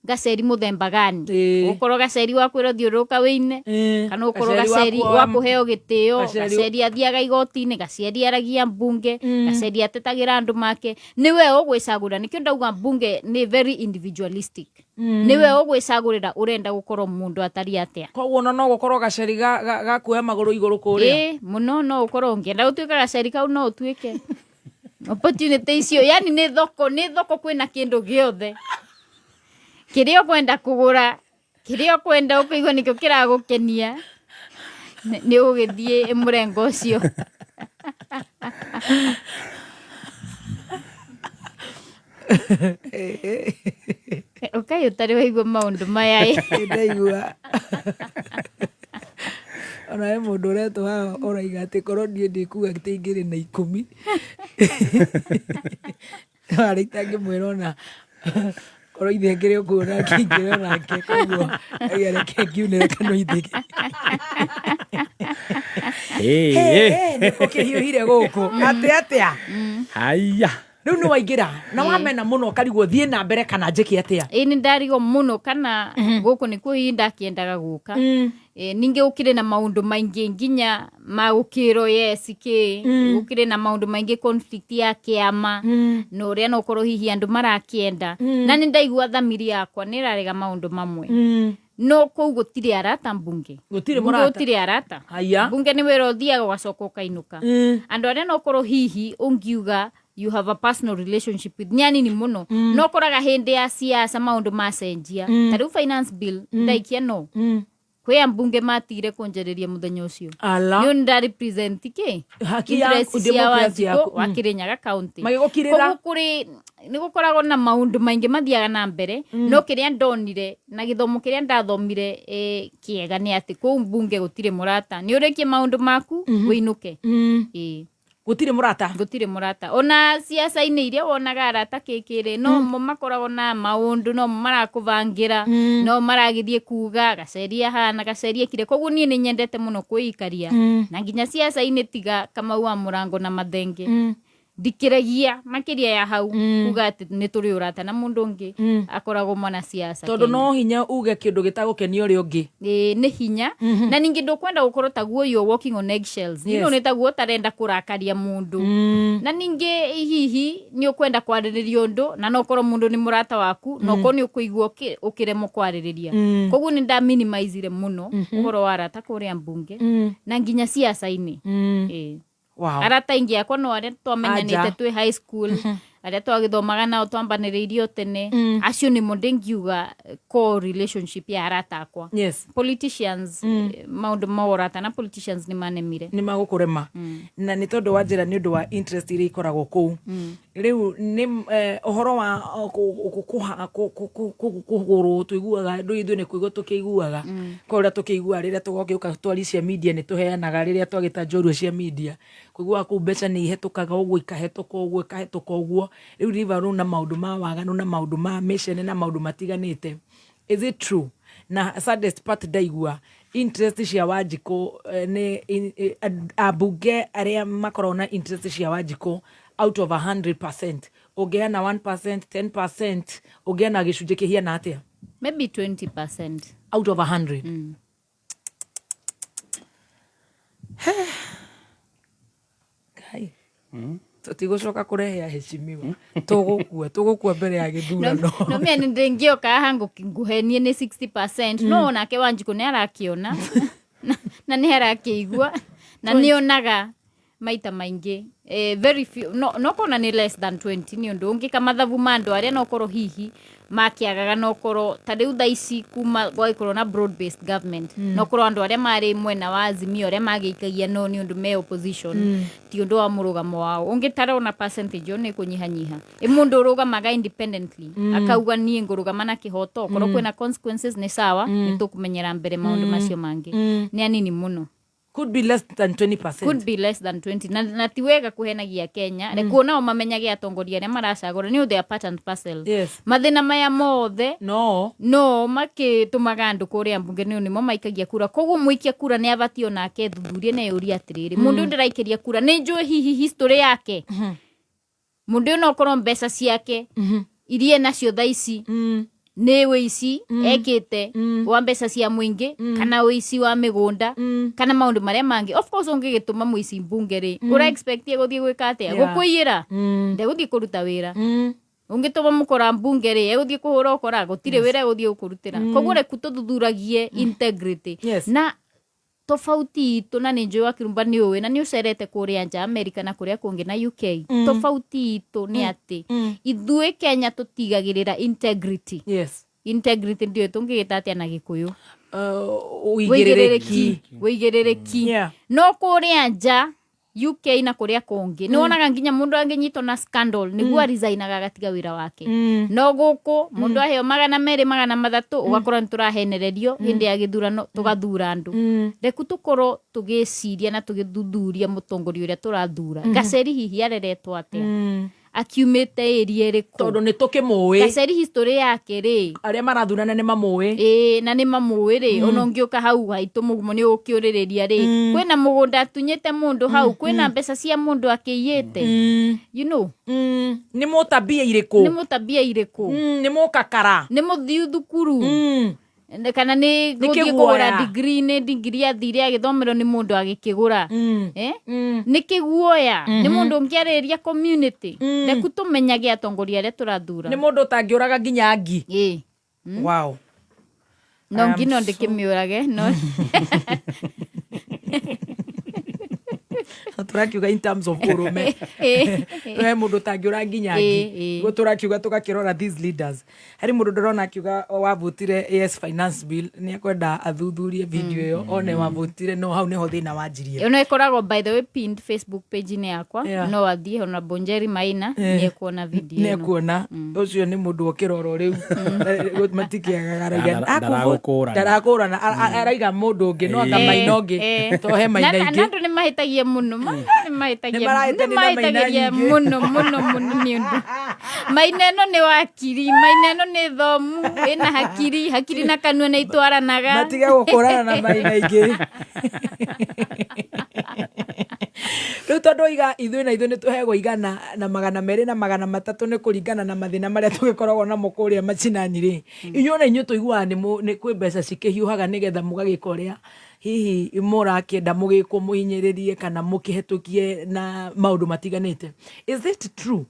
gaceri mũthemba gani, ũgũkorwo gaceri wa kwĩrwo thiũrũrũka wĩine, kana ũgũkorwo Gaceri wa gaceri wa kũheo gĩtĩo, gaceri athiaga igoti-inĩ, gaceri aragia mbunge, gaceri atetagĩra andũ make. Nĩwe ũgwĩcagũra. Nĩkĩo ndauga mbunge nĩ very individualistic. Niwe ũgwĩcagũrĩra ũrenda gũkorwo mũndũ atariĩ atĩa. Koguo ona no gũkorwo gaceri ga kuoya magũrũ igũrũ kũrĩa. Ĩ mũno, no ũkorwo ũngĩenda gũtuĩka gaceri kau no ũtuĩke. Opportunity icio, yani nĩ thoko, nĩ thoko, kwĩna kĩndũ gĩothe kĩrĩa ũkwenda kũgũra, kĩrĩa ũkwenda ũkũigua nĩkĩo kĩragũkenia, nĩ ũgũgĩthiĩ mũrengo ũcio. Ũkai ũtarĩ waigua maũndũ maya ĩ. Ndaigua ona he mũndũ ũretwo haha ũraiga atĩ korwo niĩ ndĩkuga atĩ ingĩrĩ na 10 harĩa itangĩmwĩra, ona korwo ithe ngĩrĩ okuo nake ingĩrĩ onake, koguo aiga reke ngiunĩre kanua ithĩgĩ. Nĩkũkĩhiũhire gũkũ atĩ atĩa? Haya. Rĩu nĩ waingĩra na wamena mũno ũkarigwo thiĩ na mbere kana njĩke atĩa. Ĩ, nĩ ndarigwo mũno kana gũkũ nĩkuo hihi ndakĩendaga gũka. Ĩ, ningĩ gũkĩrĩ na maũndũ maingĩ nginya ma gũkĩrwo yes kĩ gũkĩrĩ na maũndũ maingĩ, conflict ya kĩama na ũrĩa no ũkorwo hihi andũ marakĩenda, na nĩ ndaigua thamiri yakwa nĩ ĩrarega maũndũ mamwe, no kũu gũtirĩ arata mbunge. Gũtirĩ Mbunge. Mũrata. Gũtirĩ arata. Haya. Mbunge nĩ wĩra ũthiaga ũgacoka ũkainũka. Andũ arĩa no ũkorwo hihi ũngiuga you have a personal relationship with nĩ anini mũno. No ũkoraga hĩndĩ ya siasa maũndũ macenjia, ta rĩu finance bill ndaikia, no kwĩ ambunge matigire kũnjarĩria mũthenya ũcio. Ala. Nĩ nda represent kĩ Haki yaku, interest cia democracy Wanjikũ yaku. wa Kirinyaga County. Magĩgũkirĩra. Koguo kũrĩ nĩ gũkoragwo na maũndũ maingĩ mathiaga na mbere, no kĩrĩa ndonire na gĩthomo kĩrĩa ndathomire kĩega nĩ atĩ kũu mbunge gũtirĩ mũrata, nĩ ũrĩkie maũndũ maku wĩinũke. Ĩĩ. Gũtirĩ mũrata. Gũtirĩ mũrata, ona ciaca-inĩ iria wonaga arata kĩkĩrĩ, no mo makoragwo na maũndũ, no mo marakũbangĩra, no maragĩthiĩ kuga gaceria hana gaceria kire. Koguo niĩ nĩ nyendete mũno kwĩikaria na nginya ciaca-inĩ, tiga Kamau wa Mũrango na Mathenge, ndikĩregia makĩria ya hau kuga atĩ nĩ tũrĩ ũrata na mũndũ ũngĩ akoragwo mwana siasa Tondũ Kenya. No hinya uge kĩndũ gĩtagũkenia ũrĩa ũngĩ. Ĩĩ, nĩ hinya, na ningĩ ndũkwenda gũkorwo taguo you're walking on eggshells. You know, nĩ taguo ũtarenda kũrakaria mũndũ, na ningĩ hihi nĩ ũkwenda kwarĩrĩria ũndũ na no ũkorwo mũndũ nĩ mũrata waku, na ũkorwo nĩ ũkũigua ũkĩremwo kwarĩrĩria. Koguo nĩ ndaminimizire mũno ũhoro wa arata kũrĩa mbunge na nginya ciaca-inĩ. Ĩĩ. Arata aingĩ akwa no arĩa twamenyanĩte Anja. twĩ high school, arĩa twagĩthomaga nao, twambanĩrĩirio tene, acio nĩmo ndĩngiuga core relationship ya arata akwa. Politicians, maũndũ ma ũrata na politicians nĩ manemire. Nĩ magũkũrema na nĩ tondũ wa njĩra, nĩ ũndũ wa interest iria ikoragwo kũu. Rĩu nĩ ũhoro wa kũgũrwo tũiguaga ndũ, ithuĩ nĩ kũigua tũkĩiguaga kwa ũrĩa tũkĩiguaga rĩrĩa tũgokĩũka twari cia media, nĩ tũheanaga rĩrĩa twagĩta njorua cia media, kũiguaga kũu mbeca nĩ ihetũkaga ũguo, ikahetũka ũguo, ikahetũka ũguo. Rĩu riva na maũndũ ma waganu na maũndũ ma mĩcene na maũndũ matiganĩte, is it true? Na saddest part, ndaigua interest cia Wanjikũ nĩ ambunge arĩa makoragwo na interest cia Wanjikũ, out of 100% ũngĩheana 1%, 10%, ũngĩheana gĩcunjĩ kĩhiana atĩa? Maybe 20%. Out of 100. Ngai, tũtigũcoka kũrehe aheshimiwa, tũgũkua, tũgũkua mbere ya gĩthurano. No mĩa nĩ ndĩngĩoka haha ngũhenie nĩ 60%, no onake Wanjikũ nĩ arakĩona na nĩ arakĩigua na nĩ onaga maita maingĩ, very few, no kona nĩ less than 20, nĩ ũndũ ũngĩka mathabu ma andũ arĩa no korwo hihi makĩagaga, no korwo ta rĩu thaa ici kuma gwagĩkorwo na broad based government, no korwo andũ arĩa marĩ mwena wa Azimio arĩa magĩikagia, no nĩ ũndũ me opposition, ti ũndũ wa mũrũgamo wao, ũngĩtara ona percentage ĩyo nĩ kũnyihanyiha. Ĩ mũndũ ũrũgamaga independently, akauga niĩ ngũrũgama na kĩhoto, okorwo kwĩna consequences nĩ sawa, nĩ tũkũmenyera mbere maũndũ macio mangĩ, nĩ anini mũno. Could be less than 20%. Could be less than 20, na ti wega kũhenagia Kenya, reke nao mamenyage atongoria arĩa maracagũra nĩ they are part and parcel. Mathĩna maya mothe no makĩtũmaga andũ kũrĩa mbunge nĩ nĩmo maikagia kura. Koguo mũikia kura nĩ abatiĩ onake thuthurie na eyũrie atĩrĩrĩ, mũndũ ũyũ ndĩraikĩria kura, nĩ njũĩ hihi history yake? Mũndũ ũyũ no ũkorwo mbeca ciake iria nacio thaa ici nĩ wĩici ekĩte wa mbeca cia mũingĩ, kana wĩici wa mĩgũnda, kana maũndũ marĩa mangĩ. Of course ũngĩgĩtũma mũici mbunge rĩ, ũra expect gũthiĩ gwĩka atĩa? Gũkũiyĩra, ndegũthiĩ kũruta wĩra. Ũngĩtũma mũkora mbunge rĩ, egũthiĩ kũhũra ũkora, gũtirĩ wĩra egũthiĩ gũkũrutĩra. Koguo reku tũthuthuragie integrity. Na tofauti itũ, na nĩ njũĩ wa Kirumba nĩ ũĩ, na nĩ ũcerete kũrĩa nja America na kũrĩa kũngĩ na UK. Tofauti itũ nĩ atĩ ithuĩ Kenya tũtigagĩrĩra integrity. Integrity ndiũĩ tũngĩgĩta atĩa na Gĩkũyũ. Ũigĩrĩrĩki. Ũigĩrĩrĩki. No kũrĩa nja UK na kũrĩa kũngĩ nĩ wonaga nginya mũndũ angĩnyitwo na scandal nĩguo arisainaga agatiga wĩra wake. No gũkũ mũndũ aheo 200, 300, ũgakora nĩ tũrahenererio hĩndĩ ya gĩthurano tũgathura andũ. Reku tũkorwo tũgĩciria na tũgĩthuthuria mũtongoria ũrĩa tũrathura. Gaceri hihi areretwo atĩa? Akiumĩte area ĩrĩkũ? Tondũ nĩ tũkĩmũĩ. Gaceri history yake rĩ, arĩa marathurana nĩ mamũĩ. Ĩĩ, na nĩ mamũĩ rĩ, ona ũngĩũka hau haitũ mũgumo nĩ ũkĩũrĩrĩria rĩ, kwĩna mũgũnda atunyĩte mũndũ hau, kwĩna mbeca cia mũndũ akĩiyĩte. You know? Nĩ mũtabia irĩkũ? Nĩ mũtabia irĩkũ? Nĩ mũkakara? Nĩ mũthiu thukuru? Kana nĩ Nĩ gũthiĩ kĩguoya. kũgũra degree, nĩ degree athire agĩthomerwo nĩ mũndũ agĩkĩgũra. Nĩ kĩguoya? Nĩ mũndũ ũngĩarĩrĩria community? Reku tũmenyage atongoria arĩa tũrathura. Nĩ mũndũ ũtangĩũraga nginya ngi. Ĩĩ. Wow. No I am ngi no ndĩkĩmĩũrage, no Tũrakiuga in terms of ũrũme. He mũndũ ũtangĩũra nginya ngi. Nĩguo tũrakiuga tũgakĩrora these leaders. Harĩ mũndũ ndĩrona akiuga wavutire AS finance bill, nĩ ekwenda athuthurie video ĩyo one wavutire, no hau nĩho thĩna wanjirie. Ĩno ĩkoragwo, by the way, pinned Facebook page-inĩ yakwa. No athiĩ Honorable Njeri Maina, nĩ ekuona video Nĩ ĩno. ekuona ũcio nĩ mũndũ okĩrorwo rĩu matikĩagaga araiga Ndaragũkũrana. Ndarakũrana, araiga mũndũ ũngĩ no anga maina ũngĩ to he maina Na ingĩ. Na andũ nĩ mahĩtagia mũno, nĩ mahĩtagia Nĩ marahĩtania nĩ na maina mahĩtagĩria nyingĩ. mũno mũno mũno, nĩ ũndũ maina ĩno nĩ wakiri, maina ĩno nĩ thomu, ĩna hakiri, hakiri na kanua nĩ itwaranaga. Matige gũkũrana na maina ingĩ rĩu, tondũ iga ithuĩ na ithuĩ nĩ tũhegwo 100 na 200 na 300 nĩ kũringana na mathĩna marĩa tũgĩkoragwo namo kũrĩa macinani rĩ. Inyuĩ ona inyuĩ tũiguaga nĩ kwĩ mbeca cikĩhiũhaga nĩgetha mũgagĩka ũrĩa hihi mũrakĩenda mũgĩkwo, mũhinyĩrĩrie kana mũkĩhetũkie na maũndũ matiganĩte. Is it true?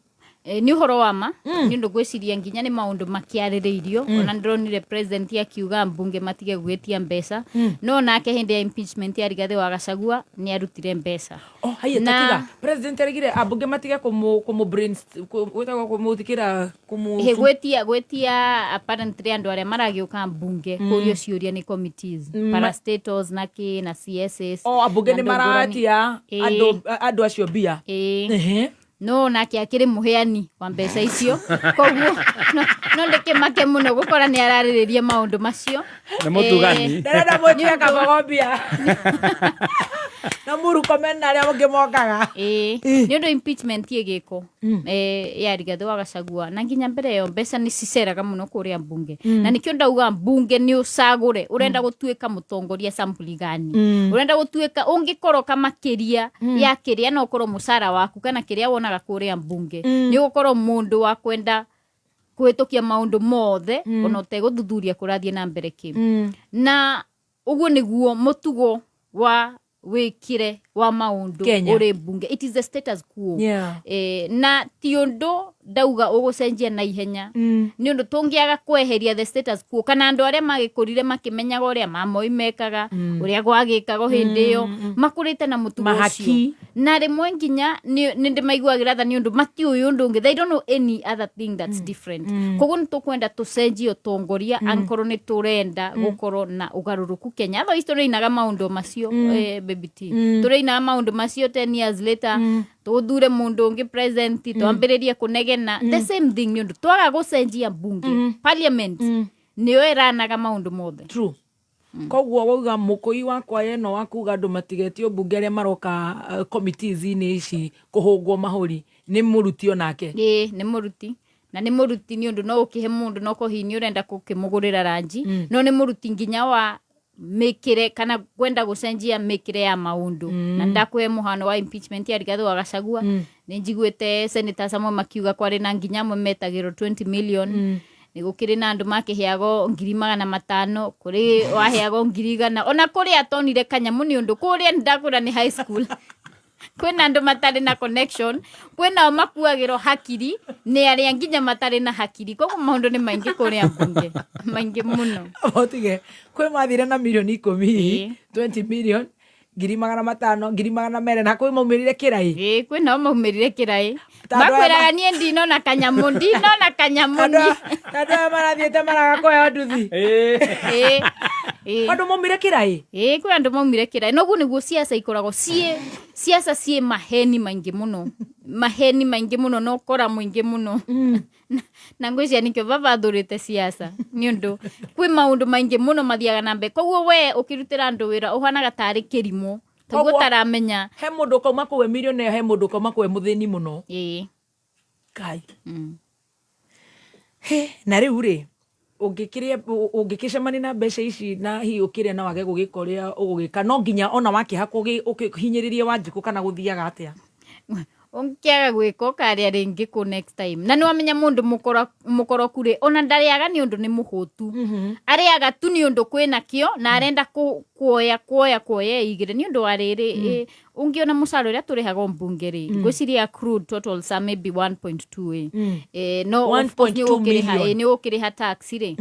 Nĩ ũhoro wa ma, nĩ ũndũ ngwĩciria nginya nĩ maũndũ makĩarĩrĩirio. Ona ndĩronire president akiuga mbunge matige gwĩtia mbeca, no nake hĩndĩ ya impeachment ya Rigathĩ wa Gachagua nĩ arutire mbeca. Oh, haiya, tatiga president aregire ambunge matige kũmũ kũmũ brain gwĩtagwo kũmũthikĩra kũmũ Ĩ, gwĩtia apparently andũ arĩa maragĩũka mbunge kũrio ciũria nĩ committees, parastatals na kĩ na CSS. O ambunge na nĩ andũ ngũrani. maratia andũ acio mbia. Ĩĩ. No nake akĩrĩ mũheani wa mbeca icio, koguo no ndĩkĩmake mũno gũkora nĩ ararĩrĩria maũndũ macio. Nĩ mũtugani. Ndarenda mwĩtie kabogo mbia na mũrukomen na arĩa ũngĩ mokaga. Ĩĩ, nĩ ũndũ impeachment ĩgĩkwo ya Rigathĩ wa Gachagua na nginya mbere ĩyo, mbeca nĩ ciceraga mũno kũrĩa mbunge. Na nĩkĩo ndauga mbunge nĩ ũcagũre ũrenda gũtuĩka mũtongoria sampuli gani, ũrenda gũtuĩka ũngĩkoroka makĩria ya kĩrĩa no ũkorwo mũcara waku kana kĩrĩa wonaga kũrĩa mbunge. Nĩ ũgũkorwo mũndũ wa kwenda kũhĩtũkia maũndũ mothe ona ũtegũthuthuria kũrathiĩ na mbere kĩ. Na ũguo nĩguo mũtugo wa wĩkĩre wa maũndũ Kenya. ũrĩ mbunge. It is the status quo. Na ti ũndũ ndauga ũgũcenjia na ihenya, nĩ ũndũ tũngĩaga kweheria the status quo kana andũ arĩa magĩkũrire makĩmenyaga ũrĩa mamoi mekaga, ũrĩa gwagĩkagwo hĩndĩ ĩyo, makũrĩte na mũtugo ũcio. Mahaki. Na rĩmwe nginya nĩ ndĩmaiguagĩra tha, nĩ ũndũ matiũĩ ũndũ ũngĩ. They don't know any other thing that's different. Koguo nĩ tũkwenda tũcenjie ũtongoria angĩkorwo nĩ tũrenda gũkorwo na ũgarũrũku Kenya. Otherwise tũrĩinaga maũndũ macio, baby T, tũrĩinaga maũndũ macio 10 years later, tũthure mũndũ ũngĩ president, twambĩrĩrie kũnegena the same thing, nĩ ũndũ twaga gũcenjia mbunge. Parliament nĩyo ĩranaga maũndũ mothe. True. Koguo wauga mũkũi wakwa ĩno wa kuga andũ matigetio mbunge arĩa maroka committees-inĩ ici kũhũngwo mahũri nĩ mũruti onake. Ĩĩ, nĩ mũruti, na nĩ mũruti nĩ ũndũ no ũkĩhe mũndũ no hihi nĩ ũrenda gũkĩmũgũrĩra ranji, no nĩ mũruti nginya wa mĩkĩre kana kwenda gũcenjia mĩkĩre ya maũndũ. Na ndakũhe mũhano wa impeachment ya Rigathĩ wa Gachagua. Nĩ njiguĩte senators amwe makiuga kwarĩ na nginya amwe metagĩrwo 20 million, nĩ gũkĩrĩ na andũ makĩheagwo 500,000, kũrĩ waheagwo 100,000, ona kũrĩ atonire kanyamũ, nĩ ũndũ kũrĩa nĩ ndakwĩra nĩ high school. Kwĩna andũ matarĩ na connection, kwĩnao makuagĩrwo hakiri nĩ arĩa nginya matarĩ na hakiri. Koguo maũndũ nĩ maingĩ kũrĩa mbunge, maingĩ mũno. Otige kwĩ mathire na milioni 10, 20 million, 500,000, 200,000, na kwĩ maumĩrire kĩraĩ. Ĩĩ, kwĩ nao maumĩrire kĩraĩ. Ta andũ aya Makwĩraga niĩ ndinona kanyamũ, ndinona kanyamũ niĩ. Ta andũ aya marathiĩte maraga kũheo nduthi. Ĩĩ, ĩĩ. Andũ maumire kĩraĩ. Ĩĩ, kwĩ andũ maumire kĩraĩ. Noguo nĩguo ciaca ikoragwo ciĩ, ciaca ciĩ maheni maingĩ mũno, maheni maingĩ mũno na ũkora mũingĩ mũno. Na ngwĩciria nĩkĩo baba athurĩte ciaca, nĩ ũndũ kwĩ maũndũ maingĩ mũno mathiaga na mbere. Koguo we ũkĩrutĩra andũ wĩra ũhanaga tarĩ kĩrimũ, toguo Koguo- ũtaramenya. He mũndũ ũkauma kũu e millionaire, he mũndũ ũkauma kũu e mũthĩni mũno. Ĩĩ. Ngai. He, na rĩu rĩ, ũngĩkĩrĩa, ũngĩkĩcemania na mbeca ici na hihi ũkĩrĩa na wage gũgĩka ũrĩa ũgũgĩka, no nginya ona wakĩhakwo ũkĩhinyĩrĩrie Wanjikũ kana gũthiaga atĩa? Ũngĩaga gwĩka ũkarĩa rĩngĩ kũ next time. Na nĩwamenya mũndũ mũkoroku rĩ, ona ndarĩaga nĩ ũndũ nĩ mũhũtu. Arĩaga tu nĩ ũndũ kwĩna kĩo na arenda kuoya, kuoya, kuoya ĩigĩre. Nĩ ũndũ wa rĩrĩ, ũngĩona mũcara ũrĩa tũrĩhagwo mbunge rĩ, ngwĩciria accrued total sa maybe 1.2 ĩ. No of course nĩ 1.2 ũgũkĩrĩha, million. nĩ ũgũkĩrĩha tax rĩ.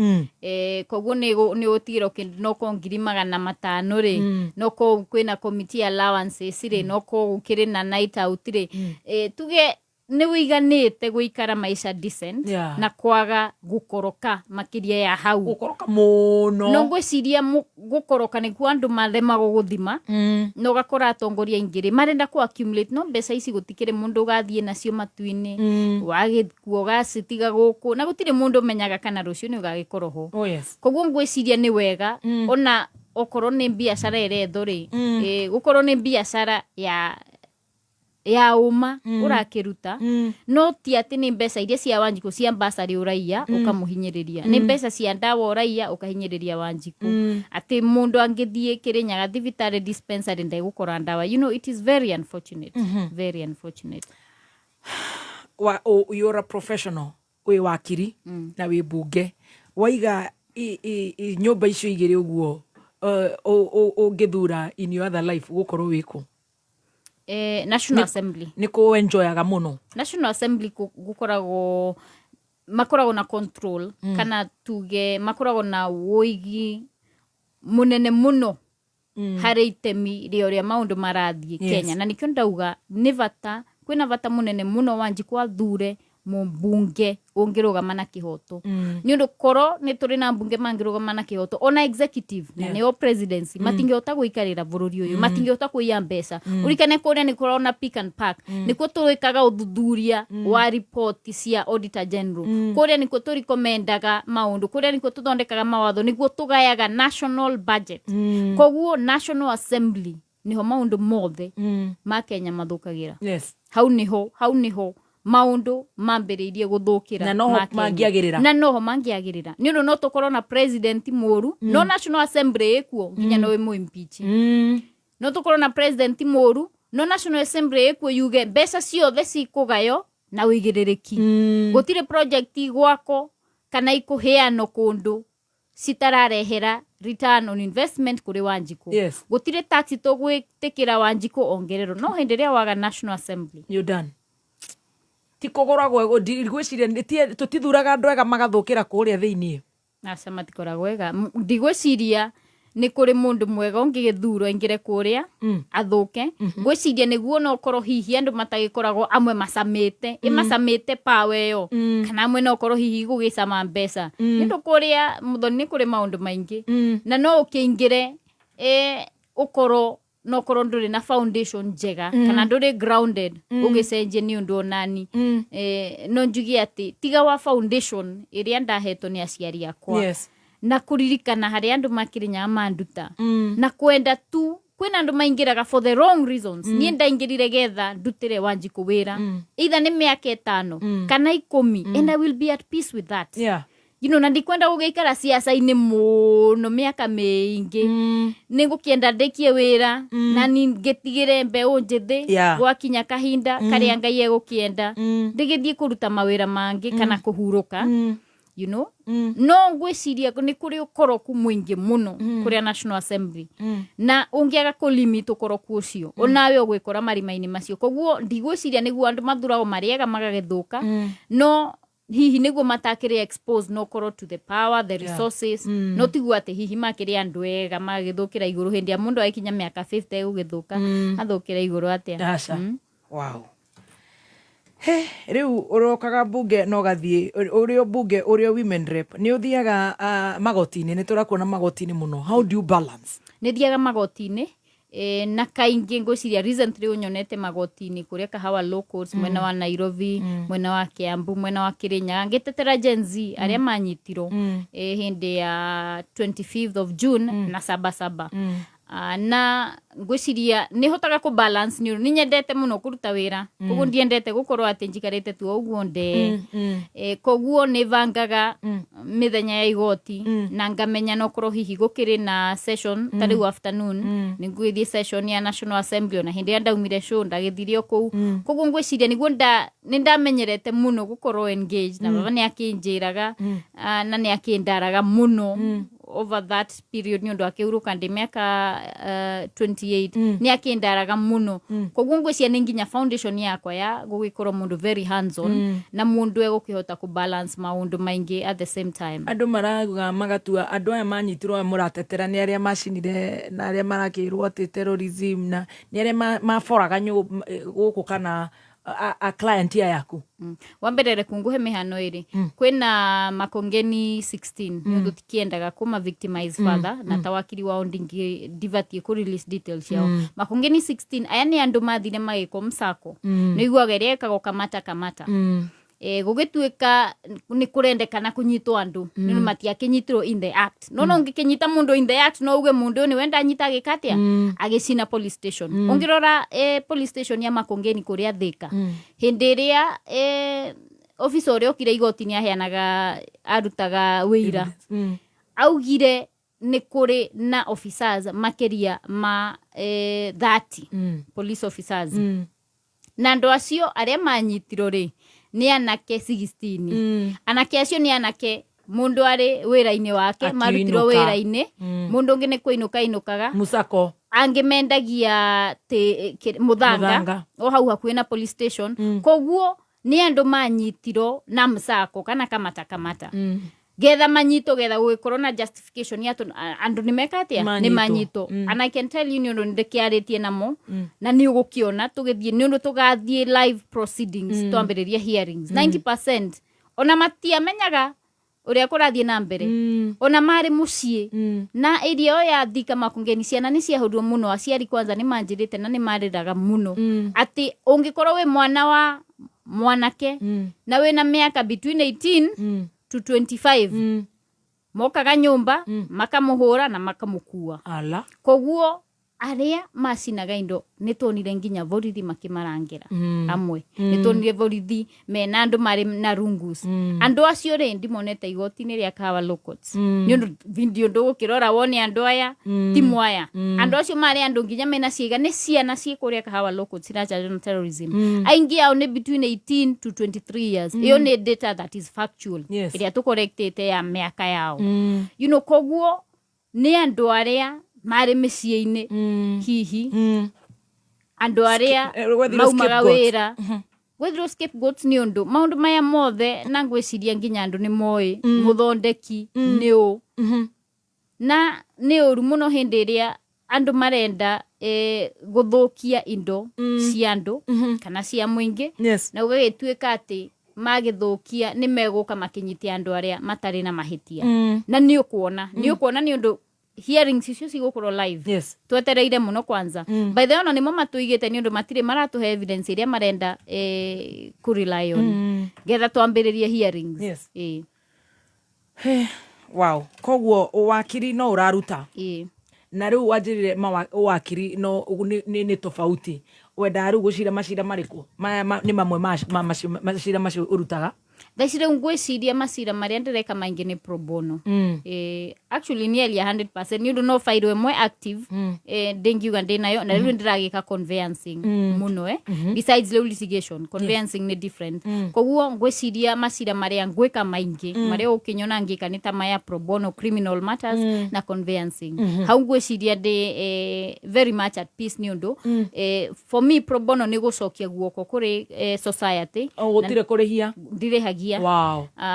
Koguo nĩ ũgũtigĩra no ko 500,000 rĩ, no ko kwĩna committee allowances rĩ, no ko gũkĩrĩ na night out rĩ. Tuge nĩ ũiganĩte gũikara maica decent na kwaga gũkoroka makĩria ya hau. Gũkoroka mũno. No ngwĩciria gũkoroka nĩkuo andũ maremagwo gũthima. Na ũgakora atongoria aingĩ rĩ marenda kũ accumulate, no mbeca ici gũtikĩrĩ mũndũ ũgathiĩ nacio matu-inĩ. Wagĩkua ũgacitiga gũkũ, na gũtirĩ mũndũ ũmenyaga kana rũciũ nĩ ũgagĩkorwo ho. Oh, yes. Koguo ngwĩciria nĩ wega, ona okorwo nĩ biacara ĩrethwo rĩ, gũkorwo nĩ biacara ya ũma ũrakĩruta, no ti atĩ nĩ mbeca iria cia Wanjikũ cia bursary ũraiya ũkamũhinyĩrĩria, nĩ mbeca cia ndawa ũraiya ũkahinyĩrĩria Wanjikũ, atĩ mũndũ angĩthiĩ Kĩrĩnyaga thibitarĩ dispensary ndegũkora ndawa. You know, it is very unfortunate. Very unfortunate. You're a professional, wĩ wakiri na wĩ mbunge, waiga nyũmba icio igĩrĩ ũguo, ũngĩthura in your other life gũkorwo wĩkũ? National Assembly. Nĩ kũ enjoyaga mũno? National Assembly gũkoragwo, makoragwo na control, kana tuge makoragwo na ũigi mũnene mũno harĩ itemi rĩa ũrĩa maũndũ marathiĩ Kenya. Na nĩkĩo ndauga nĩ bata, kwĩna bata mũnene mũno Wanjikũ athure mũmbunge ũngĩrũgama na kĩhoto. Nĩ ũndũ korwo nĩ tũrĩ na mbunge mangĩrũgama na kĩhoto, ona executive na nĩo presidency, matingĩhota gũikarĩra bũrũri ũyũ, matingĩhota kũiya mbeca. Ũririkane kũrĩa nĩ kũrona pick and pack, nĩkuo tũĩkaga ũthuthuria wa report cia auditor general, kũrĩa nĩkuo tũrikomendaga maũndũ, kũrĩa nĩkuo tũthondekaga mawatho, nĩkuo tũgayaga national budget. Koguo National Assembly nĩho maũndũ mothe ma Kenya mathũkagĩra. Hau nĩho, hau nĩho maũndũ mambĩrĩirie gũthũkĩra Na noho ma Kenya. mangĩagĩrĩra. Na noho mangĩagĩrĩra, nĩ ũndũ no tũkorwo na president mũru, no National Assembly ĩkuo nginya no ĩmũ impeach. No tũkorwo na president mũru, no National Assembly ĩkuo yuge mbeca ciothe cikũgayo na ũigĩrĩrĩki. Gũtirĩ project igwakwo kana ikũheanwo kũndũ citararehera return on investment kũrĩ Wanjikũ. Gũtirĩ tax tũgwĩtĩkĩra Wanjikũ ongererwo. No hĩndĩ ĩrĩa waga National Assembly, You done. Ti kũgũragwo, ndigwĩciria tũtithuraga andũ ega magathũkĩra kũrĩa thĩiniĩ. Aca, matikoragwo ega. Ndigwĩciria nĩ kũrĩ mũndũ mwega ũngĩgĩthurwo aingĩre kũrĩa athũke. Ngwĩciria nĩguo no ũkorwo hihi andũ matagĩkoragwo amwe macamĩte, ĩmacamĩte power ĩyo, kana amwe no ũkorwo hihi gũgĩcama mbeca. Nĩ ũndũ kũrĩa Mũthoni nĩ kũrĩ maũndũ maingĩ, na no ũkĩingĩre, ũkorwo no ũkorwo ndũrĩ na foundation njega, kana ndũrĩ grounded, ũgĩcenjie nĩ ũndũ onani. No njuge atĩ tiga wa foundation ĩrĩa ndahetwo nĩ aciari akwa, na kũririkana harĩa andũ makĩrĩnyaga manduta, na kwenda tu, kwĩna andũ maingĩraga for the wrong reasons. Niĩ ndaingĩrire getha ndutĩre Wanjikũ wĩra, either nĩ mĩaka 5 kana 10, and I will be at peace with that. Na ndikwenda gũgĩikara ciaca-inĩ mũno mĩaka mĩingĩ. Nĩ ngũkĩenda ndĩkie wĩra na ngĩtigĩre mbeũ njĩthĩ gwakinya kahinda karĩa Ngai egũkĩenda, ndĩgĩthiĩ kũruta mawĩra mangĩ kana kũhurũka. You know, no ngwĩciria nĩ kũrĩ ũkoroku mũingĩ mũno kũrĩa National Assembly, na ũngĩaga kũ limit ũkoroku ũcio, onawe ũgwĩkora marima-inĩ macio. Koguo ndigwĩciria nĩguo andũ mathuragwo marĩega magagĩthũka, no hihi nĩguo matakĩrĩ expose no korwo to the power, the resources. No tiguo atĩ hihi makĩrĩ andũ ega magagĩthũkĩra igũrũ. Hĩndĩ ya mũndũ agĩkinya mĩaka 50 egũgĩthũka, athũkĩra igũrũ atĩa? Aca. Wow. He, rĩu ũrokaga mbunge na ũgathiĩ ũrĩ o mbunge, ũrĩ o women rep, nĩ ũthiaga magoti-inĩ, nĩ tũrakuona magoti-inĩ mũno. How do you balance? Nĩ thiaga magoti-inĩ, na kaingĩ ngwĩciria recently ũnyonete magoti-inĩ kũrĩa Kahawa Law Courts, mwena wa Nairobi, mwena wa Kiambu, mwena wa Kirinyaga, ngĩtetera Gen Z arĩa manyitirwo hĩndĩ ya 25th of June na Saba Saba. Na ngwĩciria nĩ hotaga kũ balance nĩ ũndũ nĩ nyendete mũno kũruta wĩra, koguo ndiendete gũkorwo atĩ njikarĩte tu o ũguo nde. Koguo nĩ bangaga mĩthenya ya igoti na ngamenya nokorwo hihi gũkĩrĩ na session ta rĩu afternoon nĩ ngũgĩthiĩ session ya National Assembly. Ona hĩndĩ ĩrĩa ndaumire show ndagĩthire o kũu. Koguo ngwĩciria nĩguo nĩ ndamenyerete mũno gũkorwo engaged, na baba nĩ akĩnjĩraga, na nĩ akĩndaraga mũno over that period nĩ ũndũ akĩhurũka ndĩ mĩaka 28. Nĩ akĩndaraga mũno. Koguo ngwĩciria nĩ nginya foundation yakwa ya gũgĩkorwo mũndũ very hands on na mũndũ egũkĩhota kũ balance maũndũ maingĩ at the same time. Andũ marauga magatua andũ aya manyitirwo, aya mũratetera, nĩ arĩa macinire na arĩa marakĩrwo atĩ terrorism, na nĩ arĩa maboraga gũkũ kana a client aya yaku. Wa mbere, reke nguhe mĩhano ĩrĩ. Kwĩna Makongeni 16, nĩ ũndũ tikĩendaga kũma victimize further, na ta wakiri wao ndibatiĩ kũ release details ciao. Makongeni 16 aya nĩ andũ mathire magĩkwo msako, nĩ iguaga ĩrĩa ĩkagwo kamata kamata. Gũgĩtuĩka nĩ kũrendekana kũnyitwo andũ, nĩ mm. matiakĩnyitirwo in the act. No ũngĩkĩnyita mũndũ in the act, no uge mũndũ ũyũ nĩwe ndanyita agĩka atĩa, agĩcina police station. Ũngĩrora police station ya Makongeni kũrĩa Thĩka, hĩndĩ ĩrĩa officer ũrĩa okire igoti-inĩ aheanaga, arutaga wĩira, augire nĩ kũrĩ na officers makĩria ma 30 police officers, na andũ acio arĩa manyitirwo rĩ nĩ anake 16. Anake acio nĩ anake mũndũ arĩ wĩra-inĩ wake marutirwo Akĩinũka. wĩra-inĩ, mũndũ ũngĩ nĩ kũinũka inũkaga musako, angĩ mendagia mũthanga, Mũthanga. o hau hakuhĩ na police station. Koguo nĩ andũ manyitirwo na msako kana kamata kamata, getha manyitwo, getha gũgĩkorwo na justification ya atĩ andũ nĩ meka atĩa, nĩ Manyitwo. manyitwo. And I can tell you, nĩ ũndũ nĩ ndĩkĩarĩtie namo, na nĩ ũgũkĩona tũgĩthiĩ, nĩ ũndũ tũgathiĩ live proceedings, twambĩrĩria hearings, 90% ona matiamenyaga ũrĩa kũrathiĩ na mbere, ona marĩ mũciĩ. Na area ĩyo ya Thika Makongeni, ciana nĩ ciahũrirwo mũno. Aciari kwanza nĩ manjĩrĩte na nĩ marĩraga mũno atĩ ũngĩkorwo wĩ mwana wa mwanake na wĩna mĩaka between 18 to 25, mokaga nyũmba makamũhũra na makamũkua. Ala. Koguo arĩa macinaga indo nĩ tuonire nginya borithi makĩmarangĩra amwe. Nĩ tuonire borithi mena andũ marĩ na rungus. Andũ acio rĩ, ndimonete igoti-inĩ rĩa Kahawa Law Courts, nĩ ũndũ video ndũgũkĩrora wone andũ aya timu aya. Andũ acio marĩ andũ nginya mena ciĩga, nĩ ciana ciĩ kũrĩa Kahawa Law Courts ciracharged na terrorism. Aingĩ ao nĩ between 18 to 23 years. Ĩyo nĩ data that is factual ĩrĩa tũkorektĩte ya mĩaka yao. Koguo nĩ andũ arĩa marĩ mĩciĩ-inĩ, hihi andũ arĩa Gwethirwo maumaga scapegoats. Wĩra gwethirwo scapegoats nĩ ũndũ maũndũ maya mothe, na ngwĩciria nginya andũ nĩ moĩ mũthondeki nĩ ũ, na nĩ ũru mũno hĩndĩ ĩrĩa andũ marenda gũthũkia indo cia andũ kana cia mũingĩ, na gũgagĩtuĩka atĩ magĩthũkia nĩ megũka makĩnyitia andũ arĩa matarĩ na mahĩtia. Na nĩ ũkuona, nĩ ũkuona nĩ ũndũ hearings icio cigũkorwo live. Twetereire mũno kwanza. By the way, ona nĩmo matũigĩte nĩ ũndũ matirĩ maratũhe evidence ĩrĩa marenda kũ rely on getha twambĩrĩrie hearings. Wow, koguo wakiri no ũraruta? Ĩĩ. Na rĩu wanjĩrire wakiri no nĩ tofauti, wendaga rĩu gũcira macira marĩkũ maya nĩ mamwe ma macira macio ũrutaga? Thaa ici rĩu ngwĩciria macira marĩa ndĩreka maingĩ nĩ pro bono. Actually nearly 100% nĩ ũndũ no fairo ĩmwe active ndĩngiuga ndĩnayo, na rĩu ndĩragĩka conveyancing mũno, besides rĩu litigation, conveyancing nĩ different. Koguo ngwĩciria macira marĩa ngwĩka maingĩ, marĩa ũkĩnyona ngĩka, nĩ ta maya pro bono criminal matters na conveyancing. Hau ngwĩciria ndĩ very much at peace, nĩ ũndũ for me pro bono nĩ gũcokia guoko kũrĩ society. O gũtirĩ kũrĩhia? Ndirĩhagia.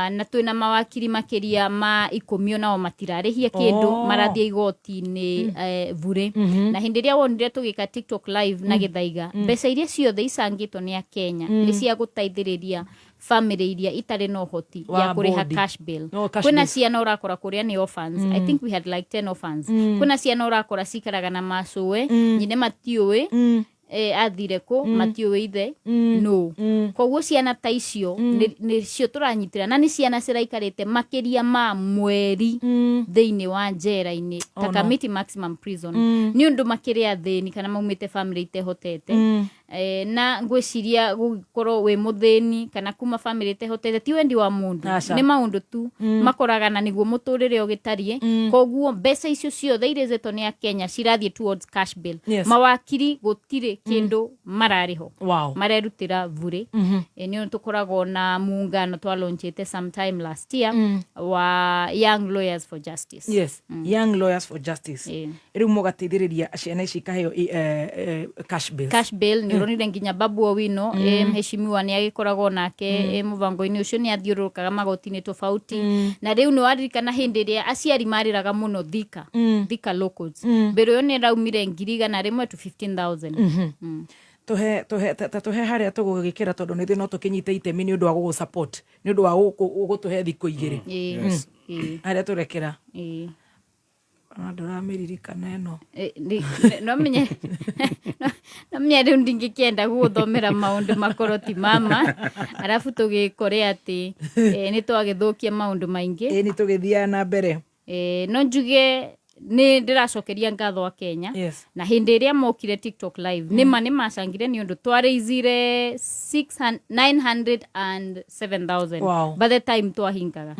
Na twĩna mawakiri makĩria ma 10, onao matirarĩhia kĩndũ. Marathiĩ igoti-inĩ bure. Na hĩndĩ ĩrĩa wonire tũgĩka TikTok live na gĩthaiga, mbeca iria ciothe icangĩtwo nĩ akenya nĩ cia gũteithĩrĩria family iria itarĩ na ũhoti wa ya kũrĩha bodi. Cash bail. No, cash Kwĩna bail. ciana ũrakora kũrĩa nĩ orphans. I think we had like 10 orphans. Kwĩna ciana ũrakora cikaraga na macũwe, nyine matiũĩ athire kũ, matiũĩ ithe no. Koguo ciana ta icio nĩcio tũranyitĩra, na nĩ ciana ciraikarĩte makĩria ma mweri thĩinĩ wa njera-inĩ Oh, ta no. Kamiti Maximum Prison, nĩ ũndũ makĩrĩ athĩni kana maumĩte family itehotete. Na ngwĩciria gũkorwo wĩ mũthĩni kana kuma family ĩtehotete ti wendi wa mũndũ. Aca. Nĩ maũndũ tu makoraga na nĩguo mũtũrĩre ũgĩtariĩ. Koguo mbeca icio ciothe irĩzetwo nĩ akenya cirathiĩ towards cash bail. Mawakiri gũtirĩ kĩndũ mararĩho. Marerutĩra bure. Nĩ ũndũ tũkoragwo na muungano twalaunchĩte sometime last year wa Young Lawyers for Justice. Yes, Young Lawyers for Justice. Rĩu mũgateithĩrĩria ciana ici ikaheo cash bills. Cash bail. Nĩ ũronire nginya Babu Owino, mheshimiwa, nĩ agĩkoragwo nake mũbango-inĩ ũcio, nĩ athiũrũrũkaga magoti-inĩ tofauti. Na rĩu nĩ waririkana hĩndĩ ĩrĩa aciari marĩraga mũno Thika, Thika locals, mbere ĩyo nĩ ĩraumire 100,000 to 15,000. Tuhe tuhe ta tuhe harĩa tũgũgĩkĩra, tondũ nĩ ithuĩ no tũkĩnyite itemi nĩ ũndũ wa gũgũ support, nĩ ũndũ wa gũtũhe thikũ 2. Yes. Harĩa tũrekĩra. Ona ndũramĩririkana ĩno. No menye rĩu ndingĩkĩenda gũgũthomera maũndũ makorwo ti mama, arabu tũgĩkore atĩ nĩ twagĩthũkia maũndũ maingĩ. Ĩ, nĩ tũgĩthiaga na mbere. No njuge nĩ ndĩracokeria ngatho a Kenya. Na hĩndĩ ĩrĩa mokire TikTok live, nĩma nĩ macangire, nĩ ũndũ twarĩizire 907,000 by the time twahingaga.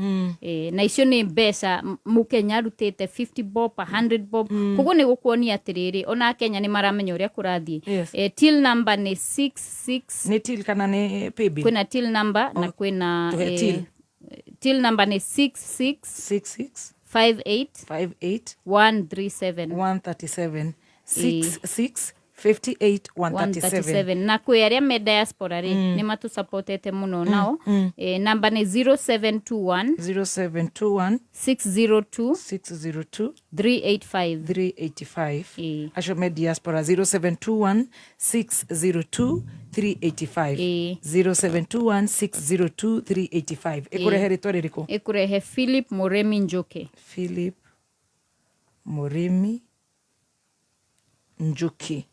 Na icio nĩ mbeca mũkenya arutĩte 50 bob, 100 bob. Koguo nĩ gũkuonia atĩrĩrĩ, ona Kenya nĩ maramenya ũrĩa kũrathiĩ. Till number nĩ 66. Nĩ till kana nĩ paybill? Kwĩna till number na kwĩna Tũhe till. Till number nĩ 66 66 58 58 137. 137. 66 58 137. 137. Na kwĩ arĩa me diaspora rĩ, nĩ matũsupportete mũno nao. Namba nĩ 0721 0721 602 602 385. 385. Acio me diaspora, 0721 602 385, 0721 602 385. Ĩkũrehe rĩtwa rĩrĩkũ? Ĩkũrehe Philip Mũremi Njuki. Philip Mũrĩmi Njuki,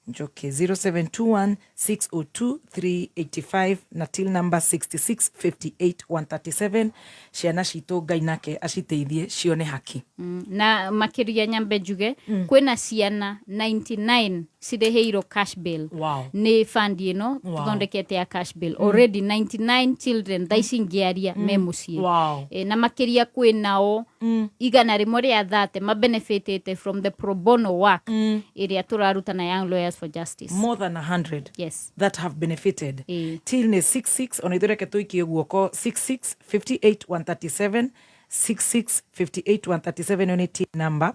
Njuki, 0721 602 385 na till number 66 58 137. Ciana citũ, Ngai nake aciteithie cione haki. Na makĩria nyambe njuge kwĩna ciana 99 cirĩhĩirwo cash bail nĩ fund ĩno tũthondekete ya cash bail. Already 99 children thaa ici ngĩaria me mũciĩ. Na makĩria kwĩ nao 130 mabenefitĩte from the pro bono work ĩrĩa tũraruta na Young Lawyers for Justice. More than 100 Yes. that have benefited. Till nĩ 66, ona ithuĩ reke tũikie guoko, 66 58 137, 66 58 137. Ĩyo nĩ till number.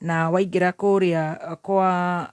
Na waingĩra kũrĩa kwa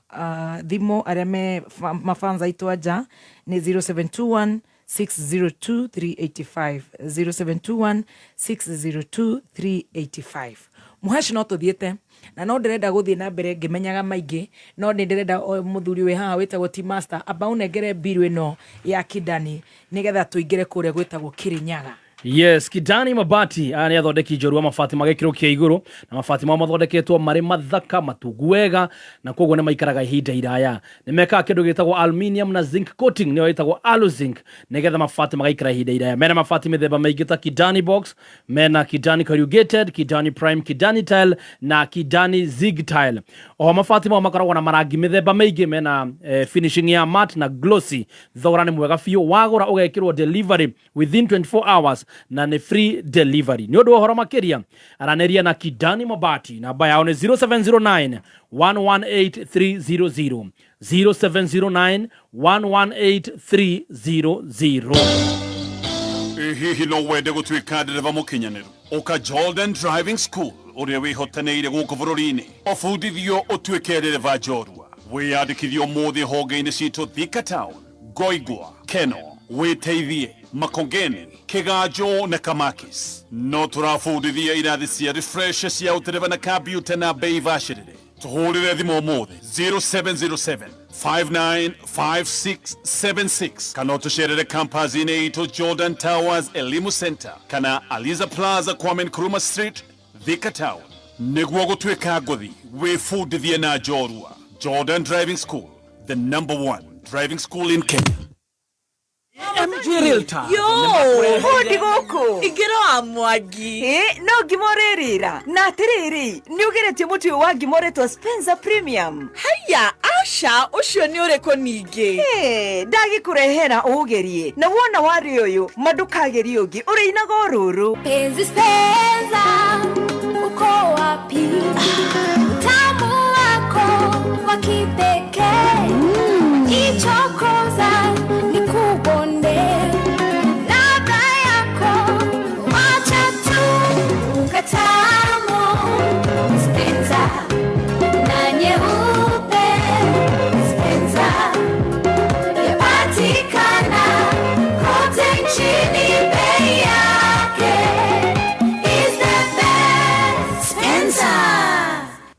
thimũ, arĩa me mafans aitũ anja nĩ 0721 602 385, 0721 602 385. Mũhaci, no tũthiĩte na no ndĩrenda gũthiĩ na mbere ngĩmenyaga maingĩ, no nĩ ndĩrenda mũthuri wĩ haha wĩtagwo T Master amba ũnengere mbiru ĩno ya Kidani nĩgetha tũingĩre kũrĩa gwĩtagwo Kĩrĩnyaga. Yes, Kidani Mabati aya nĩ athondeki njorua mabati ma gĩkĩro kĩa igũrũ, na mabati mao mathondeketwo marĩ mathaka matungu wega, na koguo nĩ maikaraga ihinda iraya. Nĩ mekaga kĩndũ gĩtagwo aluminium na zinc coating, nĩyo ĩtagwo aluzinc, nĩgetha mabati magaikara ihinda iraya. Mena mabati mĩthemba mĩingĩ ta Kidani box, mena Kidani corrugated, Kidani prime, Kidani tile na Kidani zig tile. Oho mabati mao makoragwo na marangi mĩthemba mĩingĩ, mena finishing ya matte na glossy. Thogora nĩ mwega biũ, wagũra ũgekĩrwo delivery within 24 hours na nĩ free delivery. Nĩ ũndũ wa ũhoro makĩria aranĩria na Kidani Mabati, namba yao nĩ 0709 118 300, 0709 118 300. Hihi no wende gũtuĩka ndereba mũkinyanĩru? Ũka Jordan Driving School, ũrĩa wĩhotanĩire gũkũ bũrũri-inĩ, ũbundithio ũtuĩke ndereba njorua. Wĩyandĩkithio ũmũthĩ honge-inĩ citũ Thika Town, Ngoingwa, Keno, Wĩteithie, Makongeni, Kĩganjo na Kamakis. No tũrabundithia irathi cia refresh cia ũtereba na kambiuta na bei bacĩrĩre. Tũhũrĩre thimũ ũmũthĩ 0707 595676 kana ũtũcerere campus-inĩ itũ Jordan Towers Elimu Center kana Aliza Plaza, Kwame Nkrumah Street, Thika Town. Nĩguo gũtuĩka ngũthi, wĩbundithie na njorua. Jordan Driving School, the number one driving school in Kenya. MG Realtor. Yo, hodi gũkũ. Ingĩra wa Mwangi. Ĩ, no ngima ũrĩrĩra. Na atĩrĩrĩ, nĩ ũgeretie mũtu ũyũ wa ngima ũretwo Spencer Premium? Haiya, aca, ũcio nĩ ũrĩkũ ningĩ? Ĩ, ndagĩkũrehera ũũgerie. Na wona warĩ ũyũ, ma ndũkagerie ũngĩ, ũrĩinaga o rũrũ. Penzi Spencer, uko wapi? Utamu wako wa kipekee, ichokoza nikubonde, ladha yako wacha tu ukatamu. Spencer na nyeupe, Spencer yapatikana kote nchini, bei yake is the best. Spencer.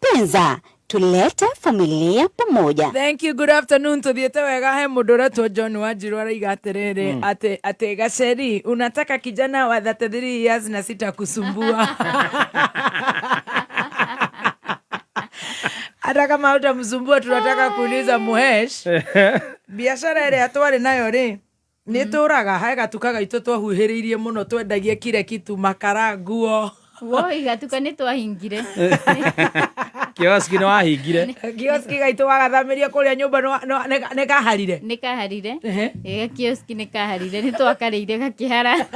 Penza, tulete familia pamoja. Thank you, good afternoon. Tuthiĩte wega. He mũndũ ũretwo John Wanjiru araiga atĩrĩrĩ, atĩ Gaceri, unataka kijana wa 33 years na sitakusumbua. Hata kama utamsumbua. Tunataka kuuliza Muhesh, biashara ĩrĩa twarĩ nayo rĩ, nĩ tũraga he gatuka gaitũ twahuhĩrĩirie mũno, twendagia kire kitu, makara, nguo. Woi, gatuka nĩ twahingire. Kioski nĩ wahingire. Kioski gaitũ wagathamĩria kũrĩa nyũmba nĩ kaharire. Nĩ kaharire. Ĩ, kioski nĩ kaharire, nĩ twakarĩire gakĩhara.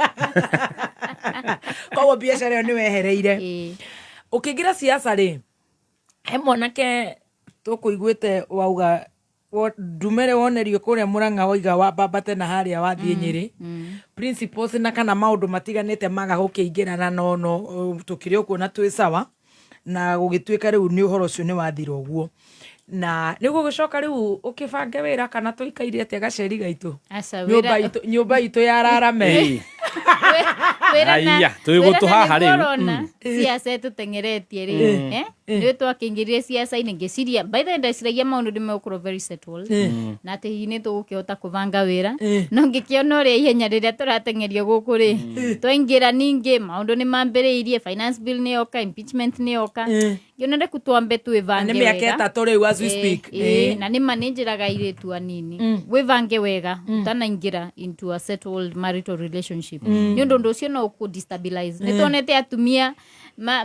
Koguo biacara ĩyo nĩ wehereire ũkĩingĩra siasa rĩ, he mwanake tũkũiguĩte wauga ndumere wonerio kũrĩa Mũrang'a, waiga wambambate na harĩa wathiĩ Nyĩrĩ, principles na kana maũndũ matiganĩte maga gũkĩingĩrana, no tũkĩrĩ ũkuona twĩ sawa na gũgĩtuĩka rĩu nĩ ũhoro ũcio nĩ wathira ũguo, na nĩ gũgĩcoka rĩu ũkĩbange wĩra kana tũikaire atĩa, gaceri gaitũ? Aca, nyũmba nyũmba itũ ya rarame. Wĩra na Aya, twĩ wĩra gũtũ na haha nĩguo rĩu. ũrona ciaca ĩtũteng'eretie rĩ, nĩ twakĩingĩrire ciaca-inĩ, ngĩciria, by the way, ndeciragia maũndũ nĩ megũkorwo very settled na atĩ hihi nĩ tũgũkĩhota kũbanga wĩra, no ngĩkĩona ũrĩa ihenya rĩrĩa tũrateng'erio gũkũ rĩ, twaingĩra ningĩ maũndũ nĩ mambĩrĩirie, finance bill nĩ yoka, impeachment nĩ yoka, ngĩona reku twambe twĩbange Na nĩ mĩaka wega. 3 rĩu as we speak. Na nĩ ma nĩ njĩraga airĩtu anini, wĩbange wega ũtanaingĩra into a settled marital relationship, nĩ ũndũ ũndũ ũcio no ũkũ destabilize. Nĩ tuonete atumia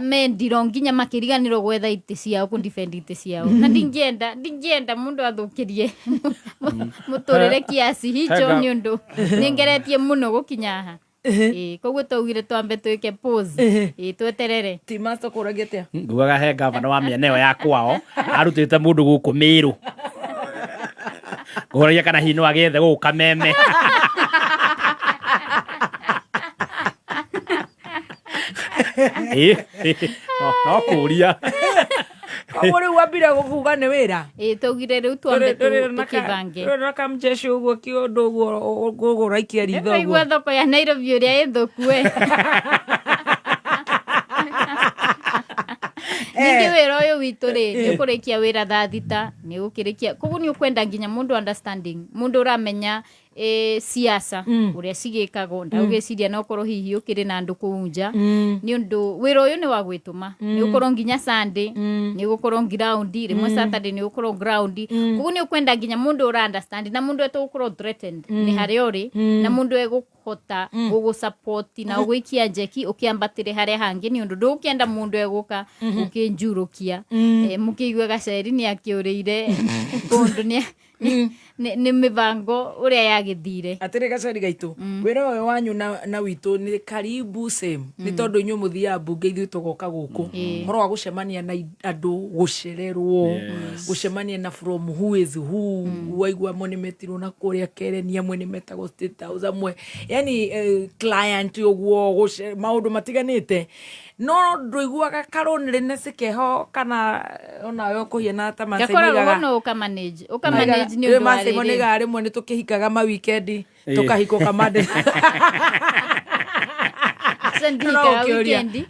mendiro nginya makĩriganĩrwo gwetha itĩ ciao, kũ defend itĩ ciao, na ndingĩenda mũndũ athũkĩrie mũtũrĩre kiasi hicho, nĩ ũndũ nĩ ngeretie mũno gũkinya haha. Koguo twaugire twambe twĩke pause. Tweterere. Timasto kũragia atĩa? Ngugaga he gavana wa mĩena ĩyo ya kwao arutĩte mũndũ gũkũ Mĩrũ, ngũragia kana hihi no agĩethe gũkũ Kameme. No kũria. Koguo rĩu wambire gũkuga nĩ wĩra. Ĩ, twaugire rĩu twambe tũkĩbange. Rũrĩ na kamjeshi ũguo kĩũndũ ũguo ũguo ũraikia ritho Nĩtwaigua ũguo. Thoko ya Nairobi ũrĩa ĩthũku we. Ningĩ wĩra ũyũ witũ rĩ, nĩ ũkũrĩkia wĩra thaa 6, nĩ ũgũkĩrĩkia, koguo nĩ ũkwenda nginya mũndũ understanding, mũndũ ũramenya. Siasa uria cigikagwo ndagwiciria no korwo hihi ukiri na andu kuu nja ni undu wira uyu ni wa gwituma ni ukorwo nginya Sunday ni gukorwo ground rimwe Saturday ni gukorwo ground koguo ni ukwenda nginya mundu ura understand na mundu etugukorwo threatened ni haria uri na mundu eguhota gugusupport na ugwikia njeki ukiambatire haria hangi ni undu ndukienda mundu eguka ukinjurukia. Mukiigua gaceri ni akiurire kundu ni mibango uria yagithire atiri gaceri gaitu wira uyu wanyu na witu ni karibu same ni tondu inyu muthia mbunge ithuĩ tugoka guku horo wa gucemania na andu gucererwo gucemania na from who is who waigua amwe ni metirwo na kuria kereni amwe ni metagwo State House amwe yani client uguo maundu matiganite no nduiguaga karonere keho kana onawe ukuhiana ta gakoragwo no ukamanage ukamanage ni undu wa riri niga rimwe ni tukihikaga ma weekend tukahiko kamande ndika weekend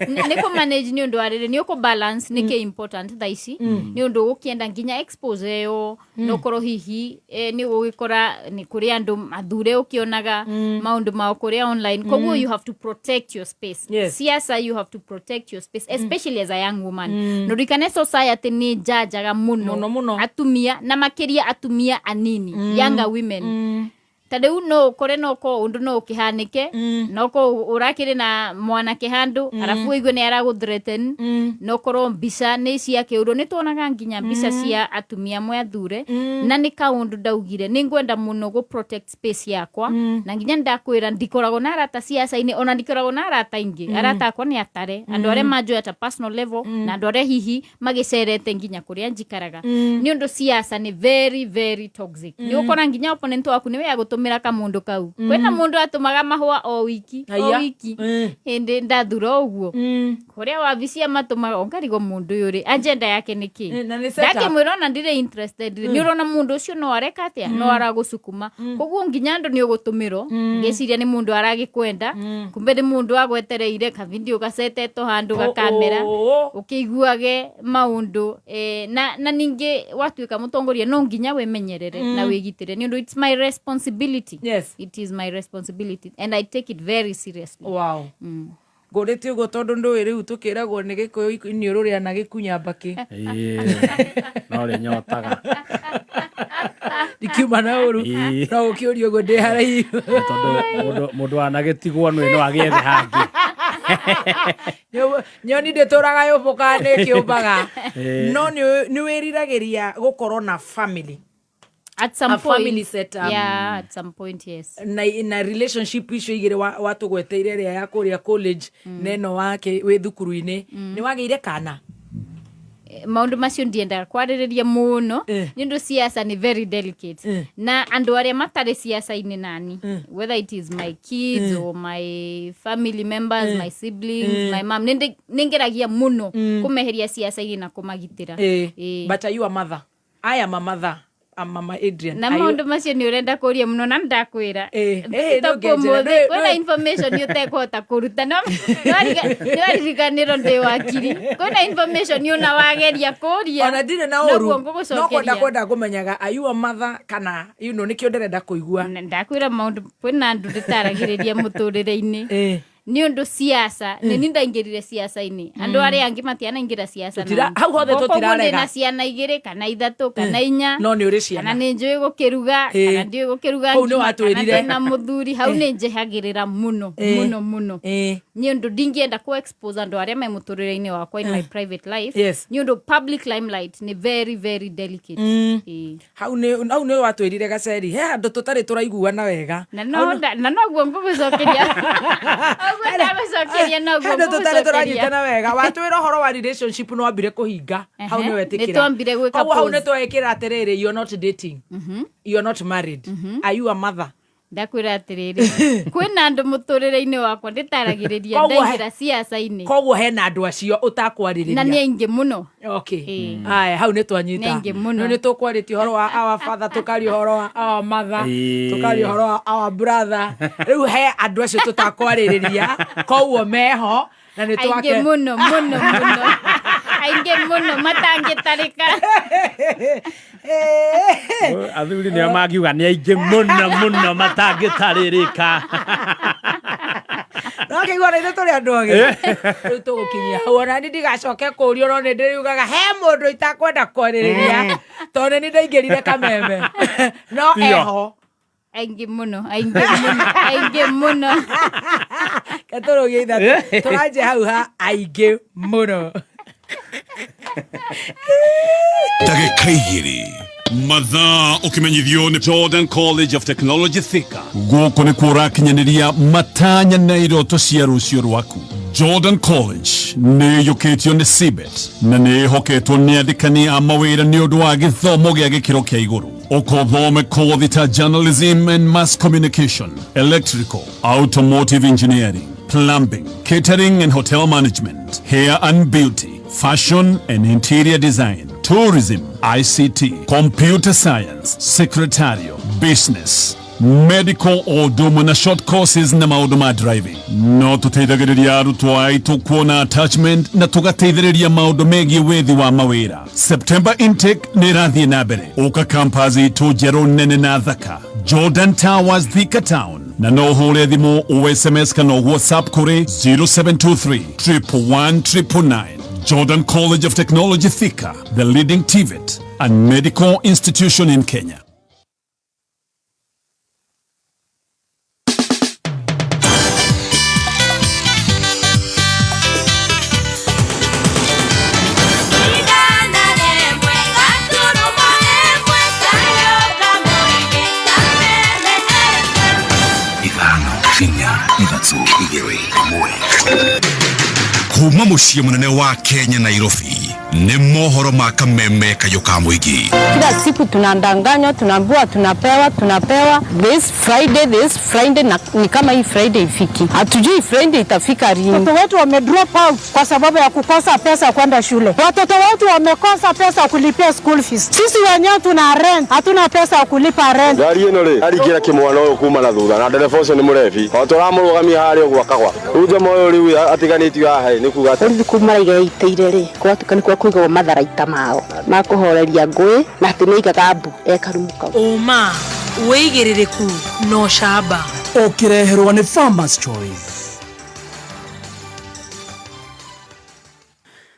no ni ku manage ni undu wa riri ni uku balance ni ke important tha ici ni undu gukienda nginya expose yo no korwo hihi ni gugikora ni kuri andu mathure ukionaga maundu mao kuria online koguo you have to protect your space. Siasa you have to protect your space especially as a young woman. No rikane society ni jajaga muno atumia na makiria atumia anini younger women. Tadeu no kore no ko undu no ukihanike no ko urakire na mwanake handu arafu igue ni araguthreaten no korwo mbica ni cia kiuru ni tuonaga nginya mbica cia atumia mwe athure na ni kaundu ndaugire ni ngwenda muno go protect space yakwa na nginya ndakwira ndikoragwo na arata ciaca-ini ona ndikoragwo na arata ingi arata akwa ni atare andu aria manjũĩ at a personal level na andu aria hihi magicerete nginya kuria njikaraga ni undu ciaca ni very very toxic ni ukora nginya opponent waku niwe agutumira kamundu kau kwina mundu atumaga mahua o wiki o wiki hindi ndathura uguo kuria wabici amatumaga ongarigo mundu uyu ri agenda yake niki ndakimwira ona ndire interested ni urona mundu ucio no areka atia no aragucukuma koguo nginya andu ni ugutumirwo ngeciria ni mundu aragikwenda kumbe ni mundu agwetereire ka video gacetetwo handu ga kamera ukiguage maundu na ningi watuika mutongoria no nginya wimenyerere na wigitire ni undu it's my responsibility. Yes. It is my responsibility and I take it very seriously. Wow. Ngorete ugo tondu ndui riu tukiragwo ni gikuyu iniuru ria na gikunya mbaki. No ri nyotaga. Ndikiuma na uru no ukiurio ugo ndi haraihu. Tondu mundu anagitigwo nwi no agiethe hangi. Nyoni ndituraga yumbuka ni kiumbaga. No ni wiriragiria gukorwo na family. At some a point, family setup. Yeah, at some point, yes. Na relationship icio igire watugweteire ria ya kuria college neno wake wi thukuru-ini ni wageire kana maundu macio ndiendaga kwarĩrĩria mũno nĩ ũndũ siasa ni very delicate na andũ arĩa matarĩ siasa-inĩ nani whether it is my kids or my family members my siblings my mom nĩngeragia mũno kũmeheria siasa-inĩ na kũmagitĩra. But are you a mother? I am a mother. Mama Adrian. Na maundu macio ni urenda kuria muno na ndakwira. Kwina information utekũhota kũruta no nĩwaririganĩrwo ndĩ wakiri. Kwina information una wageria kũria. Ona ndirĩ na ũru. No kwenda kũmenyaga are you a mother kana you know nĩkĩo ndĩrenda kũigua. Ndakwira maundu kwina andũ ndĩtaragĩrĩria mũtũrĩre-inĩ. Ni undu siasa ni ndaingirire siasa-ini andu aria angi matianaingira siasa na hau hothe tutirarega na ciana igiri kana ithatu kana inya no ni uri ciana kana ni njui gukiruga kana ndiui gukiruga hau ni watwirire na muthuri hau ni njehagirira muno muno muno ni undu ndingienda ku expose andu aria me muturire-ini wakwa in my private life ni undu public limelight ni very very delicate. Hau ni watwirire gaceri he andu tutari turaiguana wega na no na noguo ngugucokeria Hando tutari turanyitana wega watwira horo wa relationship no wambire kuhinga hau ni wetikira ni twambire gwika hau ni twekira atiriri you are not dating you are not married are you a mother ndakwira atiriri kwina andu muturire-ini wakwa nditaragiriria ndaingira siasa-ini koguo hena andu acio utakwaririria na ni aingi muno. Okay. Aya hau ni twanyita no ni tukwaritie horo wa our father tukaria horo wa our mother tukaria horo wa our brother riu he andu acio tutakwaririria koguo meho na ni twake aingi muno muno muno. Aingĩ mũno matangĩtarĩka. Athuri nĩo mangiuga nĩ aingĩ mũno mũno matangĩtarĩrĩka. No kĩigua na ithuĩ tũrĩ andũ ogĩ. Rĩu tũgũkinyia hau ona niĩ ndigacoke kũũrio no nĩ ndĩriugaga he mũndũ itakwenda kwarĩrĩria tondũ nĩ ndaingĩrire kameme no Biũ. eho. Aingĩ mũno, aingĩ mũno, aingĩ mũno. Ketũrũgie ithatũ tũranjia hau ha aingĩ mũno. Ndagĩka igĩrĩ mathaa ũkĩmenyithio nĩ Jordan College of Technology Thika. Gũkũ nĩkuo ũrakinyanĩria matanya na iroto cia rũciũ rwaku. Jordan College nĩ ĩiyũkĩtio nĩ CBET na nĩ ĩhoketwo nĩ andĩkani a mawĩra nĩ ũndũ wa gĩthomo gĩa gĩkĩro kĩa igũrũ. Ũkothome kothi ta journalism and mass communication, electrical, automotive engineering, plumbing, catering and hotel management, hair and beauty, fashion and interior design, tourism, ICT, computer science, secretarial, business, medical o ũndũ ũmwe na short courses na maũndũ ma driving. No tũteithagĩrĩria arutwo aitũ kuona attachment na tũgateithĩrĩria maũndũ megiĩ wethi wa mawĩra. September intake nĩ ĩrathiĩ na mbere. Ũka campus itũ njerũ nene na thaka, Jordan Towers, Thika Town, na no ũhũre thimũ o SMS kana WhatsApp kũrĩ 0723 111 999. Jordan College of Technology Thika, the leading TVET and medical institution in Kenya. Ithano, inya, ithatũ, igĩrĩ, ĩmwe. Kuma mũciĩ mũnene wa Kenya, Nairobi, nĩ mohoro ma kameme kayũ ka mũingĩ. Kila siku tunadanganywa, tunaambiwa tunapewa, tunapewa this Friday, this Friday, na ni kama hii Friday ifiki. Hatujui Friday itafika lini. Watoto wetu wame drop out kwa sababu ya kukosa pesa kwenda shule. Watoto wetu wamekosa pesa kulipia school fees. Sisi wenyewe tuna rent, hatuna pesa ya kulipa rent. Ngari ĩno rĩ aringĩra kĩmwana ũyũ kuma na thutha na ndereba ũcio nĩ mũrebi o tũramũrũgamia harĩa ũguo akagwa rĩu njama ũyũ rĩu atiganĩtio haha ĩ, nĩ kuga atĩ Borithi kuu maraigaitĩire rĩ kũratuĩka nĩkuo kũigagwo matharaita mao ma kũhoreria ngũĩ na atĩ nĩ aigaga mbu ekarumu kau. Ũma, wĩigĩrĩrĩku na ũcamba. Ũkĩreherwo nĩ Farmers Choice.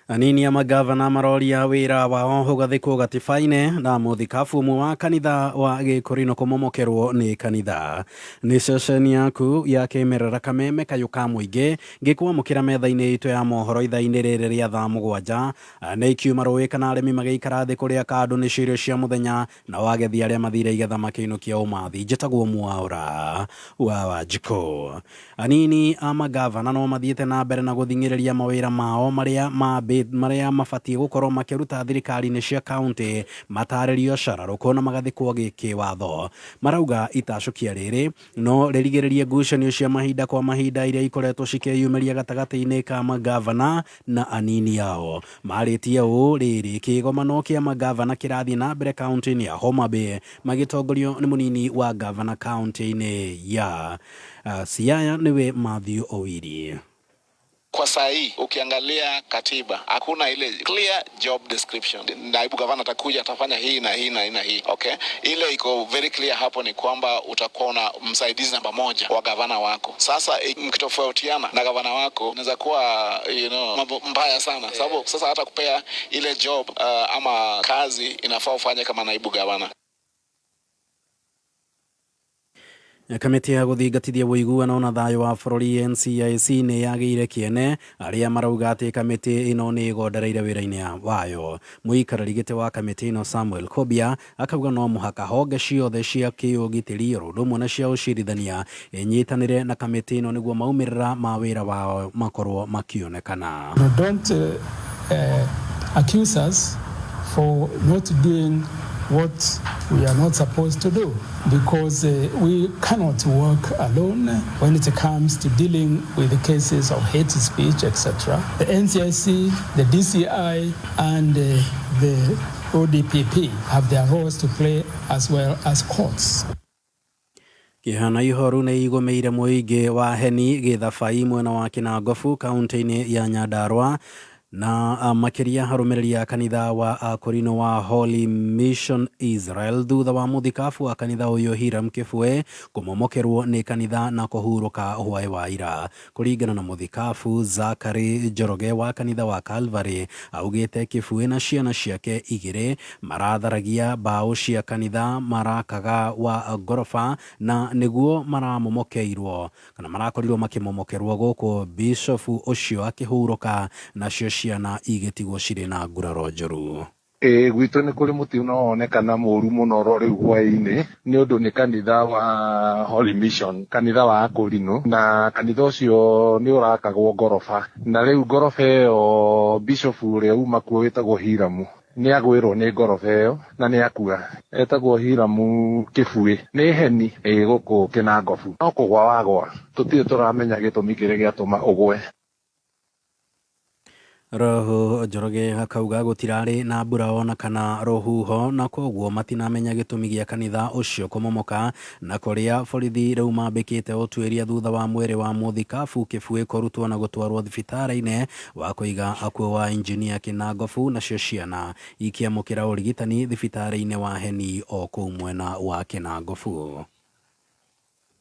Anini a magavana maroria wĩra wao ũgathikwo gatiba-inĩ na mũthikabu ũmwe wa kanitha wa Gĩkũrinũ kũmomokerwo nĩ kanitha. Nĩ ceceni yaku ya kĩmerera kameme kayũ ka mũingĩ ngĩkwamũkĩra metha-inĩ itũ ya mohoro ithaa-inĩ rĩrĩ rĩa thaa mũgwanja. Nĩ ikiuma rũĩ kana arĩmi magĩikara thĩ kũrĩa kandũ nĩ irio cia mũthenya na wagethi arĩa mathire igetha makĩinũkia ũmathi. Njĩtagwo Mwaũra wa Wanjikũ. Anini a magavana no mathiĩte na mbere na gũthing'ĩrĩria mawĩra mao marĩa marĩa mabatiĩ gũkorwo makĩruta thirikari-inĩ cia kaunti matarĩrio cararũkũ na magathikwo gĩkĩwatho. Marauga itacũkia rĩrĩ no rĩrigĩrĩrie ngucanio cia mahinda kwa mahinda iria ikoretwo cikĩyumĩria gatagatĩ-inĩ ka magavana na anini ao. Marĩtie ũũ rĩrĩ kĩgomano kĩa magavana kĩrathiĩ na mbere kaunti-inĩ ya Homa Bay magĩtongorio nĩ mũnini wa gavana kaunti-inĩ ya Siaya nĩwe Mathew Owiri. Kwa saa hii ukiangalia katiba hakuna ile clear job description. Naibu gavana atakuja atafanya hii na hii na hii na hii. Okay, ile iko very clear hapo ni kwamba utakuwa na msaidizi namba moja wa gavana wako. Sasa mkitofautiana na gavana wako inaweza kuwa mambo mbaya sana, sababu sasa hata kupea ile job ama kazi inafaa ufanye kama naibu gavana. Kamĩtĩ ya gũthingatithia ũiguano na thayũ wa bũrũri NCIC nĩ yagĩire kĩene arĩa marauga atĩ kamĩtĩ ĩno nĩ ĩgondereire wĩra-inĩ wayo. Mũikarĩri gĩtĩ wa kamĩtĩ ĩno Samuel Kobia akauga no mũhaka honge ciothe cia kĩũgitĩri oro ũndũ ũmwe na cia ũcirithania inyitanĩre na kamĩtĩ ĩno nĩguo maumĩrĩra ma wĩra wao makorwo makĩonekana. Don't accuse us for not doing what we are not supposed to do, because we cannot work alone when it comes to dealing with the cases of hate speech, etc. The NCIC, the DCI, and the ODPP have their roles to play as well as courts. Kĩhana ihoru nĩ igũmĩire mũingĩ wa Heni Gĩthabai mwena wa Kĩnangobu kaunti-inĩ ya Nyandarua Na makĩria arũmĩrĩri a kanitha wa Akorino wa Holy Mission Israel thutha wa mũthikabu wa kanitha ũyũ Hiram Kĩbwe kũmomokerwo nĩ kanitha na kũhurũka hwaĩ wa ira. Kũringana na mũthikabu Zachary Njoroge wa kanitha wa Calvary, augĩte Kĩbwe na ciana ciake igĩrĩ maratharagia mbaũ cia kanitha marakaga wa ngoroba na nĩguo maramomokeirwo kana marakorirwo makĩmomokerwo gũkũ bishofu ũcio akĩhurũka nacio ciana igĩtigwo cirĩ na nguraro njũru. Ĩĩ gwitũ nĩ kũrĩ mũtino wonekana mũru mũno oro rĩu hwaĩ-inĩ nĩ ũndũ nĩ kanitha wa Holy Mission, kanitha wa Akorino, na kanitha ũcio nĩ ũrakagwo ngoroba, na rĩu ngoroba ĩyo bishofu ũrĩa uma kuo wĩtagwo Hiramu nĩ agwĩrwo nĩ ngoroba ĩyo na nĩ akua. Etagwo Hiramu Kĩbuĩ, nĩ heni ĩ gũkũ Kĩnangobu, no kũgwa wagwa, tũtirĩ tũramenya gĩtũmi kĩrĩa gĩatũma ũgwe. Roho Njoroge akauga gũtirarĩ na mbura ona kana rũhuho na koguo matinamenya gĩtũmi gĩa kanitha ũcio kũmomoka na kũrĩa borithi rĩu mambĩkĩte ũtuĩria thutha wa mwĩrĩ wa mũthikabu Kĩbuĩ kũrutwo na gũtwarwo thibitarĩ-inĩ wa kũiga akuũ wa injinia Kĩnangobu nacio ciana ikĩamũkĩra ũrigitani thibitarĩ-inĩ wa Heni o kũu mwena wa Kĩnangobu.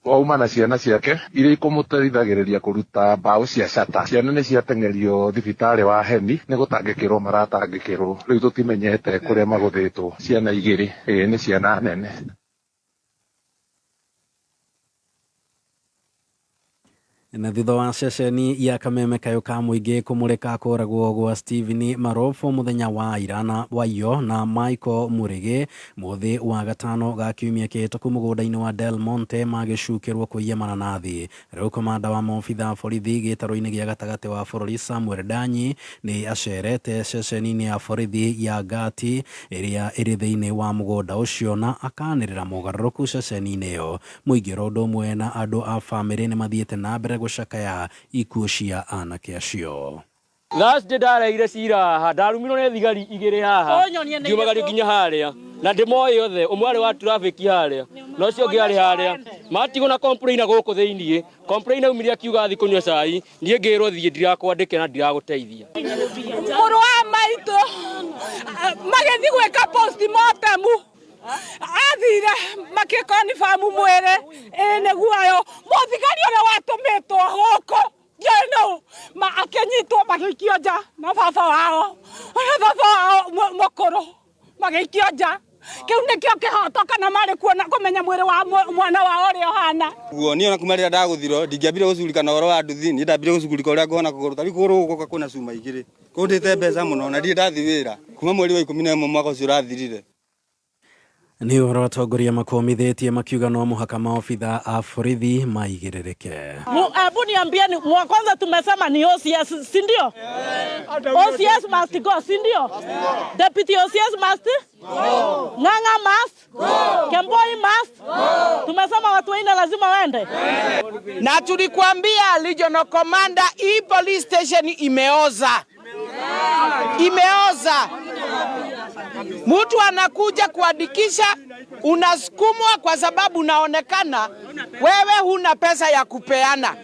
Wauma na ciana ciake iria ikũmũteithagĩrĩria kũruta mbaũ cia cata. Ciana nĩ ciateng'erio thibitarĩ wa Heni nĩ gũtangĩkĩrwo maratangĩkĩrwo, rĩu tũtimenyete kũrĩa magũthĩtwo. Ciana igĩrĩ, ĩĩ nĩ ciana nene. Na thutha wa ceceni ya Kameme Kayũ ka mũingĩ kũmũrĩka kũragwo gwa Stephen Marofu mũthenya wa ira na waiyo na Michael Murigi mũthĩ wa gatano ga kiumia kĩhĩtũku mũgũnda-inĩ wa Del Monte magĩcukĩrwo kũiya mananathi. Rĩu komanda wa maobitha borithi gĩtarũ-inĩ gĩa gatagatĩ wa bũrũri Samuel Danyi nĩ acerete ceceni-inĩ ya borithi ya Gati ĩrĩa ĩrĩ thĩinĩ wa mũgũnda ũcio na akanĩrĩra mogarũrũku ceceni-inĩ ĩyo. Mũingĩ oro ũndũ ũmwe na andũ a bamĩrĩ nĩ mathiĩte na mbere gũcakaya ikuũ cia anake acio. Thursday ndareire cira haha, ndarumirwo nĩ thigari igĩrĩ haha, ngiumagario nginya harĩa na ndĩmoĩ othe, ũmwe arĩ wa traffic harĩa na ũcio ũngĩ arĩ harĩa. Matigwo na complainer gũkũ thĩiniĩ, complainer aumire akiuga athiĩ kũnyua cai, niĩ ngĩrwo thiĩ ndirakwandĩke na ndiragũteithia. Mũrũ wa maitũ magĩthiĩ gwĩka postmortem, athire makĩkonfamu mwĩrĩ, ĩĩ nĩguo mũthigari ũrĩa watũmĩtwo gũkũ ndiũĩ nũ, akĩnyitwo magĩikio nja na baba wao, na baba wao mũkũrũ magĩikio nja. Kĩu nĩkĩo kĩhoto kana marĩ kuona kũmenya mwĩrĩ wa mwana wao ũrĩa ũhana. Guo niĩ ona kuma rĩrĩa ndagũthirwo ndingĩambire gũcugurika na ũhoro wa nduthi, niĩ ndambire gũcugurika ũrĩa nguona kũgũrũ. Ta rĩu kũgũrũ gũkũ kwĩna cuma igĩrĩ, kũndĩte mbeca mũno na ndirĩ ndathiĩ wĩra kuma mweri wa 11 mwaka ũcio ũrathirire. Nĩ ũhoro atongoria makomithĩtie makiuga no mũhaka maobitha a borithi maigĩrĩrĩke. Hebu niambieni, mwa kwanza tumesema ni OCS, si ndio? OCS must go, si ndio? Deputy OCS must go. Ng'ang'a must go. Kemboi must go. Tumesema watu wanne lazima waende. Na tulikuambia Regional Commander, hii police station imeoza. Imeoza. Mtu anakuja kuandikisha, unasukumwa kwa sababu unaonekana wewe huna pesa ya kupeana.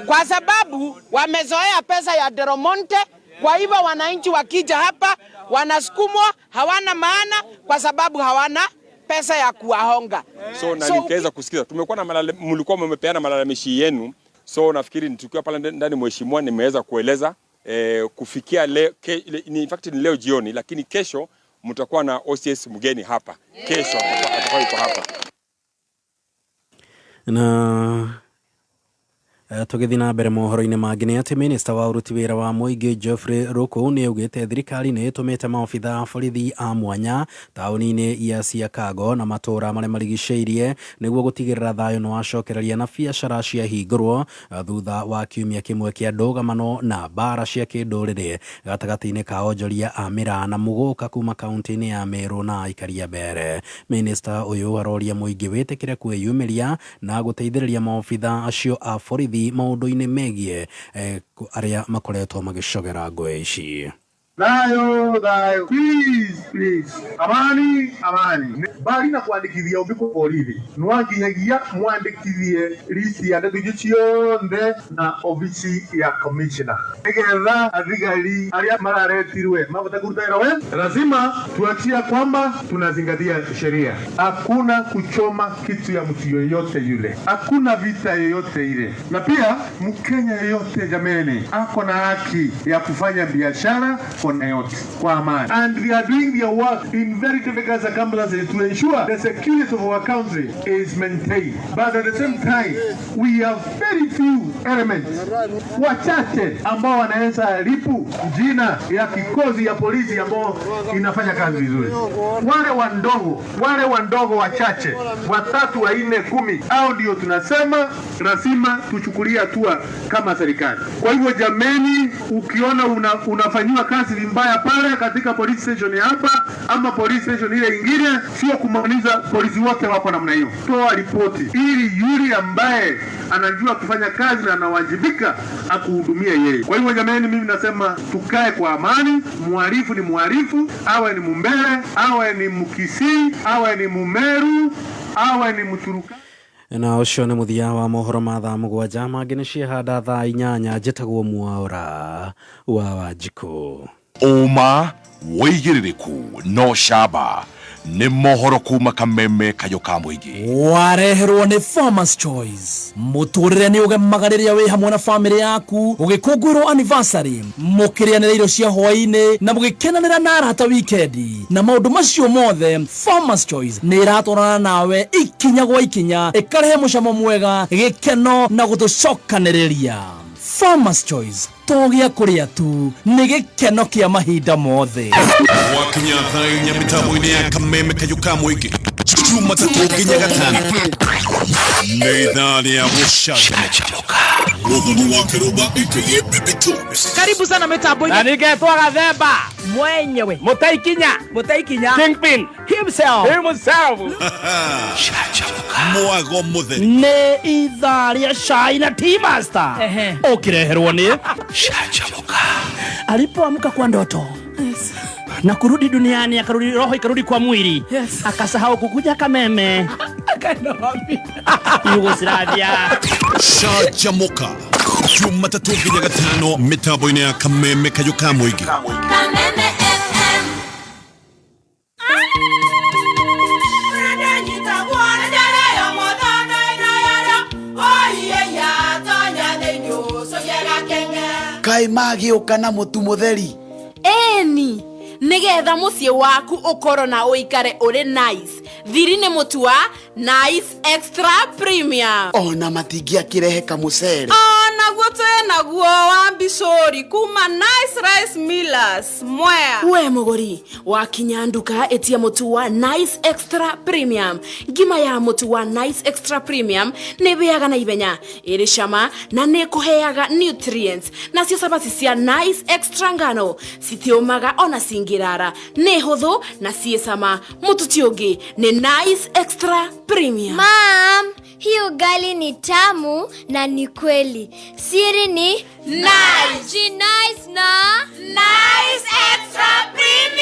Kwa sababu wamezoea pesa ya Del Monte, kwa hivyo wananchi wakija hapa wanasukumwa, hawana maana kwa sababu hawana pesa ya kuwahonga. So na nikaweza kusikiza, tumekuwa na mlikuwa mmepeana malalamishi yenu. So nafikiri tukiwa pale ndani mheshimiwa nimeweza kueleza kufikia leo, in fact ni leo jioni, lakini kesho mtakuwa na OCS mgeni hapa. Kesho atakuwa yuko hapa. Na tũgĩthiĩ na mbere mohoro-inĩ mangĩ nĩ atĩ minista wa ũruti wĩra wa mũingĩ Geoffrey Ruku nĩ augĩte thirikari nĩ ĩtũmĩte maobitha a borithi a mwanya taũni-inĩ ya Siakago na matũũra marĩa marigicĩirie nĩguo gũtigĩrĩra thayũ nĩ wacokereria na biacara ciahingũrwo thutha wa kiumia kĩmwe kĩa ndũgamano na mbara cia kĩndũrĩrĩ gatagatĩ-inĩ ka onjoria a mĩraa na mũgũka kuma kaunti-inĩ ya Meru na aikari a Mbeere. Minista ũyũ aroria mũingĩ wĩtĩkĩre kwĩyumĩria na gũteithĩrĩria maobitha acio a borithi maũndũ-inĩ megiĩ arĩa makoretwo magĩcogera ngũĩ ici. Thayo thayo, please please, amani amani. Mbali na kwandikithia umbi kwa borithi, nwanginyagia mwandikithie list ya ndeto icio ciothe na obici ya commissioner, nigetha athigari aria mararetirwe mabote kuruta wira we. Lazima tuhakikishe kwamba tunazingatia sheria. Hakuna kuchoma kitu ya mtu yoyote yule, hakuna vita yoyote ile. Na pia Mkenya yoyote jameni, ako na haki ya kufanya biashara kona yote kwa amani, and they are doing their work in very difficult circumstances to ensure the security of our country is maintained, but at the same time we have very few elements, wachache ambao wanaweza haribu jina ya kikosi ya polisi ambao inafanya kazi vizuri. Wale wandogo wachache, watatu, wanne, 10, hao ndio tunasema lazima tuchukulie hatua kama serikali. Kwa hivyo jameni, ukiona unafanyiwa kazi vibaya pale katika police station hapa ama police station ile ingine, sio kumaanisha polisi wote wako namna hiyo. Toa ripoti ili yule ambaye anajua kufanya kazi na anawajibika akuhudumie yeye. Kwa hivyo jameni, mimi nasema tukae kwa amani. Mhalifu ni mhalifu, awe ni Mumbere, awe ni Mkisii, awe ni Mumeru, awe ni Mturuka. Na ũcio nĩ mũthia wa mohoro ma thaa 7 mangĩ nĩ ciehanda thaa 8. Njĩtagwo Mwaũra wa Wanjikũ. Ũma wĩigĩrĩrĩku no camba nĩ mohoro kuma Kameme kayũ ka mũingĩ. Wareherwo nĩ Farmers Choice. Mũtũrĩre nĩ ũgemaga rĩrĩa wĩ hamwe na famĩlĩ yaku, gũgĩkũngũĩrwo anniversary, mũkĩrĩanĩra irio cia hwaĩ-inĩ na mũgĩkenanĩra na arata wikendi. Na maũndũ macio mothe Farmers Choice nĩ ĩratwarana nawe ikinya gwa ikinya, ĩkarehe mũcamo mwega, gĩkeno na gũtũcokanĩrĩria. Farmers Choice to gĩa kũrĩa tu, nĩ gĩkeno kĩa mahinda mothe. Wakinya thaa 4 mĩtambo-inĩ ya Kameme kayũ ka mũingĩ, Jumatatũ nginya Gatano nĩ ithaa rĩa gũcanjamũka. Mũthoni wa Kĩrũmba aka Baby Toast. Karibu sana mitambo-inĩ. Na ningetwo Gathemba mwenyewe, Mũtaikinya, Mũtaikinya Kingpin himself, himself. Mwago mũtheri nĩ ithaa rĩa cai na tea master ũkĩreherwo nĩ Canjamũka. Alipoamka kwa ndoto na kurudi duniani, akarudi roho ikarudi kwa mwili, akasahau kukuja Kameme. Yugoslavia. Canjamũka Jumatatũ nginya Gatano mĩtambo-inĩ ya Kameme kayũ ka mũingĩ. Kameme FM. Kaĩ magĩũka na mũtu mũtheri? Ĩni, nĩgetha mũciĩ waku ũkorwo na ũikare ũrĩ nice. Thiri nĩ mũtu wa Nice Extra Premium. Ona matingĩakĩrehe kamũcere. Onaguo twĩ naguo wa mbicũri kuma Nice Rice Millers Mwea. We mũgũri wakinya nduka ĩtia mũtu wa Nice Extra Premium. Ngima ya mũtu wa Nice Extra Premium nĩ ĩhĩaga na ihenya, ĩrĩ cama na nĩ ĩkũheaga nutrients. Nacio cabaci cia Nice Extra ngano citiũmaga ona cingĩrara, nĩ hũthũ na ciĩ cama. Mũtu ti ũngĩ nĩ Nice Extra Premium. Mom, hii ugali ni tamu na ni kweli. Siri ni Nice. Nice na Nice Extra Premium.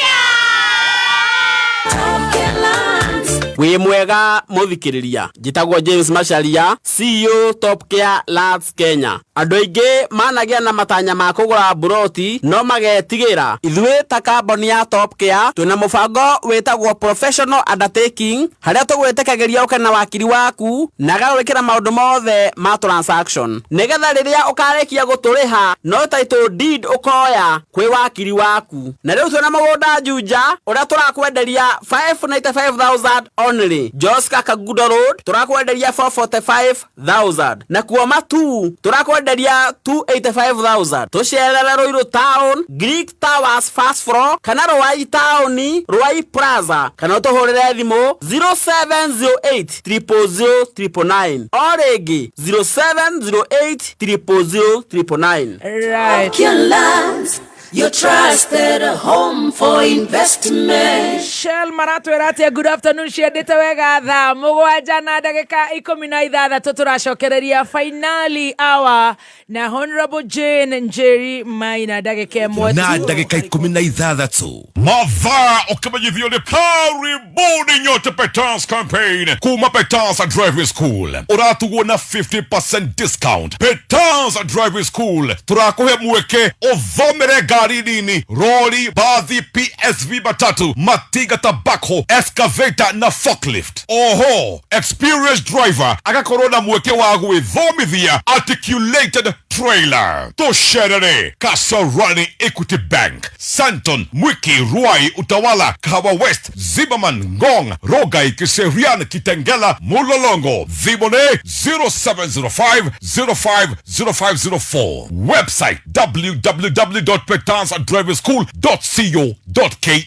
Wĩ mwega mũthikĩrĩria, njĩtagwo James Macharia, CEO Top Care Lands Kenya. Andũ aingĩ managĩa na matanya ma kũgũra mburoti no magetigĩra. Ithuĩ ta kambuni ya Top Care twĩna mũbango wĩtagwo Professional Undertaking, harĩa tũgwĩtĩkagĩria ũke na wakiri waku na agagwĩkĩra maũndũ mothe ma transaction, nĩgetha rĩrĩa ũkarĩkia gũtũrĩha no title deed ũkoya kwĩ wakiri waku. Na rĩu twĩna mũgũnda Juja ũrĩa tũrakwenderia 595,000 only. Joska Kagudo Road turakwenderia 445,000, na kuo Matu turakwenderia 285,000. Tucerere Ruiru Town, Greek Towers first floor, kana Ruai Town, Ruai Plaza, kana ũtũhũrĩre thimũ 0708 000 999, o rĩngĩ 0708 000 999. Right. Your lands, Your trusted home for investment. Shell maratwĩra atĩa? Good afternoon, ciendete wega. Thaa 7 na ndagĩka 16 tũracokereria finally hour na Honorable Jane Njeri Maina, ndagĩka 1 na tu. Ndagĩka 16. Mathaa ũkĩmenyithio nĩ karibuni nyote Petans campaign kuma Petans Driving School, ũratugwo na 50% discount. Petans Driving School tũrakũhe mweke ũthomere ngari nini, rori, bathi, PSV, matatu, matinga, tabako, excavator na forklift. Oho experienced driver agakorwo na mweke wa gwĩthomithia articulated trailer. Tũcerere Kasarani, Equity Bank, Santon, Mwiki, Ruai, Utawala, Kahawa West, Zimmerman, Ngong, Rogai, Kiserian, Kitengela, Mulolongo. Thimũ nĩ 0705 050504. Website www.petansdrivingschool.co.ke.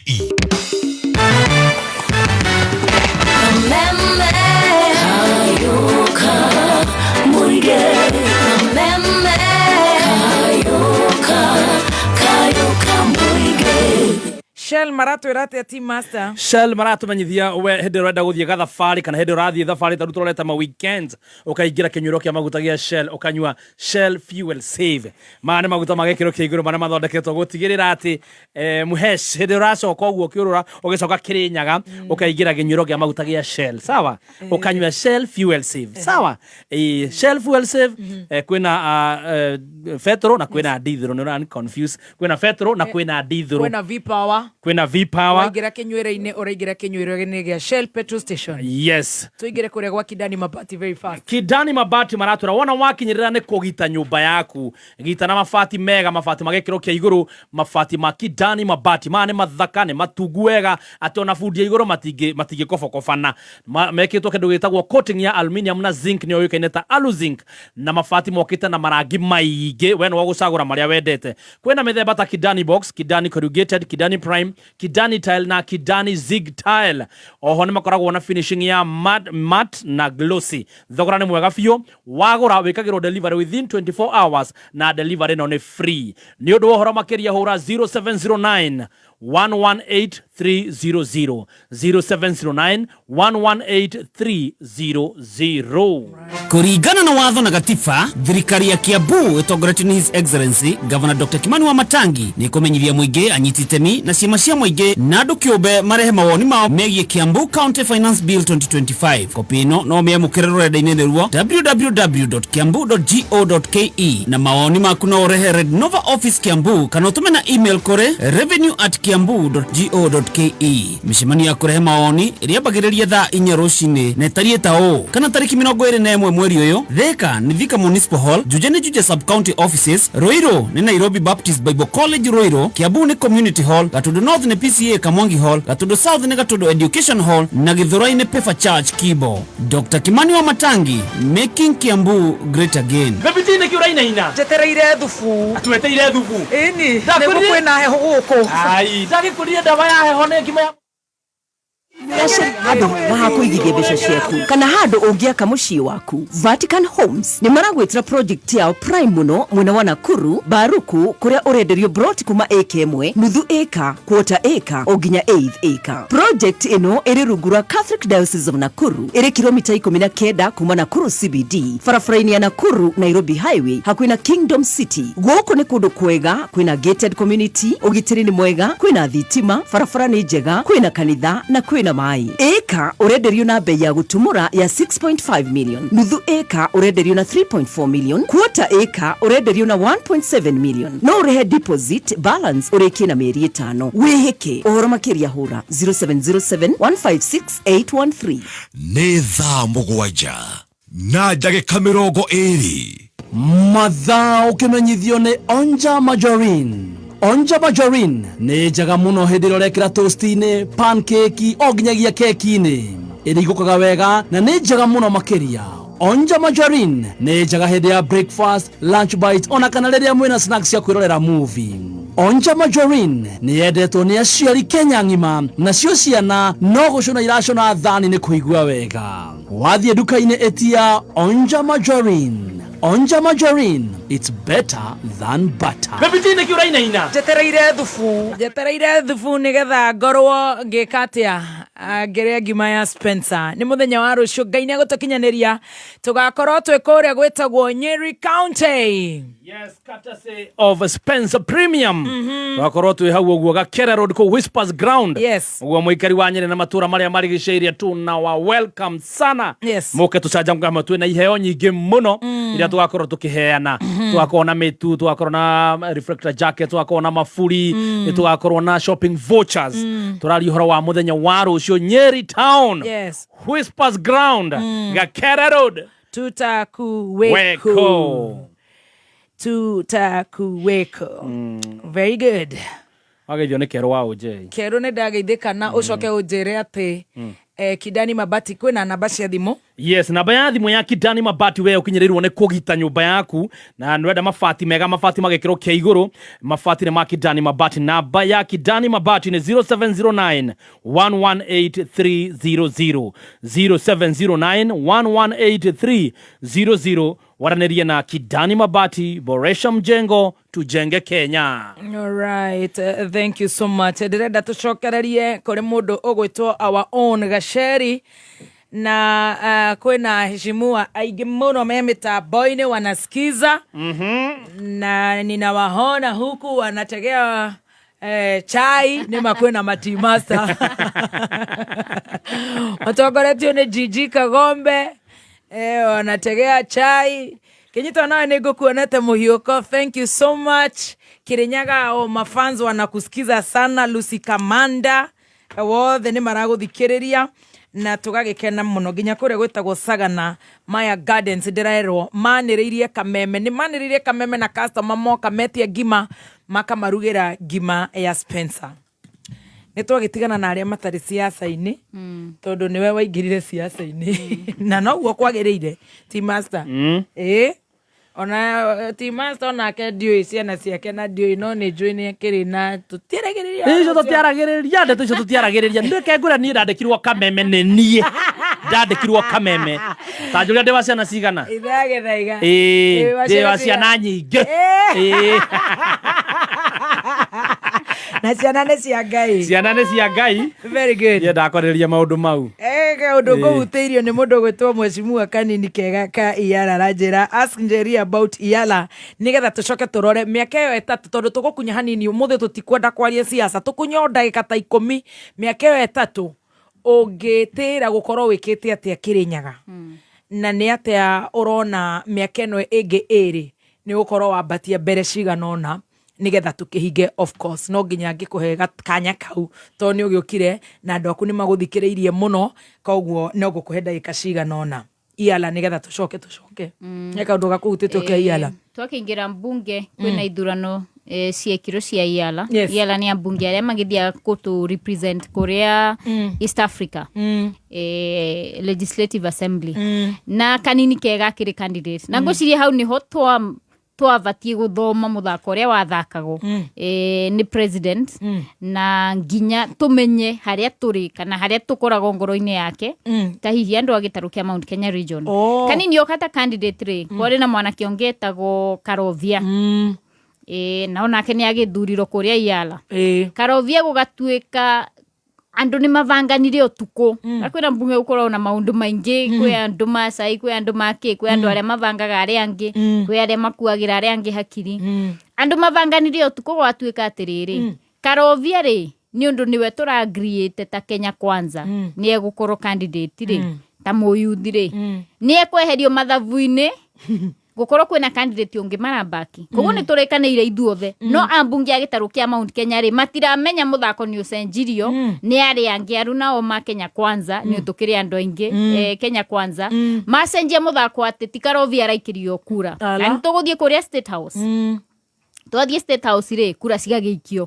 Kameme Kayuka Muige. Kameme Kayuka, Kayuka Muige. Shell maratwĩra atĩa, team master? Shell maratumenyithia we hĩndĩ ũrenda gũthiĩ gathabarĩ kana hĩndĩ ũrathiĩ thabarĩ, ta rĩu tũrorete ma weekends, ũkaingĩra kĩnyuĩro kĩa maguta gĩa Shell, ũkanyua Shell Fuel Save. Maya nĩ maguta ma gĩkĩro kĩa igũrũ marĩa mathondeketwo gũtigĩrĩra atĩ mũhesh hĩndĩ ũracoka ũguo ũkĩũrũra ũgĩcoka Kĩrĩnyaga, ũkaingĩra kĩnyuĩro kĩa maguta gĩa Shell, sawa, ũkanyua Shell Fuel Save, sawa. Shell Fuel Save, kwĩna petrol na kwĩna diesel. Nĩ ũrani confuse, kwĩna petrol na kwĩna diesel. Kwĩna V-Power. Kwĩna V-Power. Waingĩra kĩnyuĩro-inĩ, ũraingĩra kĩnyuĩro-inĩ gĩa Shell petrol station. Yes. Tũingĩre kũrĩa gwa Kidani Mabati very fast. Kidani Mabati maratwĩra wona wakinyĩrĩra nĩ kũgita nyũmba yaku, gita na mabati mega, mabati ma gĩkĩro kĩa igũrũ, mabati ma Kidani Mabati. Maya nĩ mathaka, nĩ matungu wega atĩ ona bundi ya igũrũ matingĩkobokobana. Mekĩtwo kĩndũ gĩtagwo coating ya aluminium na zinc, nĩyo yũĩkaine ta aluzinc, na mabati mokĩte na marangi maingĩ, we nĩwe gũcagũra marĩa wendete. Kwĩna mĩthemba ta Kidani Box, Kidani Corrugated, Kidani Prime, Kidani Tile na Kidani Zig Tile. Oho nĩ makoragwo na finishing ya matte na glossy. Thogora nĩ mwega biũ. Wagũra wĩkagĩrwo delivery within 24 hours na delivery ĩno nĩ free. Nĩ ũndũ wa ũhoro makĩria hũra 0709 118300, 0709 118300. Kũringana na watho na gatiba, thirikari ya Kiambu ĩtongoretio nĩ His Excellency Governor Dr. Kimani wa Matangi nĩ kũmenyithia mũingĩ, anyiti itemi na ciama cia mũingĩ na andũ kĩũmbe marehe mawoni mao megiĩ Kiambu County Finance Bill 2025. Kopi ĩno no mĩamũkĩre rũrenda-inĩ rũo www.kiambu.go.ke, na mawoni maku no ũrehe Red Nova Office Kiambu kana ũtũme na email kũrĩ revenue@kiambu.go.ke. Mĩcemanio ya kũrehe mawoni ĩrĩambagĩrĩria thaa 4 rũcinĩ na ĩtariĩ ta ũũ: kana tarĩki 21 mweri ũyũ, Thika nĩ Thika Municipal Hall, Juja nĩ Juja Sub County Offices, Ruiru nĩ Nairobi Baptist Bible College Ruiru, Kiambu nĩ Community Hall, Gatundu North nĩ PCA Kamwangi Hall, Gatundu South nĩ Gatundu Education Hall na Githurai nĩ Pefa Church Kibo. Dr. Kimani wa Matangi, making Kiambu great again. Baby, nĩ kĩ ũrainaina? Njetereire thubu. Tweteire thubu. Ĩni, nĩguo kwĩna heho gũkũ. Ai, ndagĩkũrire ndawa ya heho nĩ ngima ya Handũ na hakũigithia mbeca ciaku kana handũ ũngĩaka mũciĩ waku, Vatican Homes nĩ maragwĩtĩra project yao prime mũno mwena wa Nakuru, Baruku, kũrĩa ũrenderio broti kuma ĩka 1, nuthu ĩka, quarter ĩka o nginya eighth ĩka. Project ĩno ĩrĩ rungu rwa Catholic Diocese of Nakuru, ĩrĩ kilomita 19 kuma Nakuru CBD, barabara-inĩ ya Nakuru Nairobi Highway, hakuhĩ na Kingdom City. Gũkũ nĩ kũndũ kwega, kwĩna gated community, ũgitĩri nĩ mwega, kwĩna thitima, barabara nĩ njega, kwĩna kanitha na kwĩna maĩ. Ĩka ũrenderio na bei ya gũtumũra ya 6.5 million, nuthu ĩka ũrenderio na 3.4 million, quarter ĩka ũrenderio na 1.7 million. No ũrĩhe deposit, balance ũrĩkie na mĩeri 5. Wĩhĩke. Ũhoro makĩria hũra 0707 156 813. Nĩ thaa 7 na ndagĩka 20. Mathaa ũkĩmenyithio nĩ Onja Margarine. Onja Margarine nĩ njega mũno hĩndĩ ĩrĩa ũrekĩra toast-inĩ, pancake o nginyagia keki-inĩ. Ĩrigũkaga wega na nĩ njega mũno makĩria. Onja Margarine nĩ njega hĩndĩ ya breakfast, lunch bite ona kana rĩrĩa mwĩna snacks cia kwĩrorera movie. Onja Margarine nĩ yendetwo nĩ aciari Kenya ng'ima, nacio ciana no gũcũna iracũna thani nĩ kũigua wega. Wathiĩ nduka-inĩ ĩtia Onja Margarine. Onja Margarine. It's better than butter. Baby nä kä å rainaina Njetereire thubu, njetereire thubu nigetha ngorwo ngĩka atĩa. Ah, ngĩrĩa ngima ya Spencer. Nĩ mũthenya wa rũciũ, Ngai nĩ egũtũkinyanĩria, tũgakorwo twĩ kũrĩa gwĩtagwo Nyeri County. Yes, courtesy of Spencer Premium. Twakorwo twĩ hau ũguo Gakere Road kũu Whispers Ground. Yes. Ũguo mũikari wa Nyeri na matũra marĩa marigicĩirie tunawa welcome sana. Yes. Mũke tũcanjamũke hamwe, twĩna iheo nyingĩ mũno iria tũgakorwo tũkĩheana. Tũgakorwo na mĩtu, tũgakorwo na reflector jacket, tũgakorwo na maburi, nĩ tũgakorwo na shopping vouchers. Tũraria ũhoro wa mũthenya wa rũciũ, Nyeri Town. Yes. Whispers Ground, Gakere Road. Tutakuweko. Weko. Tutakuweko. Very good. Wageithio nĩ kerũ wa ũnjei. Kerũ nĩ ndageithĩka na ũcoke ũnjĩre atĩ Kidani Mabati kwĩna namba cia thimũ. Yes, namba ya thimũ ya Kidani Mabati, we ũkinyĩrĩirwo nĩ kũgita nyũmba yaku na nĩwenda mabati mega, mabati ma gĩkĩro kĩa igũrũ, mabati nĩ ma Kidani Mabati. Namba ya Kidani Mabati nĩ 0709 118300, 0709 118300. Waranĩrie na Kidani Mabati, boresha mjengo, tujenge Kenya. Alright, thank you so much. Ndĩrenda tũcokererie kũrĩ mũndũ ũgwĩtwo our own Gacheri na kwĩna heshimua aingĩ mũno me mĩtambo-inĩ wanasikiza na ninawahona huku wanategea chai nĩma kwĩna matimasta matongoretio nĩ Gigi Kagombe, wanategea chai. Kinyito nawe nĩ ngũkuonete mũhiũko, thank you so much. Kirinyaga o mafans wanakusikiza sana. Lucy Kamanda, wothe nĩ maragũthikĩrĩria na tũgagĩkena mũno nginya kũrĩa gwĩtagwo Sagana Maya Gardens. Ndĩrerwo manĩrĩirie kameme, nĩ manĩrĩirie kameme na customer moka metia ngima makamarugĩra ngima ya Spencer. Nĩ twagĩtigana na arĩa matarĩ siasa-inĩ tondũ nĩwe waingĩrire siasa-inĩ na noguo kwagĩrĩire ti master. Ĩĩ, ona ti master onake ndiũĩ ciana ciake na ndiũĩ, no nĩ njũĩ nĩ akĩrĩ na tũtiaragĩrĩria. Icio tũtiaragĩrĩria, ndeto icio tũtiaragĩrĩria. Ndĩke ngwĩra, niĩ ndandĩkirwo kameme, nĩ niĩ ndandĩkirwo kameme. Ta njũria ndĩ wa ciana cigana. Ithagethaiga. Ĩĩ, ndĩ wa ciana nyingĩ. Ĩĩ. Na ciana nĩ cia Ngai. Ciana nĩ cia Ngai. Very good. Niĩ ndakwarĩrĩria maũndũ mau. Kaũndũ Ĩĩ. ngũhutĩirio nĩ mũndũ gwĩtwo mwecimua kanini kega ka Iyala, aranjĩra ask Njeri about Iyala nĩgetha tũcoke tũrore mĩaka ĩyo 3, tondũ tũgũkunya hanini ũmũthĩ, tũtikwenda kwaria siasa, tũkunya o ndagĩka ta 10. Mĩaka ĩyo 3 ũngĩtĩra gũkorwo wĩkĩte atĩa Kĩrĩnyaga, na nĩ atĩa ũrona mĩaka ĩno ĩngĩ 2 nĩ ũgũkorwo wambatia mbere cigana ũna nigetha tũkĩhinge? Of course no nginya ngĩkũhe kanya kau tondũ nĩ ũgĩũkire na andũ aku nĩ magũthikĩrĩirie mũno, koguo no ngũkũhe ndagĩka cigana ũna Iyala nĩgetha tũcoke nĩ kaũndũ gakũhutĩtio kĩa Iyala. Twakĩingĩra mbunge kwĩna ithurano ciekirwo cia Iyala. Yes. Iyala nĩ ambunge arĩa magĩthiaga kũtũ represent kũrĩa East Africa, Legislative Assembly, na kanini kega akĩrĩ candidate na ngwĩciria hau nĩho twabatiĩ gũthoma mũthako ũrĩa wathakagwo nĩ president na nginya tũmenye harĩa tũrĩ kana harĩa tũkoragwo ngoro-inĩ yake, ta hihi andũ a gĩtarũ kĩa Mount Kenya region. Oh. Kanini oka ta candidate rĩ, kwarĩ na mwanake ũngĩ etagwo Karovia, na onake nĩ agĩthurirwo kũrĩa Iyala. Karovia gũgatuĩka andũ nĩ mabanganire ũtukũ na kwĩna mbunge gũkoragwo na maũndũ maingĩ, kwĩ andũ macai, kwĩ andũ makĩ, kwĩ andũ arĩa mabangaga arĩa angĩ, kwĩ arĩa makuagĩra arĩa angĩ hakiri. Andũ mabanganire ũtukũ gwatuĩka atĩrĩrĩ, Karovia rĩ, nĩ ũndũ nĩwe tũragriĩte ta Kenya Kwanza nĩ egũkorwo candidate rĩ, ta mũyuthi rĩ, nĩ ekweherio mathabu-inĩ gũkorwo kwĩna candidate ũngĩ marambaki. Koguo nĩ tũrĩkanĩire ithuothe, no ambunge a gĩtarũ kĩa Mount Kenya rĩ, matiramenya mũthako nĩ ũcenjirio nĩ arĩa angĩ aru nao ma Kenya Kwanza, nĩ tũkĩrĩ andũ aingĩ Kenya Kwanza macenjia mũthako atĩ ti Karovia araikĩrio kura. Ala. Na nĩ tũgũthiĩ kũrĩa State House. Twathiĩ State House rĩ, kura cigagĩikio,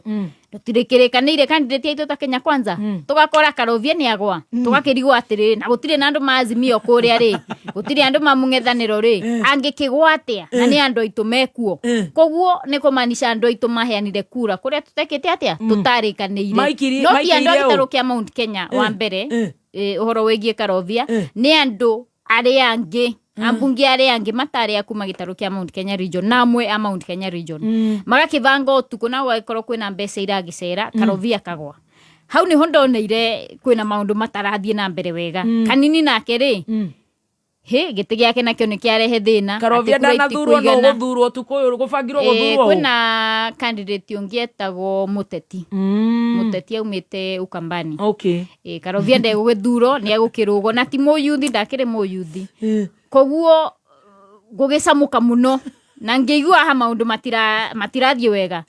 tũtirĩkĩrĩkanĩire candidate aitũ ta Kenya Kwanza, tũgakora Karovia nĩ agwa, tũgakĩrigwo atĩrĩrĩ, na gũtirĩ na andũ ma Azimio kũrĩa rĩ, gũtirĩ andũ ma mũng'ethanĩro rĩ, angĩkĩgwa atĩa na nĩ andũ aitũ mekuo? Koguo nĩ kũmanisha andũ aitũ maheanire kura kũrĩa tũtekĩte atĩa, tũtarĩkanĩire. No ti andũ a Maikĩire ũ? gĩtarũ kĩa Mount Kenya wa mbere, ũhoro wĩgiĩ Karovia nĩ andũ arĩa angĩ. Ambunge arĩa angĩ matarĩ a kuma gĩtarũ kĩa Mount Kenya region na amwe a Mount Kenya region magakĩbanga ũtukũ na gũgagĩkorwo kwĩna mbeca iragĩcera. Karovia kagwa hau nĩho ndoneire kwĩna maũndũ matarathiĩ na mbere wega. Kanini nake rĩ, hĩ, gĩtĩ gĩake nakĩo nĩ kĩarehe thĩna. Karovia atĩ kura ndanathurwo no itikwĩigana. Gũthurwo tukũ ũyũ gũbangirwo gũthurwo ũ? Kwĩna candidate ũngĩ etagwo Mũteti. Mũteti aumĩte Ukambani. Karovia ndegũgĩthurwo, nĩ egũkĩrũgwo na ti mũyuthi, ndakĩrĩ mũyuthi, koguo gũgĩcamũka mũno na ngĩigua haha maũndũ matirathiĩ wega.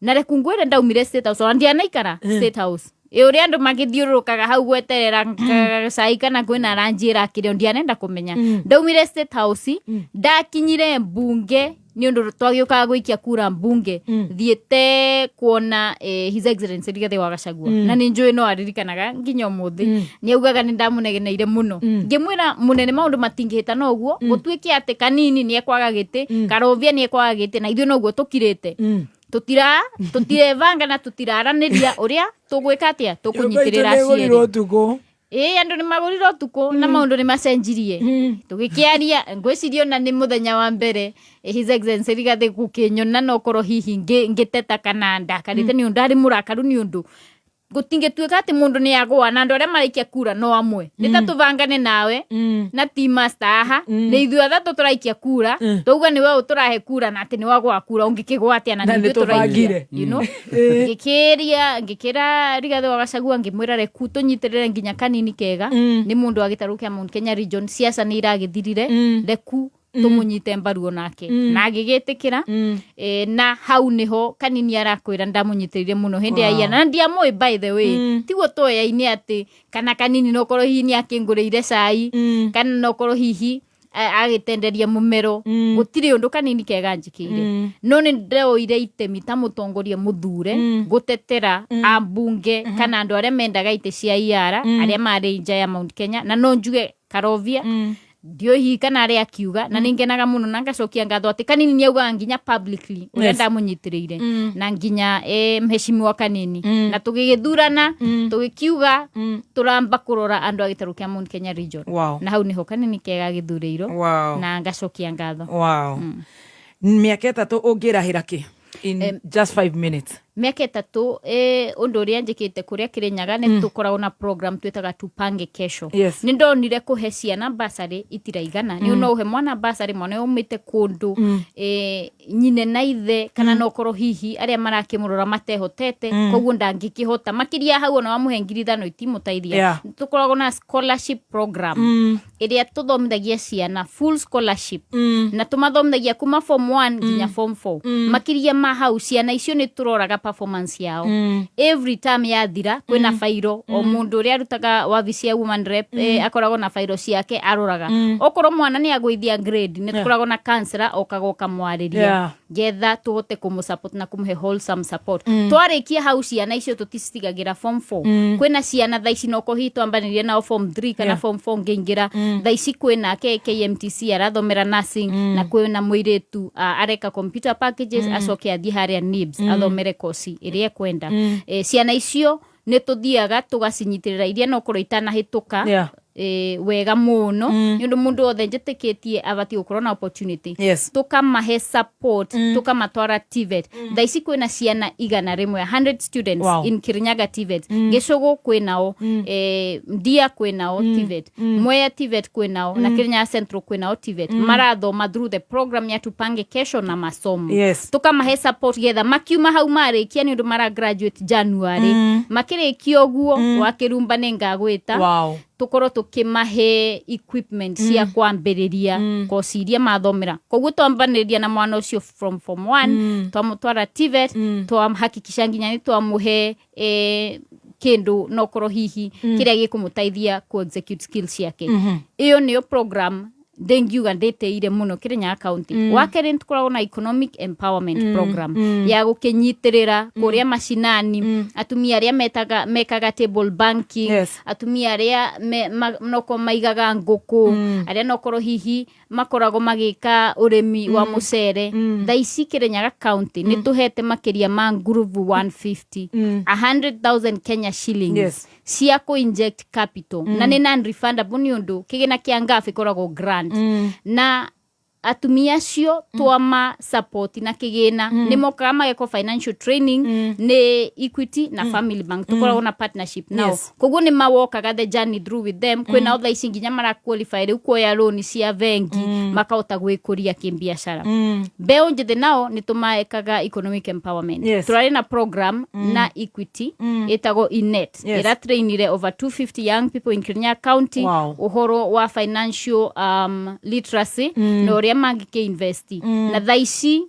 Na reku ngwĩre, ndaumire State House, ona ndianaikara State House ĩ ũrĩa andũ magĩthiũrũrũkaga hau gweterera cai kana kwĩna ranji ĩrakĩrĩo, ndianenda kũmenya. Ndaumire State House, ndakinyire mbunge nĩ ũndũ twagĩũkaga gũikia kura mbunge, thiĩte kuona His Excellency Rigathĩ wa Gachagua. Na nĩ njũĩ no aririkanaga nginya ũmũthĩ, nĩ augaga nĩ ndamũnegeneire mũno. Ngĩmwĩra, "Mũnene, maũndũ matingĩhĩta na ũguo gũtuĩke atĩ Kanini nĩ ekwaga gĩtĩ, Karovia nĩ ekwaga gĩtĩ, na ithuĩ noguo tũkirĩte, tutira tutirebanga na tutiraranĩria ũrĩa tũgwĩka atĩa tũkũnyitĩrĩra Nyũmba itũ nĩ ĩgũrirwo aciari." ũtukũ. Ĩĩ, andũ nĩ magũrire ũtukũ na maũndũ nĩ macenjirie. Tũgĩkĩaria, ngwĩciria ona nĩ mũthenya wa mbere His Excellency Rigathĩ gũkĩnyona no korwo hihi ngĩteta kana ndakarĩte nĩ ũndũ arĩ mũrakaru, nĩ ũndũ gũtingĩtuĩka atĩ mũndũ nĩ agũa na andũ arĩa maraikia kura no amwe. Nĩ ta tũbangane nawe na team master haha, nĩ ithuĩ athatũ tũraikia kura, twauga nĩwe ũyũ tũrahe kura, na atĩ nĩ wagũa kura, ũngĩkĩgũa atĩa na Na nĩ nĩ ithuĩ tũraikia? tũbangire. Ngĩkĩria ngĩkĩra Rigathĩ wa Gachagua, ngĩmwĩra, "Reku tũnyitĩrĩre nginya Kanini kega nĩ mũndũ wa gĩtarũ kĩa Mount Kenya region, siasa nĩ iragĩthirire, reku tũmũnyite mbaru onake." Na agĩgĩtĩkĩra. Na hau nĩho Kanini arakwĩra ndamũnyitĩrĩire mũno hĩndĩ ya iana, na ndiamũĩ, by the way, tiguo twoyaine atĩ kana Kanini nokorwo hihi nĩ akĩngũrĩire cai kana nokorwo hihi agĩtenderia mũmero, gũtirĩ ũndũ Kanini kega njĩkĩire, no nĩ ndoire itemi ta mũtongoria mũthure gũtetera ambunge kana andũ arĩa mendaga itĩ cia iara arĩa marĩ nja ya Mount Kenya. Na no njuge Karovia ndiũĩ hihi kana arĩa akiuga, na nĩ ngenaga mũno na ngacokia ngatho atĩ Kanini nĩ augaga nginya publicly ũrĩa ndamũnyitĩrĩire na nginya mheshimiwa Kanini, na tũgĩgĩthurana tũgĩkiuga tũramba kũrora andũ a gĩtarũ kĩa Mount Kenya region. Na hau nĩho Kanini kega gĩthurĩirwo. Na ngacokia ngatho. Wow. Mĩaka 3 ũngĩrahĩra kĩ in just 5 minutes? Mĩaka 3, ũndũ ũrĩa njĩkĩte kũrĩa Kĩrĩnyaga nĩ tũkoragwo na program twĩtaga Tupange Kesho. Nĩ ndonire kũhe ciana basarĩ itiraigana, nĩ no ũhe mwana basarĩ, mwana ũyũ aumĩte kũndũ nyine na ithe kana no korwo hihi arĩa marakĩmũrora matehotete, koguo ndangĩkĩhota makĩria hau, ona wamũhe 5,000 itimũteithia. Tũkoragwo na scholarship program ĩrĩa tũthomithagia ciana full scholarship, na tũmathomithagia kuma form 1 nginya form 4. Makĩria ma hau, ciana icio nĩ tũroraga performance yao every term yathira. Kwĩna fairo o mũndũ ũrĩa arutaga wabici ya woman rep akoragwo na fairo ciake aroraga. Okorwo mwana nĩ agũithia grade, nĩ tũkoragwo na counselor okaga ũkamwarĩria getha tũhote kũmũ support na kũmũhe wholesome support. Twarĩkia hau, ciana icio tũticitigagĩra form 4. Kwĩna ciana thaa ici noko hihi twambanĩrie nao form 3 kana form 4 ngĩingĩra. Thaa ici kwĩna ke KMTC arathomera nursing, na kwĩna mũirĩtu areka computer packages, acoke athiĩ harĩa NIBS athomere kosi ĩrĩa ekwenda. Ciana icio nĩ tũthiaga tũgacinyitĩrĩra iria nokorwo itanahĩtũka wega mũno, nĩ ũndũ mũndũ wothe njĩtĩkĩtie abatiĩ gũkorwo na opportunity. Tũkamahe support, tũkamatwara TVET. Thaa ici kwĩna ciana 100, 100 students in Kirinyaga TVET. Gĩcũgũ kwĩnao, Ndia kwĩnao TVET, Mwea TVET kwĩnao, na Kirinyaga Central kwĩnao TVET. Marathoma through the program ya Tupange Kesho na masomo. Tukamahe support getha makiuma hau marĩkia, nĩ ũndũ mara graduate January, makĩrĩkia ũguo wakĩrumba nĩ ngagwĩta tũkorwo tũkĩmahe equipment cia kwambĩrĩria koci iria mathomera. Koguo twambanĩrĩria na mwana ũcio from form 1, twamũtwara TVET, twahakikisha nginya nĩ twamũhe kĩndũ nokorwo hihi kĩrĩa gĩkũmũteithia ku execute skills ciake. Ĩyo nĩyo program ndĩngiuga ndĩtĩire mũno Kĩrĩnyaga County. Wa kerĩ, nĩ tũkoragwo na economic empowerment program ya gũkĩnyitĩrĩra kũrĩa macinani atumia arĩa metaga mekaga table banking, atumia arĩa noko maigaga ngũkũ, arĩa nokorwo hihi makoragwo magĩka ũrĩmi wa mũcere. Thaa ici Kĩrĩnyaga County nĩ tũhete makĩria ma ngurubu 150 100,000 Kenya shillings cia kũ inject capital, na nĩ non refundable nĩ ũndũ kĩgĩna kĩa NGAAF ĩkoragwo grant. important. Na atumia acio twama support na kigina, nĩ mokaga magekwo financial training nĩ Equity na Family Bank, tũkoragwo na partnership nao. Koguo nĩ mawokaga the journey through with them. Kwĩnao thaa ici nginya mara qualify rĩu kuoya loan cia bengi, makahota gwĩkũria kĩbiacara. Mbeũ njĩthĩ nao nĩ tũmaekaga economic empowerment. Tũrarĩ na program na Equity ĩtagwo inet, ĩra trainire over 250 young people in Kirinyaga County ũhoro wa financial literacy na ũrĩa mangĩkĩ invest. Na thaa ici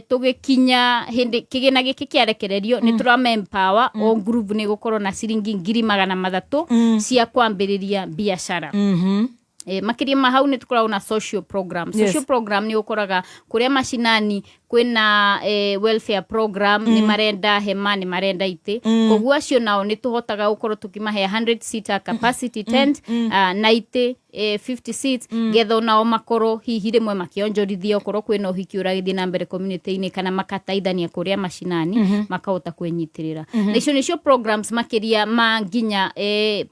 tũgĩkinya hĩndĩ kĩgĩna gĩkĩ kĩarekererio, nĩ tũrama empower o group nĩ gũkorwo na ciringi 300,000 cia kwambĩrĩria biacara. Makĩria ma hau nĩ tũkoragwo na social program. Social program nĩ ũkoraga kũrĩa macinani kwĩna welfare program, nĩ marenda hema, nĩ marenda itĩ. Koguo acio nao nĩ tũhotaga gũkorwo tũkĩmahe 100 seater capacity tent na itĩ 50 seats, getha onao makorwo hihi rĩmwe makĩonjorithia okorwo kwĩna ũhiki ũragĩthiĩ na mbere community-inĩ, kana makataithania kũrĩa macinani, makahota kwĩnyitĩrĩra. Na icio nĩcio programs makĩria ma nginya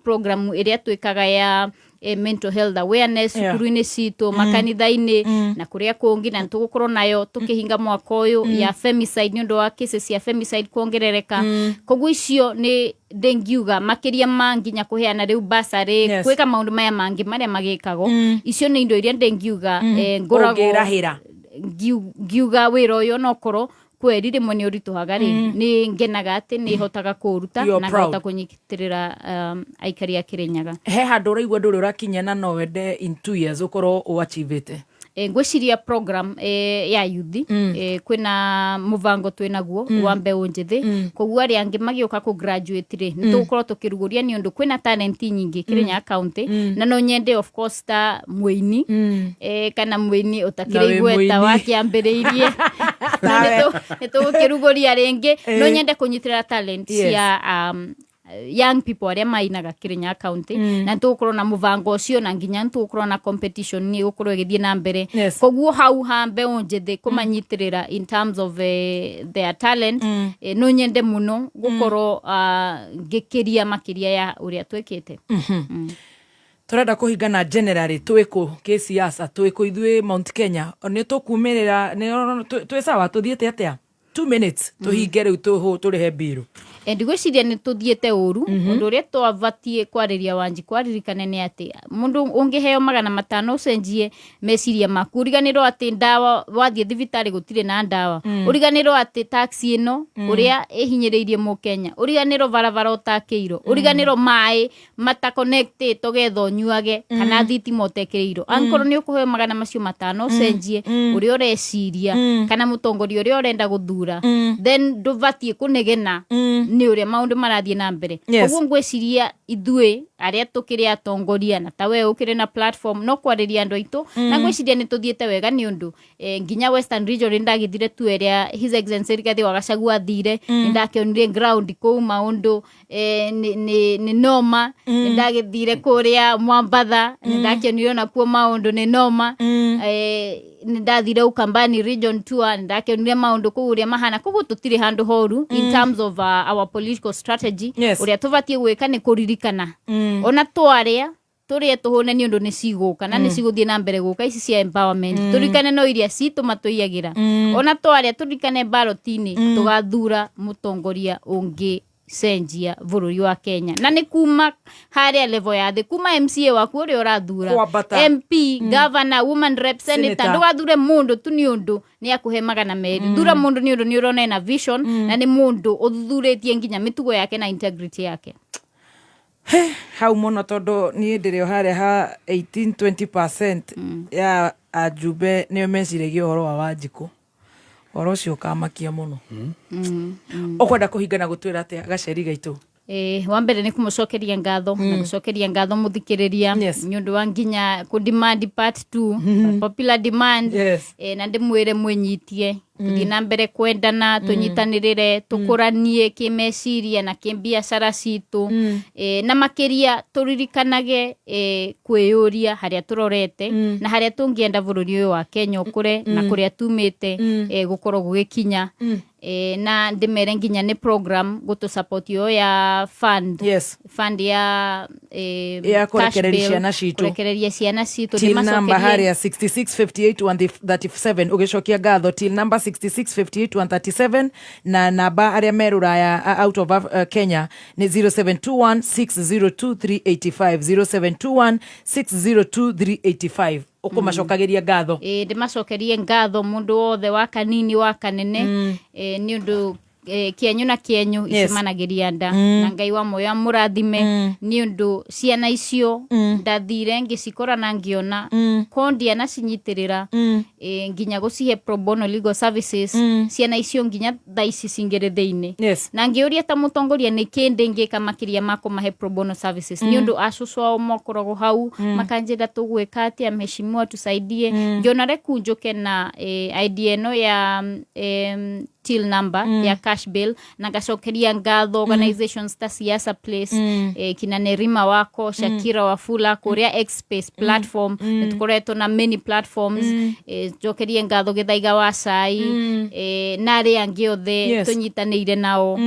program ĩrĩa twĩkaga ya mental health awareness cukuru-inĩ citũ, makanitha-inĩ na kũrĩa kũngĩ. Na nĩtũgũkorwo nayo tũkĩhinga mwaka ũyũ ya femicide, nĩ ũndũ wa cases cia femicide kuongerereka. Koguo icio nĩ ndĩngiuga makĩria ma nginya kũheana rĩu basarĩ, gwĩka maũndũ maya mangĩ marĩa magĩkagwo. Icio nĩ indo iria ndĩngiuga ngoragwo Ũngĩrahĩra. Ngiuga wĩra ũyũ onokorwo kweri rĩmwe nĩ ũritũhaga rĩ, nĩ ngenaga atĩ nĩ hotaga kũũruta You're na proud. ngahota kũnyitĩrĩra aikari a Kĩrĩnyaga. He handũ ũraigua ndũrĩ ũrakinya na no wende in 2 years ũkorwo ũachivĩte? Ngwĩciria program ya youth, kwĩna mũbango twĩnaguo wa mbeũ njĩthĩ. Koguo arĩa angĩ magĩũka kũ graduate rĩ, nĩ tũgũkorwo tũkĩrugũria, nĩ ũndũ kwĩna talent nyingĩ Kĩrĩnyaga County. Na no nyende of course ta mũini, kana mũini ũtakĩrĩ Na wĩ igweta mũini. Wakĩambĩrĩirie. Na nĩ tũgũkĩrugũria rĩngĩ. No nyende kũnyitĩrĩra talent cia young people arĩa mainaga Kĩrĩnyaga County, na nĩ tũgũkorwo na mũbango ũcio, na nginya nĩ tũgũkorwo na competition nĩ ĩgũkorwo ĩgĩthiĩ na mbere. Koguo hau ha mbeũ njĩthĩ kũmanyitĩrĩra in terms of their talent, no nyende mũno gũkorwo ngĩkĩria makĩria ya ũrĩa twĩkĩte. Tũrenda kũhingana generally, twĩkũ kĩsiasa, twĩkũ ithuĩ Mount Kenya? Nĩ tũkumĩrĩra twĩ sawa? Tũthiĩte atĩa? 2 minutes tũhinge rĩu, tũrĩhe mbiru. Ndigwĩciria nĩ tũthiĩte ũru. Ũndũ ũrĩa twabatiĩ kwarĩria Wanji kwaririkane nĩ atĩ mũndũ ũngĩheo 500 ũcenjie meciria maku, ũriganĩrwo atĩ ndawa wathiĩ thibitarĩ gũtirĩ na ndawa, ũriganĩrwo atĩ taxi ĩno ũrĩa ĩhinyĩrĩirie mũkenya, ũriganĩrwo barabara ũtakĩirwo, ũriganĩrwo maĩ matakonectĩtwo getha ũnyuage, kana thitima ũtekĩrĩirwo, angĩkorwo nĩ ũkũheo magana macio matano ũcenjie ũrĩa ũreciria kana mũtongoria ũrĩa ũrenda gũthura, then ndũbatiĩ kũnegena nĩ ũrĩa maũndũ marathiĩ na mbere. Koguo ngwĩciria ithuĩ arĩa tũkĩrĩ atongoria, na ta we ũkĩrĩ na platform, no kwarĩria andũ aitũ. Na ngwĩciria nĩ tũthiĩte wega, nĩ ũndũ nginya Western Region nĩ ndagĩthire tu ĩrĩa His Excellency Rigathi wa Gachagua athire, nĩ ndakĩonire ground kũu maũndũ nĩ noma. Nĩ ndagĩthire kũrĩa Mwambatha, nĩ ndakĩonire onakuo maũndũ nĩ noma. Nĩ ndathire Ukambani Region tour, nĩ ndakĩonire maũndũ kũu ũrĩa mahana. Koguo tũtirĩ handũ horu in terms of our political strategy. Ũrĩa tũbatiĩ gwĩka nĩ kũririkana ona twarĩa tũrĩe tũhũne, nĩ ũndũ nĩ cigũka na nĩ cigũthiĩ na mbere gũka ici cia empowerment. Tũririkane no iria citũ matũiyagĩra. Ona twarĩa tũririkane ballot-inĩ tũgathura mũtongoria ũngĩ cenjia bũrũri wa Kenya, na nĩ kuma harĩa level ya thĩ, kuma MCA waku ũrĩa ũrathura, Kwambata. MP, governor, woman rep, senator. Senator. Ndũgathure mũndũ tu nĩ ũndũ nĩ akũhe 200. Thura mũndũ nĩ ũndũ nĩ ũrona ena vision, na nĩ mũndũ ũthuthurĩtie nginya mĩtugo yake na integrity yake. Hau mũno, tondũ niĩ ndĩrĩ o harĩa ha 18 20% ya ajumbe nĩo meciragia ũhoro wa Wanjikũ. Ũhoro ũcio ũkamakia mũno. Ũkwenda kũhinga na gũtwĩra atĩa, gaceri gaitũ? Wa mbere nĩ kũmũcokeria ngatho na gũcokeria ngatho mũthikĩrĩria nĩ ũndũ wa nginya kũ demand part 2, popular demand. Na ndĩmwĩre mwĩnyitie, tũthiĩ na mbere kwendana, tũnyitanĩrĩre, tũkũranie kĩmeciria na kĩbiacara citũ. Na makĩria tũririkanage kwĩyũria harĩa tũrorete na harĩa tũngĩenda bũrũri ũyũ wa Kenya ũkũre na kũrĩa tumĩte gũkorwo gũgĩkinya. Na ndimere nginya nĩ program gũtũ support yo ya fund. Yes. Fund ya Ya cash kũrekereria bail, ciana citũ. Kũrekereria ciana citũ. Till number Ndĩmacokerie- harĩa 6658137, ũgĩcokia ngatho, till number 6658137, na namba arĩa me rũraya, out of Kenya nĩ 0721602385, 0721602385. Ũkũmacokagĩria ngatho. Ĩ, ndĩmacokerie ngatho mũndũ wothe wa kanini wa kanene, nĩ ũndũ kĩenyu na kĩenyu icemanagĩria nda, na Ngai wa moyo amũrathime, nĩ ũndũ ciana icio ndathire ngĩcikora na ngĩona ko ndianacinyitĩrĩra, nginya gũcihe pro bono legal services, ciana icio nginya thaa ici cingĩrĩ thĩinĩ. Na ngĩũria ta mũtongoria nĩ kĩndĩ ngĩka makĩria ma kũmahe pro bono services, nĩ ũndũ acũcũ ao mokoragwo hau, makanjĩra tũgwĩka atĩa, mheshimiwa tusaidie. Ngĩona reku njũke na idea ĩno ya till number ya cash bail, na ngacokeria ngatho organizations ta Siasa Place, kina Nerima wako, Shakira Wafula kũrĩa Xspace platform, nĩ tũkoretwo na many platforms. Njokerie ngatho Gĩthaiga wa Cai, na arĩa angĩ othe tũnyitanĩire nao,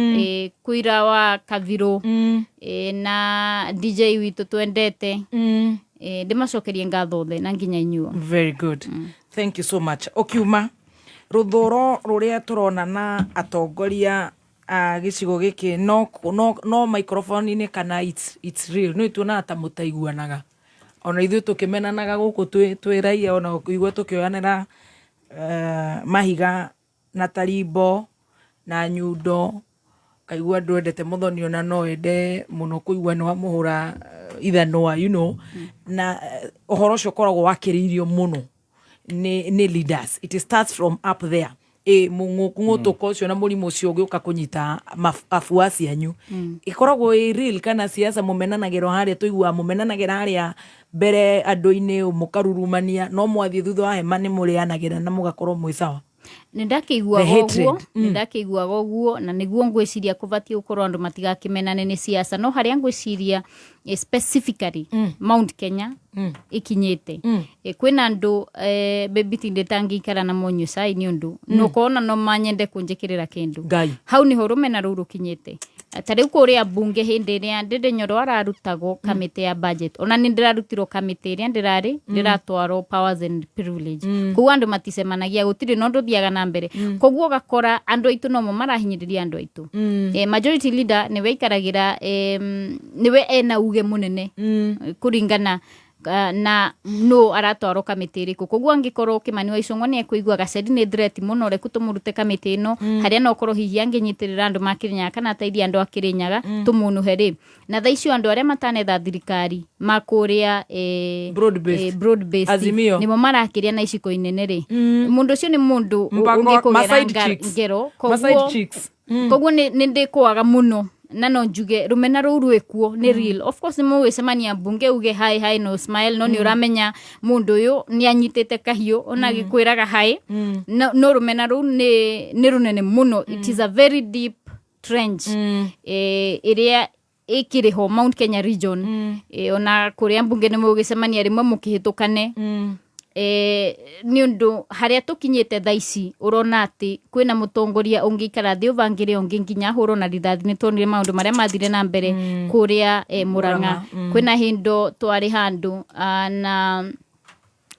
Kuira wa Kavirũ, na DJ witũ twendete. Ndĩmacokerie ngatho othe na nginya inyuo. Very good, thank you so much. Ũkiuma rũthũro rũrĩa tũrona na atongoria a gĩcigo gĩkĩ, no microphone-inĩ kana it's real, nĩ tuonaga ta mũtaiguanaga, ona ithuĩ tũkĩmenanaga gũkũ twĩ raia, ona ũkĩigua tũkĩoyanĩra mahiga na tarimbo na nyundo, kaigua andũ endete Mũthoni, ona no ende mũno kũigua nĩ wamũhũra ithanwa, na ũhoro ũcio ũkoragwo wakĩrĩirio mũno nĩ leaders. It starts from up there. Ĩ mũng'ũtũko ũcio na mũrimũ ũcio ũgĩũka kũnyita afuasi anyu, ĩkoragwo ĩ real kana siasa mũmenanagĩra o harĩa tũiguaga mũmenanagĩra harĩa mbere andũ-inĩ, mũkarurumania, no mwathiĩ thutha wa hema nĩ mũrĩanagĩra na mũgakorwo mwĩ sawa? Nĩ ndakĩiguaga The hatred. ũguo, nĩ ndakĩiguaga ũguo, na nĩguo ngwĩciria kũbatiĩ gũkorwo andũ matigakĩmenane nĩ siasa, no harĩa ngwĩciria, specifically Mount Kenya ikinyĩte, kwĩna andũ, baby tindĩtangĩikara na monyua cai nĩ ũndũ nũkona no manyende kũnjĩkĩrĩra kĩndũ. Ngai. Hau nĩho rũmena rũu rũkinyĩte. Ta rĩu kũrĩa mbunge, hĩndĩ ĩrĩa Ndĩndĩ Nyoro ararutagwo kamĩtĩ ya budget, ona nĩ ndĩrarutirwo kamĩtĩ ĩrĩa ndĩrarĩ, ndĩratwarwo powers and privilege. Koguo andũ maticemanagia, gũtirĩ na ũndũ ũthiaga na mbere. Koguo ũgakora andũ aitũ nomo marahinyĩrĩria andũ aitũ. Majority leader nĩwe aikaragĩra, nĩwe ena uge mũnene kũringana na no aratwarwo kamĩtĩ ĩrĩkũ. Koguo angĩkorwo Kimani wa Ichung'wa nĩ ekũigua Gaceri nĩ threat mũno, reku tũmũrute kamĩtĩ ĩno, harĩa no ũkorwo hihi angĩnyitĩrĩra andũ ma Kĩrĩnyaga kana ateithie andũ a Kĩrĩnyaga, tũmũnũhe rĩ. Na thaa icio andũ arĩa matanetha thirikari makũrĩa Broad-based. Broad-based, Azimio. nĩmo marakĩrĩa na iciko inene rĩ, mũndũ ũcio nĩ mũndũ Mpango- ũngĩkũgera ma-side chicks. ngero. Ma-side Koguo chicks. Koguo nĩ ndĩkũaga mũno, na no njuge rũmena rũu rwĩkuo nĩ real. Of course nĩ mũgwĩcemania mbunge uge hi hi no smile, no nĩ ũramenya mũndũ ũyũ nĩ anyitĩte kahiũ ona gĩkwĩraga hi. No rũmena rũu nĩ rũnene mũno. It is a very deep trench ĩrĩa ĩkĩrĩ ho Mount Kenya region. Ona kũrĩa mbunge nĩ mũgĩcemania rĩmwe mũkĩhĩtũkane, nĩ ũndũ harĩa tũkinyĩte thaa ici ũrona atĩ kwĩna mũtongoria ũngĩikara thĩ ũbangĩre ũngĩ nginya ahũrwo na rithathi. Nĩ tuonire maũndũ marĩa mathire na mbere kũrĩa Murang'a. Kwĩna hĩndo twarĩ handũ,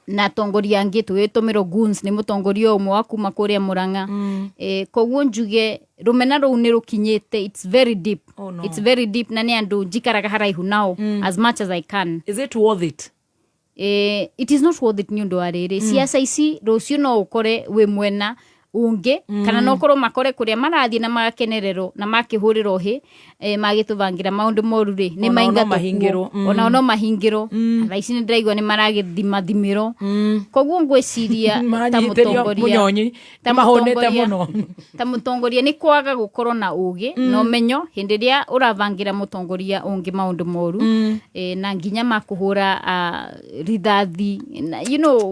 na atongoria angĩ tũgĩtũmĩrwo goons nĩ mũtongoria ũmwe wa kuma kũrĩa Murang'a. Koguo njuge rũmena rũu nĩ rũkinyĩte, it's very deep. Oh, no. It's very deep, na nĩ andũ njikaraga haraihu nao as much as I can. Is it worth it? It is not worth it, nĩ ũndũ wa rĩrĩ, siasa ici rũciũ no ũkore wĩ mwena ũngĩ, kana no ũkorwo makore kũrĩa marathiĩ na magakenererwo na makĩhũrĩrwo hĩ, magĩtũbangĩra maũndũ moru rĩ, nĩ Onao no maingatwo mahingĩrwo. kuo. Onao no mahingĩrwo. Thaa ici nĩ ndĩraigua nĩ maragĩthimathimĩrwo. Koguo ngwĩciria ta Maranyitĩrio mũtongoria mũnyonyi, ta nĩmahũnĩte mũtongoria mũno. Ta mũtongoria nĩ kwaga gũkorwo na ũgĩ na ũmenyo hĩndĩ ĩrĩa ũrabangĩra mũtongoria ũngĩ maũndũ moru, na nginya makũhũra rithathi na,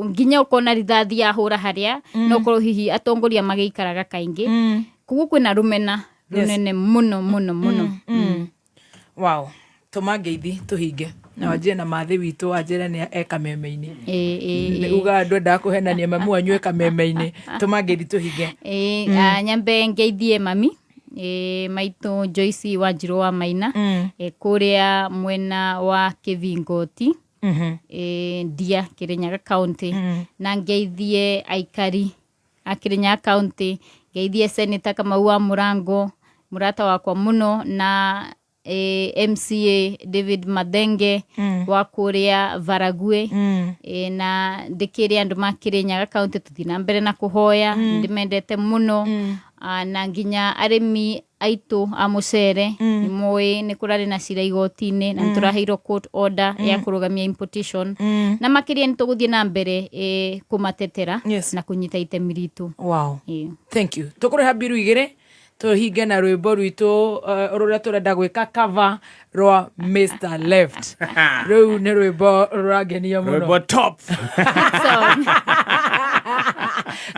nginya ũkona rithathi yahũra harĩa no ũkorwo hihi atongoria magĩikaraga kaingĩ. Koguo kwĩna rũmena rũnene mũno mũno mũno. Wow. Tũma ngeithi tũhinge na wanjie na mathĩ witũ, wanjĩre nĩ e kameme-inĩ. Ĩĩ. Uga ndwendaga kũhenania mamu wanyu e kameme-inĩ. Tũma ngeithi tũhinge. Ĩĩ, nyambe ngeithie mami, maitũ Joyce Wanjirũ wa Maina, kũrĩa mwena wa Kĩvingoti, Ndia, Kirinyaga County, na ngeithie aikari a Kirinyaga County, ngeithie Senator Kamau wa Mũrango, mũrata wakwa mũno, na MCA David Mathenge wa kũrĩa Varagwe, na ndĩkĩre andũ ma Kirinyaga County tũthiĩ na mbere na kũhoya. Ndĩmendete mũno. Na nginya arĩmi aitũ a mũcere, nĩ moĩ nĩ kũrarĩ na cira igoti-inĩ na nĩ tũraheirwo court order ya kũrũgamia importation, na makĩria nĩ tũgũthiĩ na mbere kũmatetera na kũnyita itemi ritũ. Wow. Ĩĩ. Thank you. Tũkũrĩha mbiru igĩrĩ tũhinge na rwĩmbo rwitũ, rũrĩa tũrenda gwĩka cover rwa Mr Left. Rĩu nĩ rwĩmbo rũrangenia mũno. Rwĩmbo top.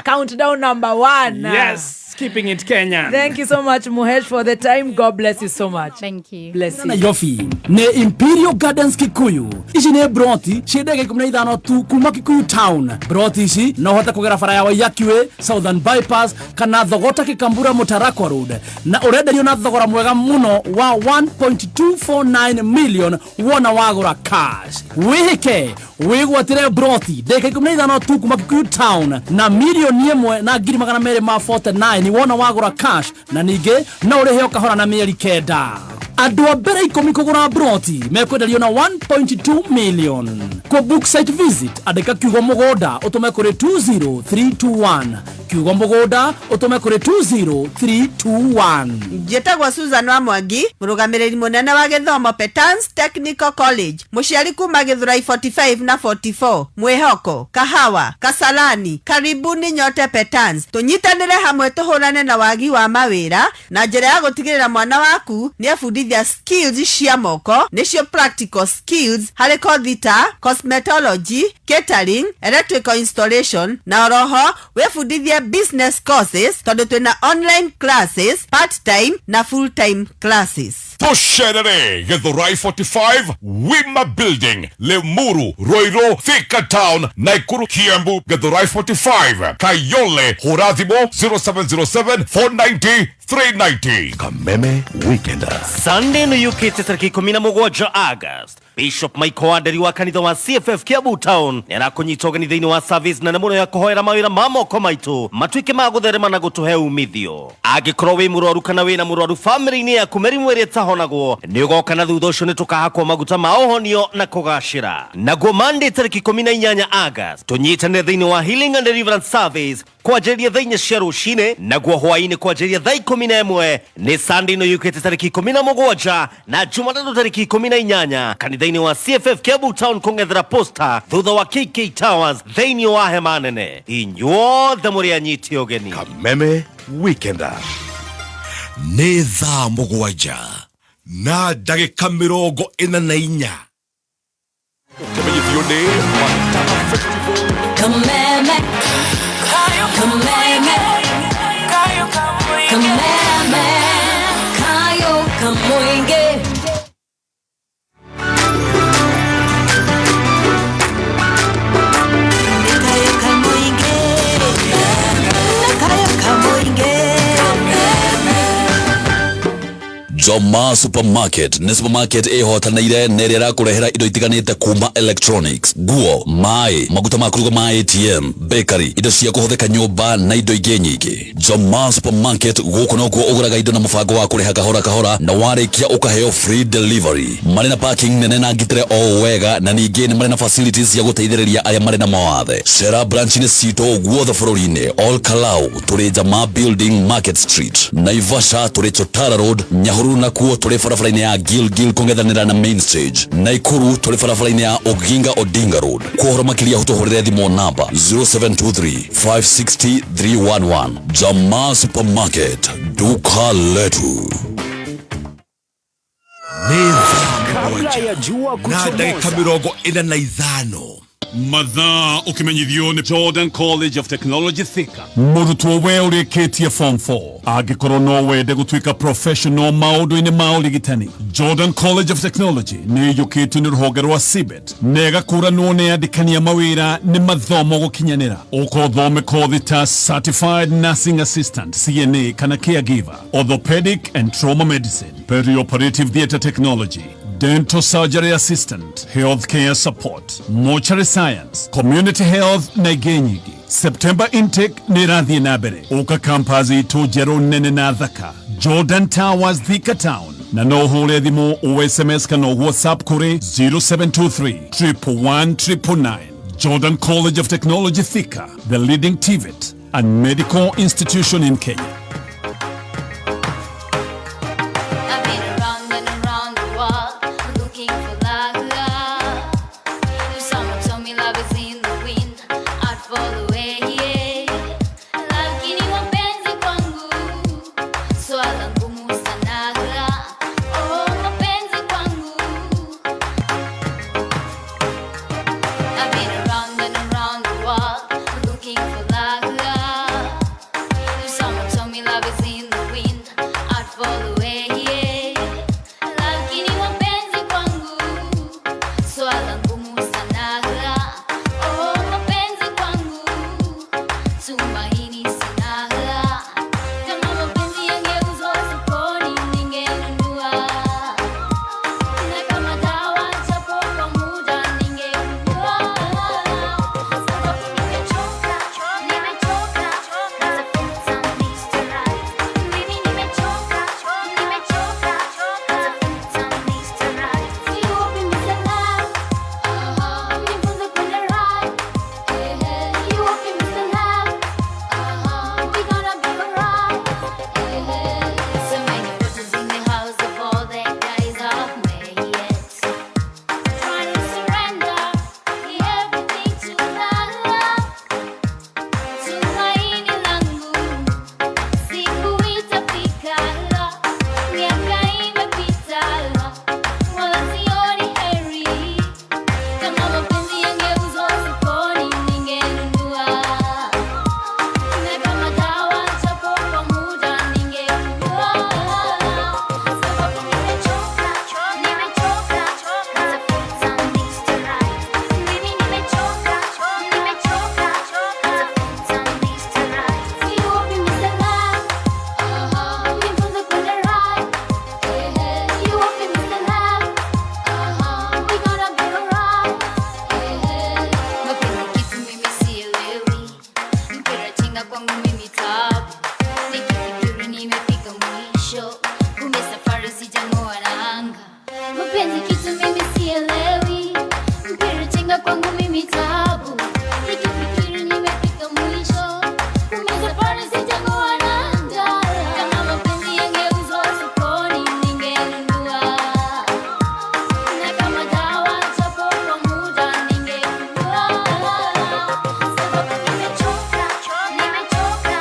Countdown number 1. Yes, keeping it Kenyan. Thank you so much, Muhesh, for the time. God bless you so much. Thank you. Bless you. Nairobi nĩ Imperial Gardens Kikuyu. Ici nĩ broti ciĩ ndege 15 tu kuma Kikuyu town. Broti ici no ũhote kũgera bara ya Waiyaki Way, Southern Bypass kana Thogota Kikambura Mũtarakwa Road, na ũrenderio na thogora mwega mũno wa 1.249 million wona wagũra cash. Wĩhĩke wĩgwatĩre broti ndagĩka 15 tu kuma Kikuyu town na 1,249,000 wona wagũra cash, na ningĩ no ũrĩhe o kahora na mĩeri 9. Andũ a mbere 10 kũgũra broti mekwenderio na 1.2 million. Kũ book site visit, andĩka kiugo mũgũnda ũtũme kũrĩ 20321, kiugo mũgũnda ũtũme kũrĩ 20321. Njĩtagwo Susan wa Mwangi, mũrũgamĩrĩri mũnene wa gĩthomo Petans Technical College, mũciari kuma Gĩthũrai 45 na 44, Mwĩhoko, Kahawa, Kasalani, karibuni nyote Petans. Tũnyitanĩre hamwe tũhũrane na wagi wa mawĩra na njĩra ya gũtigĩrĩra mwana waku nĩ ebundithia skills cia moko, nĩcio practical skills harĩ kothi ta cosmetology, catering, electrical installation, na oroho wĩbundithie business courses tondũ twĩna online classes, part time na full time classes. Tũcerere Gĩthũrai 45, Wima Building, Limuru, Ruiru, Thika Town, Nakuru, Kiambu. Gĩthũrai 45, Kayole. Hũra thimũ 0707 490 390. Kameme Weekender. Sunday nĩ yũkĩte tarĩki 17 August. Bishop Michael Wanderi wa kanitha wa CFF Kiambu Town nĩ arakũnyita ũgeni thĩinĩ wa service nene mũno ya kũhoera mawĩra ma moko maitũ matuĩke ma gũtherema na gũtũhe umithio. Angĩkorwo wĩ mũrwaru kana wĩna mũrwaru famĩlĩ-inĩ yaku mĩrimũ ĩrĩa ĩtahonagwo, nĩ ũgoka na thutha ũcio nĩ tũkahakwo maguta ma ũhonio na kũgacĩra. Naguo Monday tarĩki 18 August tũnyitanĩre thĩinĩ wa Healing and Deliverance Service kwanjĩrĩria thaa 4 cia rũcinĩ, naguo hwaĩ-inĩ kwanjĩrĩria thaa 11. Nĩ Sunday ĩno yũkĩte tarĩki 17 na Jumatatũ tarĩki 18 kanitha-inĩ wa CFF Kiambu Town kũng'ethera posta thutha wa KK Towers thĩinĩ wa hema nene. Inyuothe mũrĩ anyiti ũgeni. Kameme Weekender. Nĩ thaa 7:44. Ũkĩmenyithio nĩ Matama Festival. Kameme, Kameme, Kameme, Kayo Kamuinge. Kayo Kamuinge, Kayo Kamuinge. Joma Supermarket nĩ supermarket ĩhotanĩire na ĩrĩa ĩrakũrehera indo itiganĩte kuma electronics, nguo, maĩ, maguta ma kũruga ma ATM, bakery, indo cia kũhũthĩka nyũmba na indo ingĩ nyingĩ. Joma Supermarket gũkũ nokuo ũgũraga indo na mũbango wa kũrĩha kahora kahora na warĩkia ũkaheo free delivery. Marĩ na parking nene na ngitĩre o wega, na ningĩ nĩ marĩ na facilities cia gũteithĩrĩria arĩa marĩ na mawathe. Cera branch-inĩ citũ guothe bũrũri-inĩ: Ol Kalou tũrĩ Jama Building, Market Street; Naivasha tũrĩ Chotara Road; Nyahururu nakuo tũrĩ barabara-inĩ ya Gilgil kũng'ethanĩra na Main Stage; Naikuru tũrĩ barabara-inĩ ya Oginga Odinga Road. Kwa ũhoro makĩria tũhũrĩre thimũ namba 0723 560 311. Jama Supermarket, duka letu. Nĩ thaa Kabla ya 7 jua na ndagĩka kuchomoza 45. Mathaa ũkĩmenyithio nĩ Jordan College of Technology Thika. Mũrutwo we ũrĩkĩtie form 4 angĩkorwo no wende gũtuĩka professional maũndũ-inĩ ma ũrigitani, Jordan College of Technology nĩ ĩiyũkĩtio nĩ rũhonge rwa CBET na ĩgakũranwo nĩ andĩkani a mawĩra nĩ mathomo gũkinyanĩra. Ũka ũthome kothi ta Certified Nursing Assistant CNA kana Caregiver, Orthopedic and Trauma Medicine, Perioperative Theatre Technology, Dental Surgery Assistant, Healthcare Support, Mortuary Science, Community Health na ingĩ nyingĩ. September intake nĩ ĩrathiĩ na mbere. Ũka campus itũ njerũ nene na thaka, Jordan Towers, Thika Town, na no ũhũre thimũ o SMS kana WhatsApp kũrĩ 0723 111 999. Jordan College of Technology Thika, the leading TVET and medical institution in Kenya. I've been around and around the world looking for love. If someone told me love is in the wind, I'd fall away. Lakini mapenzi kwangu swala ngumu sana. Oh, mapenzi kwangu. I've been around and around the world looking for love. If someone told me love is in the wind, I'd fall away. Lakini mapenzi kwangu swala ngumu sana. Oh, mapenzi kwangu tumaini sana. Kama mapenzi yangeuzwa sokoni ningenunua, na kama dawa japo kwa muda ningekunywa. Sababu nimechoka, nimechoka, natafuta Mr. Right. Mimi nimechoka, nimechoka, natafuta Mr. Right. You be Mr. Love, nifunze kwenda right. You be Mr. Love, we gonna be alright. So many photos in the house of all the guys I've met yet. Trying to surrender everything to love. Tumaini langu siku itafika, miaka imepita, wala sioni heri. Kama mapenzi yangeuzwa sokoni ningenunua, na kama dawa japo kwa muda ningekunywa. Sababu nimechoka, nimechoka, natafuta Mr. Right. Mimi nimechoka, nimechoka, natafuta Mr. Right. You be Mr. Love, nifunze kwenda right. You be Mr. Love, we gonna be alright. Mapenzi kitu mimi sielewi, mpira chenga kwangu mimi tabu. Nikifikiri nimefika mwisho, kumbe safari sijang'oa nanga. Mapenzi kitu mimi sielewi, mpira chenga kwangu mimi tabu. Nikifikiri nimefika mwisho, kumbe safari sijang'oa nanga. Kama mapenzi yangeuzwa sokoni ningenunua, na kama dawa japo kwa muda ningekunywa. Sababu nimechoka, nimechoka,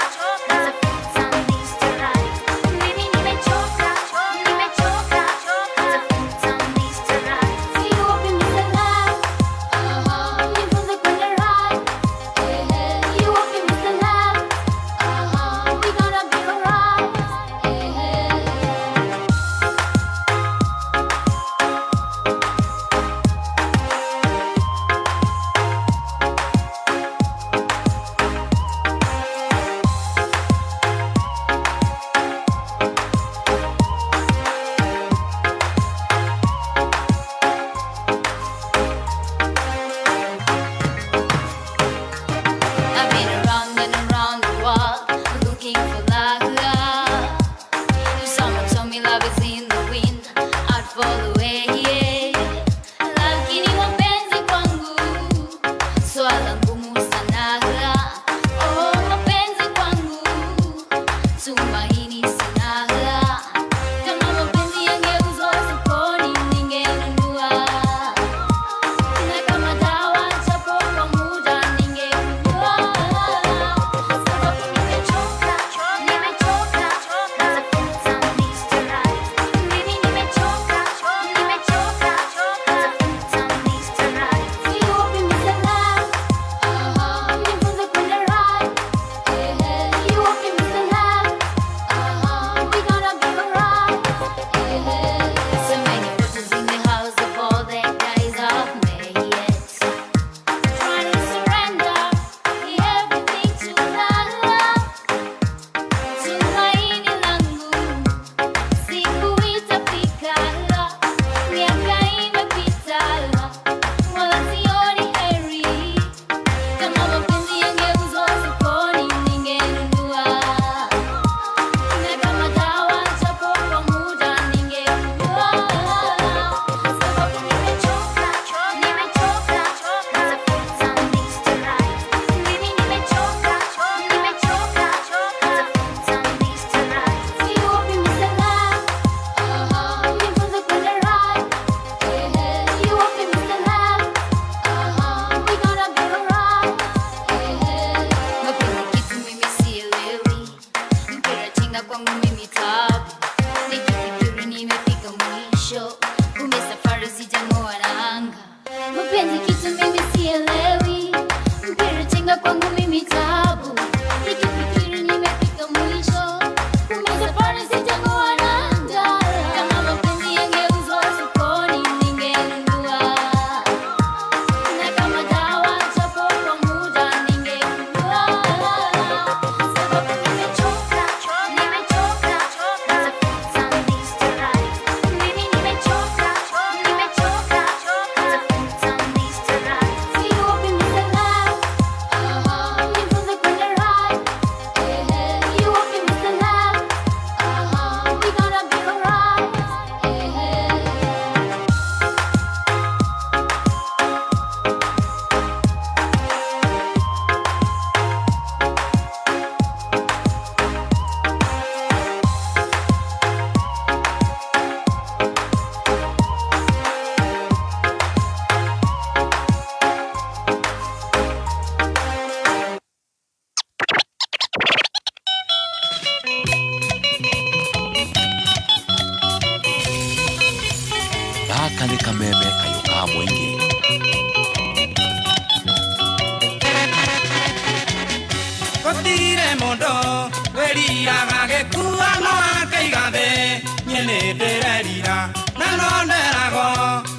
Gũtirĩ mũndũ wĩriraga gĩkua no akeiga thĩ. Niĩ nĩ ndĩrerira na no nderagwo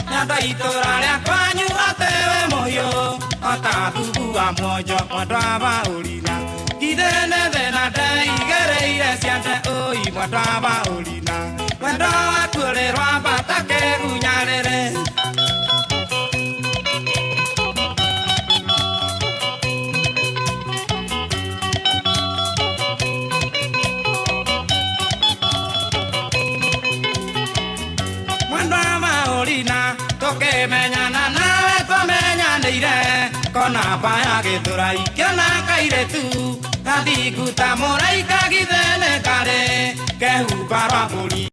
nĩ andũ a itũũra rĩa kwanyu atĩ wĩ mũhiũ ota thubu wa mwonjo mwendwa wa ũrina. Githĩ nĩ thĩna ndeigĩrĩire ciande ũi mwendwa wa ũrina. Wendo waku ũrĩ rwamba ta kĩgunyarĩrĩ. Mwendwa wa ũrina tũkĩmenyana nawe twamenyanĩire kona baya gĩthũrai kĩona kairĩtu gathingu ta mũraika githĩ nĩ karĩ kehumba rwa mbũri.